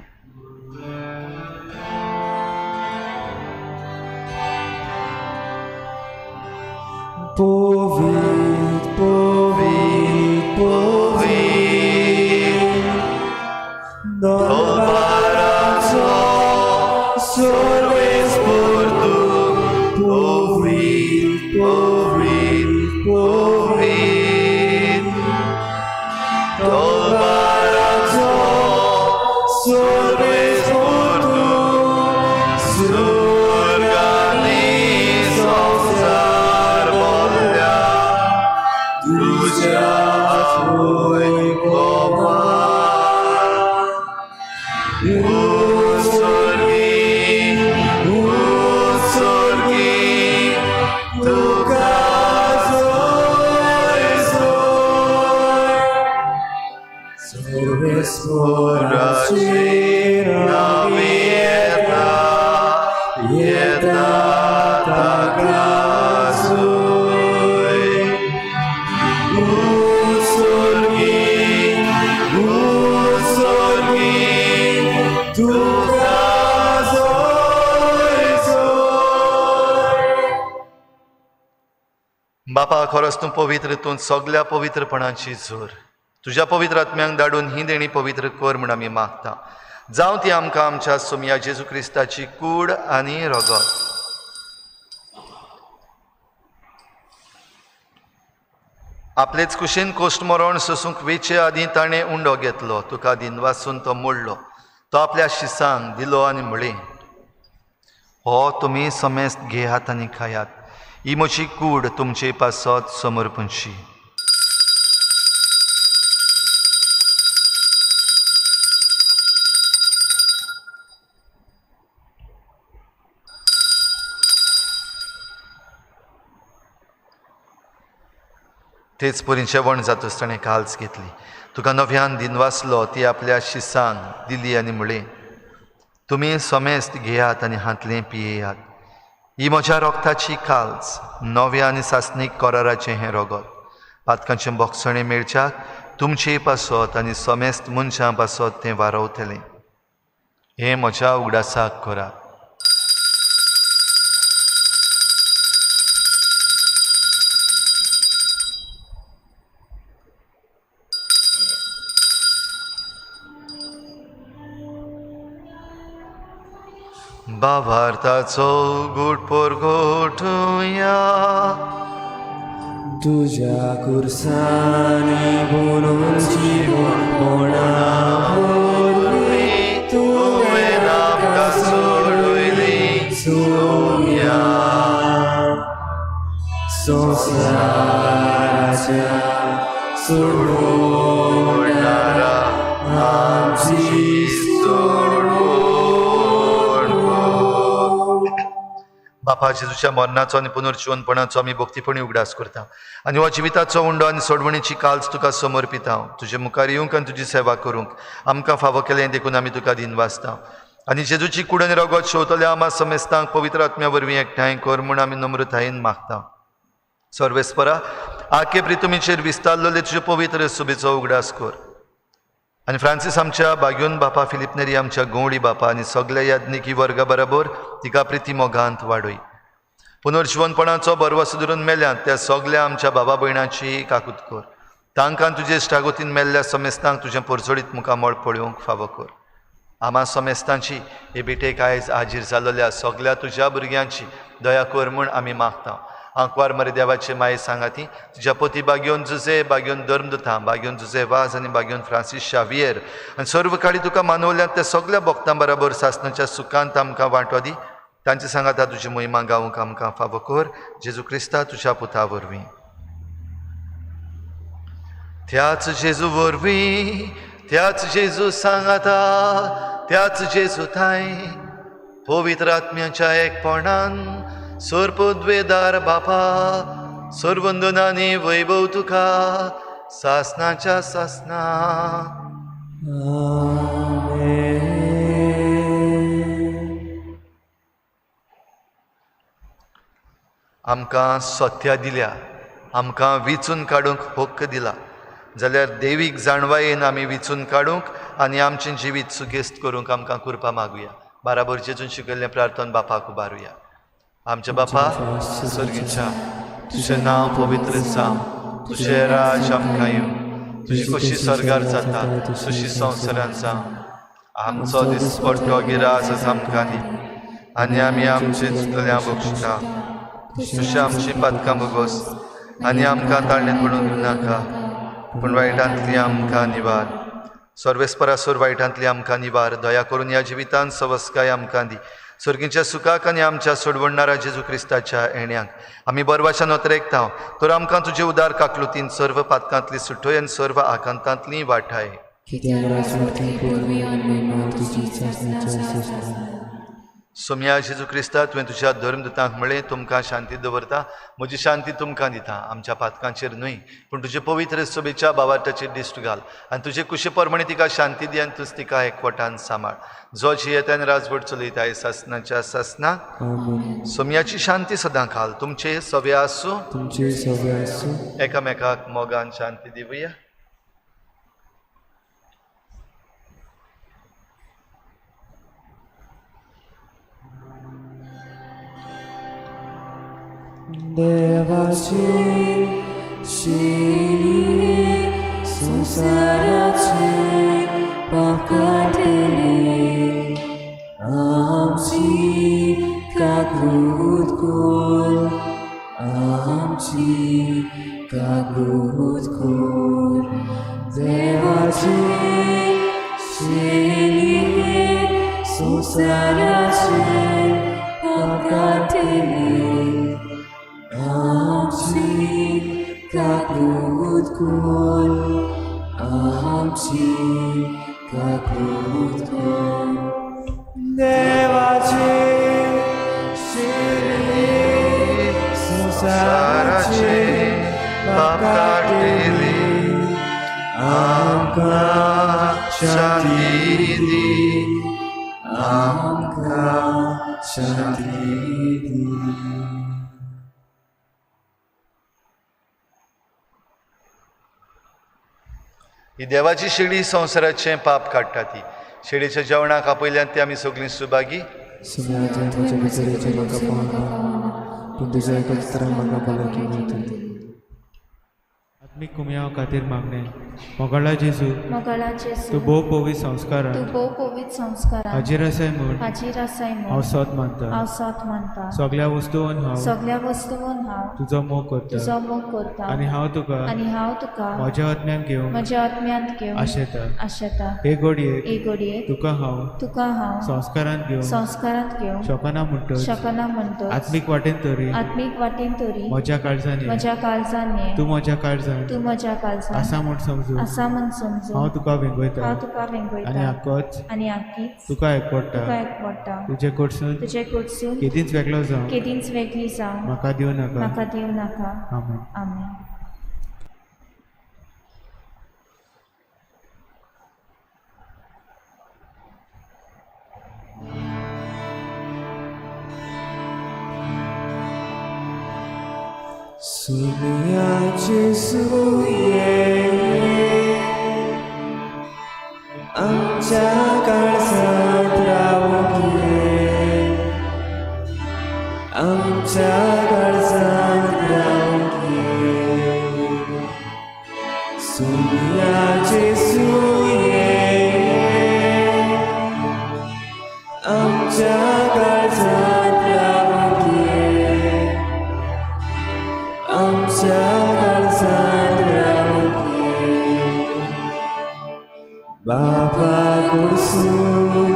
पवित्र पवित्र पवित्र दरबाराचो सर्वेस्पर तूं पवित्र पवित्र पवित्र दरबाराचो सर्वेस्पर तूं सुर्गांनी संवसार भरल्या तुज्या वैभवान. उत्सर्गी उत्सर्गी तुका जय जय सर्वेस्पराचेर नांव येता येता ताका जय. उत्सर्गी उत्सर्गी तुका जय जय. बापा, खरोच तूं पवित्र, तूं सगल्या पवित्रपणाची जोर. तुज्या पवित्र आत्म्यांक धाडून ही देणी पवित्र कर म्हूण आमी मागता. जावं ती आमकां आमच्या सोमया जेजू क्रिस्ताची कूड आनी रगत. आपलेच कुशीन कोश्ट मरण सोसूंक वेचे आदीं ताणें उंडो घेतलो, तुका दिनवासून तो मोडलो, तो आपल्या शिसांक दिलो आनी म्हळें, हो तुमी समेस्त घेयात आनी खायात, ही म्हजी कूड तुमचे पासत समर्पणशी. तेच परी जेवण जातच ताणें काल्स घेतली, तुका नव्यान दिनवासलो, ती आपल्या शिसांक दिली आनी म्हळें, तुमी समेस्त घेयात आनी हांतलें पियेयात, ही म्हज्या रोगताची काल्स, नव्या आनी सासणीक कराराचें हें रगत, पातकांचें बोगसणें मेळच्याक तुमचे पासत आनी समेस्त मनशां पासत तें वारवतलें. हें म्हज्या उगडासाक करात. भावार्थाचो गूट परगटुया. तुज्या कुर्सांनी बोलून जीवन कोणा वरवीं तुवें आमकां सोडयली सोम्या संवसाराच्या सोडवणारा आमची सोडवण. बापा, जेजूच्या मरणाचो आनी पुनर्जिवनपणाचो आमी भक्तीपणी उगडास करता आनी हो जिविताचो उंडो आनी सोडवणीची काल्स तुका समर्पिता. तुजे मुखार येवंक आनी तुजी सेवा करूंक आमकां फावो केलें देखून आमी तुका दिनवासता. आनी जेजूची कूड आनी रगत शेवतल्या आमा समेस्तांक पवित्र आत्म्या वरवीं एकठांय कर म्हूण आमी नम्रतायेन मागता. सर्वेस्परा, आखे प्रितुमीचेर विस्तारलेले तुजे पवित्र सुबेचो उगडास कर आनी फ्रांसीस आमच्या बाग्योन बापा, फिलिप नेरी आमच्या गवळी बापा आनी सगल्या याज्ञिकी वर्गा बरोबर तिका प्रिती मोगांत वाडय. पुनर्जिवनपणाचो बरवस धरून मेल्यात त्या सगल्या आमच्या बाबा भयणाची काकूत कर. तांकां तुजे इश्टागतीन मेल्ल्या समेस्तांक तुजें परजळीत मुखामळ पळोवंक फावो कर. आमा समेस्तांची हे भेटेक आयज हाजीर जाल्ल्या सगल्या तुज्या भुरग्यांची दया कर म्हूण आमी मागता. आंकवार मरे देवाचे माये सांगाती तुज्या पोती बाग्योन जुजे, बाग्योन धर्मदुतां, बाग्योन जुजे वाज आनी बाग्योन फ्रांसीस शावियर आनी सर्व काळी तुका मानवल्यात त्या सगल्या भक्तां बराबर सासणाच्या सुखांत आमकां वांटो दी. तांचे सांगाता तुजी मोहिमा गावंक आमकां फावो कर. जेजू क्रिस्ता तुज्या पुता वरवीं. त्याच जेजू वरवीं, त्याच जेजू सांगाता, त्याच जेजू थांय पवित्र आत्म्याच्या एकपणान सर्पद्वेदार बापा, सर्वंदनानी वैभव तुका सासनाच्या सासना. आमकां सत्या दिल्या, आमकां विचून काडूंक हक्क दिला जाल्यार देवीक जाणवायेन आमी विचून काडूंक आनी आमचें जिवीत सुगेस्त करूंक आमकां कृपा मागुया. बाराबर जेजून शिकयल्लें प्रार्थन बापाक उबारुया. आमच्या बापा सर्गीच्या, तुजें नांव पवित्र जावं, तुजें राज आमकां येवं, तुजी कशी स्वर्गार जाता तशी संवसारांत जावं. आमचो दिसपट्टो गिरास आमकां दी आनी आमी आमचे चुकल्या बक्षता, तशें आमची पातकां भोगोस आनी आमकां ताळणेंत पडून दिवं नाका, पूण वायटांतली आमकां निवार. सर्वेस्परासोर वायटांतली आमकां निवार. दया करून ह्या जिवितांत सवस्काय आमकां दी. सर्गीच्या सुखाक आनी आमच्या सोडवणणारा जेजू क्रिस्ताच्या येण्याक आमी बरवाच्या नोतरेकता, तर आमकां तुजे उदार काकलुतीन सर्व पातकांतली सुटोय आनी सर्व आकांतांतली वाठाय. सोम्या जेजू क्रिस्ता, तुवें तुज्या धर्मदूतांक म्हळें, तुमकां शांती दवरता, म्हजी शांती तुमकां दिता. आमच्या पातकांचेर न्हय, पूण तुजे पवित्र सभेच्या बावार्थाचेर दिश्ट घाल आनी तुजे कुशे प्रमाणे तिका शांती दी आनी तूच तिका एकवटान सांबाळ. जो जियेता आनी राजवट चलयता सासनाच्या सासना. सोम्याची शांती सदां घाल. तुमचे सवे आसूं, तुमचे सवे आसूं. एकामेकाक मोगान शांती दिवया. देवाची शिरी संसाराचे पाप काडटली, आमची काकूत कर, आमची काकूत कर. देवाची शिरी संसाराचे पाप काडटली, आमची काकूत कर, आमची काकूत कर. देवाची शिरी संसाराचे पाप काडटली, आमकां शांती दी, आमकां शांती दी. ही देवाची शेळी संवसाराचें पाप काडटा. ती शेळीच्या जेवणाक आपयल्यान ती आमी सगळीं सुभागी. आत्मीक कुमयाव खातीर मागणें. मोगाळा जेजू, मोगाळा जेजू, तूं भोव पवित्र संस्कारान, तूं भोव पवित्र संस्कारान हाजीर आसाय म्हूण, हाजीर आसाय म्हूण हांव सत मानता, हांव सत मानता. सगळ्या वस्तून हांव, सगळ्या वस्तून हांव तुजो मोग करता, तुजो मोग करता. आनी हांव तुका, आनी हांव तुका म्हज्या आत्म्यांत घेवन, म्हज्या आत्म्यांत घेवन आशेता, आशेता. हे घडयेक, हे घडयेक तुका हांव, तुका हांव संस्कारांत घेवन, संस्कारांत घेवन शकना म्हणटच, शकना म्हणटच, आत्मीक वाटेन तरी, आत्मीक वाटेन तरी म्हज्या काळजान, म्हज्या काळजान ये, तूं म्हज्या काळजान, तूं म्हज्या काळजान आसा म्हूण समजून, आसा म्हूण समजून हांव तुका वेंगयता, हांव तुका वेंगयता. आनी आकोच, आनी आकीच तुका एकवडटा, तुका एकवडटा. तुजे कडसून, तुजे कडसून केदींच वेगळो जावं, केदींच वेगळी जावं म्हाका दिवं नाका, म्हाका दिवं नाका. आमेन. आमेन. सुनिया जेजू ये, आमच्या काळजांत रावूंक ये, आमच्या काळजांत रावूंक ये. सुनिया जेजू ये, आमच्या काळजांत रावूंक ये, आमच्या काळजांत रावूंक ये. बाबा कडसून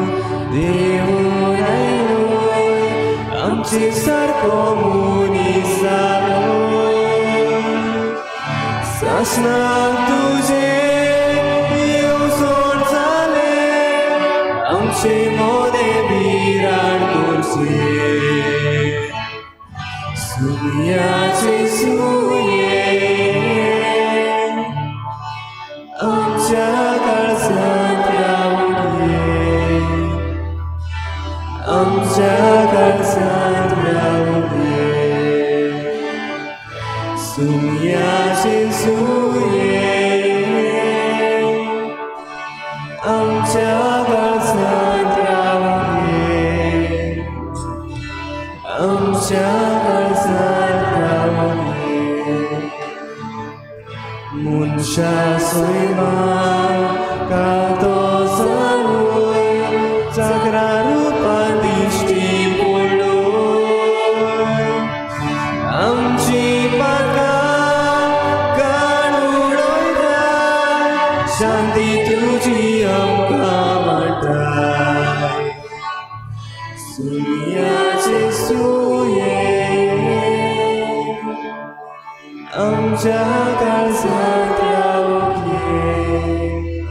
देवून आयलो, आमचे सारको मनीस जालो. सासणाक तुजें येवजण जालें, आमचे मोदें बिराड करचें. सुनिया जेजू ये, आमच्या काळजांत रावूंक ये, आमच्या काळजांत रावूंक ये. सुनिया जेजू ये, आमच्या काळजांत रावूंक ये, आमच्या काळजांत रावूंक ये. आमच्या सैमाक तो सरूय जागरा रुपान दिश्टी पडलो आमची पाकां काडून उडयताय शांती तुजी आमकां वांटाय सुर्याचे सुये आमच्या काळजांत रावूंक ये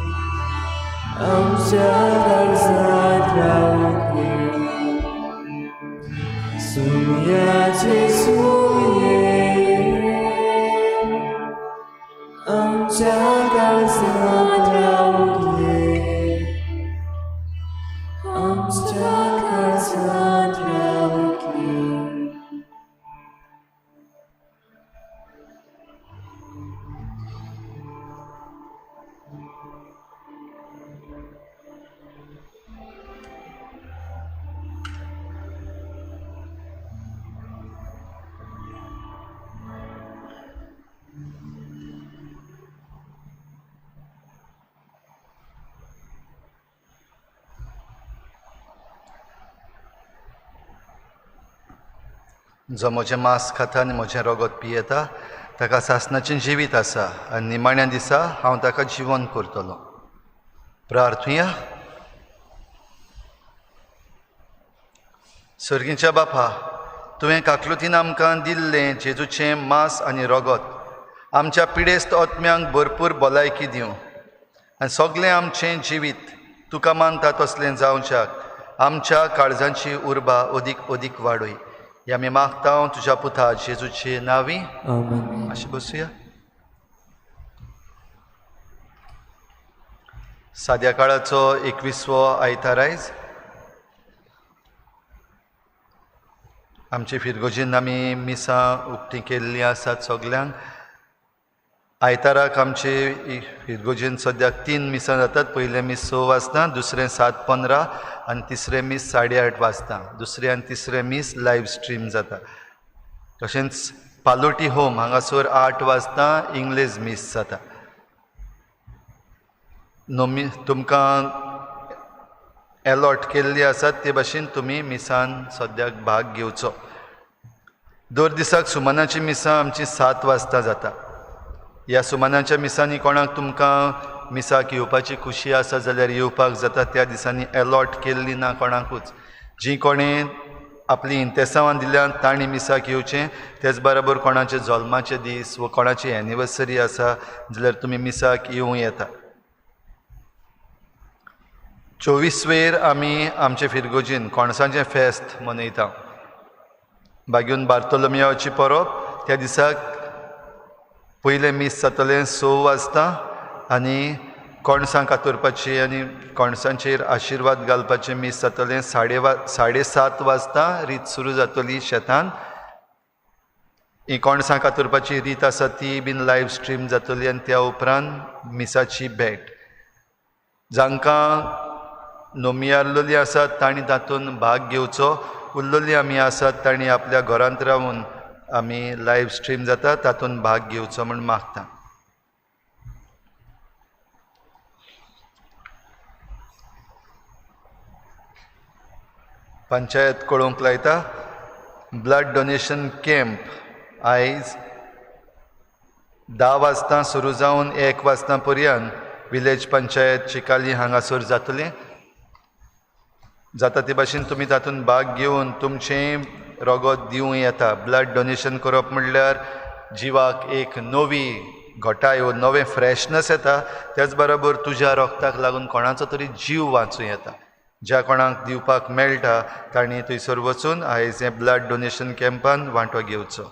आमच्या काळजांत रावूंक ये सुर्याचे सुये आमच्या काळजांत रावूंक ये आमच्या काळजांत रावूंक ये. जो म्हजें मांस खाता आनी म्हजें रगत पियेता ताका सासणाचें जिवीत आसा आनी निमाण्या दिसा हांव ताका जिवन करतलो. प्रार्थुया. सर्गीच्या बापा, तुवें काकलुतीन आमकां दिल्लें जेजूचें मांस आनी रगत आमच्या पिडेस्त आत्म्यांक भरपूर भलायकी दिवं आनी सगळें आमचें जिवीत तुका मानता तसलें जावच्याक आमच्या काळजांची उर्बा अदीक अदीक वाडय. ह्या आमी मागता तुज्या पुता जेजूचे नांवी. आमेन. मातशें बसुया. साद्या काळाचो 21वो आयतार आयज. आमचे फिरगोजीन आमी मिसां उक्तीं केल्लीं आसात सगल्यांक. आयताराक आमचे फिरगोजीन सद्याक 3 मिसां जातात. पयलें मीस 6 वाजता, दुसरें 7:15 आनी तिसरें मीस 8:30 वाजता. दुसरें आनी तिसरें मीस लायव्ह स्ट्रीम जाता. तशेंच पालोटी होम हांगासर 8 वाजता इंग्लीश मीस जाता. नोमी तुमकां एलॉट केल्ली आसात ते भाशेन तुमी मिसान सद्याक भाग घेवचो. दर दिसाक सुमनाची मिसां आमची 7 वाजता जाता. ह्या सुमनाच्या मिसांनी कोणाक तुमकां मिसाक येवपाची खुशी आसा जाल्यार येवपाक जाता. त्या दिसांनी एलॉट केल्ली ना कोणाकूच. जीं कोणें आपली इंतेसांवां दिल्यान तांणी मिसाक येवचें. तेच बरोबर कोणाचे जल्माचे दीस वा कोणाची एनिवर्सरी आसा जाल्यार तुमी मिसाक येवं येता. 24 वेर आमी आमचे फिरगोजीन कोणसांचें फेस्त मनयता. बागीन बार्तोलोमियाची परब त्या दिसाक पयलें मीस जातलें 6 वाजता आनी कणसां कातरपाची आनी कणसांचेर आशिर्वाद घालपाचें मीस जातलें 7:30 वाजता. रीत सुरू जातली शेतान. ही कणसां कातरपाची रीत आसा ती बीन लायव्ह स्ट्रीम जातली आनी त्या उपरांत मिसाची भेट. जांकां नोमियारलेली आसात तांणी तातूंत भाग घेवचो. उरलेली आमी आसात तांणी आपल्या घरांत रावन आमी लायव्ह स्ट्रीम जाता तातूंत भाग घेवचो म्हूण मागता. पंचायत कळोवंक लायता ब्लड डोनेशन कॅम्प आयज 10 वाजता सुरू जावन 1 वाजता पर्यंत विलेज पंचायत चिकाली हांगासर जातलें. जाता ते भाशेन तुमी तातूंत भाग घेवन तुमचें रगत दिवं येता. ब्लड डोनेशन करप म्हणल्यार जिवाक एक नवी घटाय वा नवें फ्रेशनस येता. त्याच बरोबर तुज्या रगताक लागून कोणाचो तरी जीव वाचूं येता. ज्या कोणाक दिवपाक मेळटा तांणी थंयसर वचून आयज हें ब्लड डोनेशन कॅम्पान वांटो घेवचो.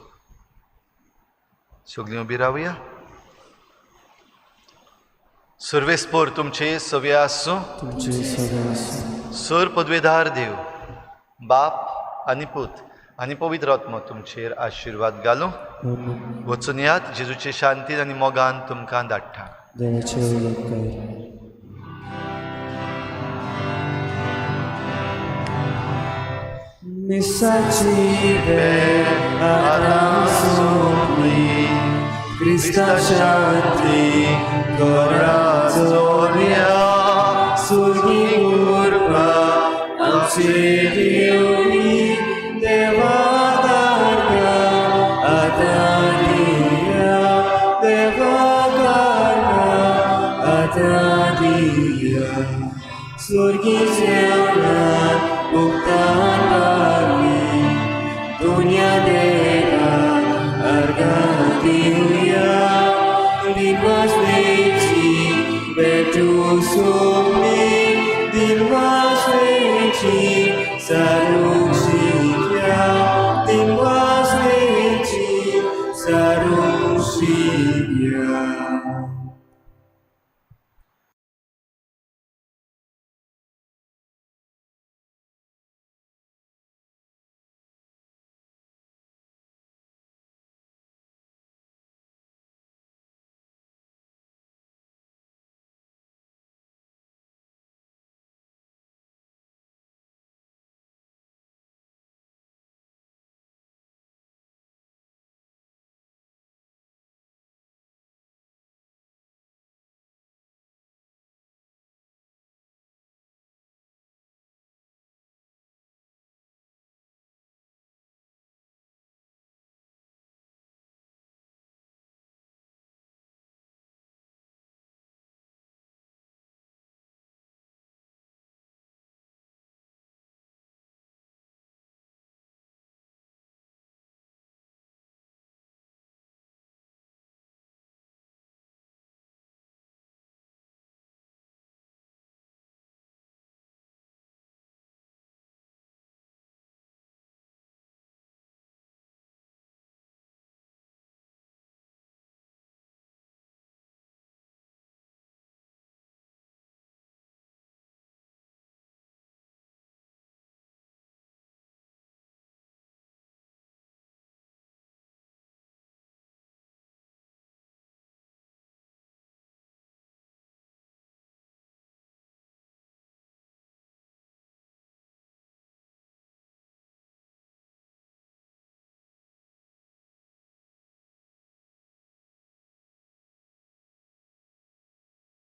सगळीं उबी रावया. सर्वेस्पोर तुमचे सवे आसूं. सर पदवेदार देव बाप आनी पूत आनी पवित्र आत्मो तुमचेर आशिर्वाद घालूं. वचून यात जेजूचे शांतीन आनी मोगान तुमकां धाडटा. मिसाची वेळ आतां सोंपली. क्रिस्ता शांती करा जोरया सुर्गी उर्बा आमचे देवनी देवा दारगा आतां दिया देवा दारगा आतां दिया सुर्गी जेवणात भुगतान पावली दुनिया देवा अर्घां दिवया दिनवास वेची भेटू सोपली दिनवास वेची सर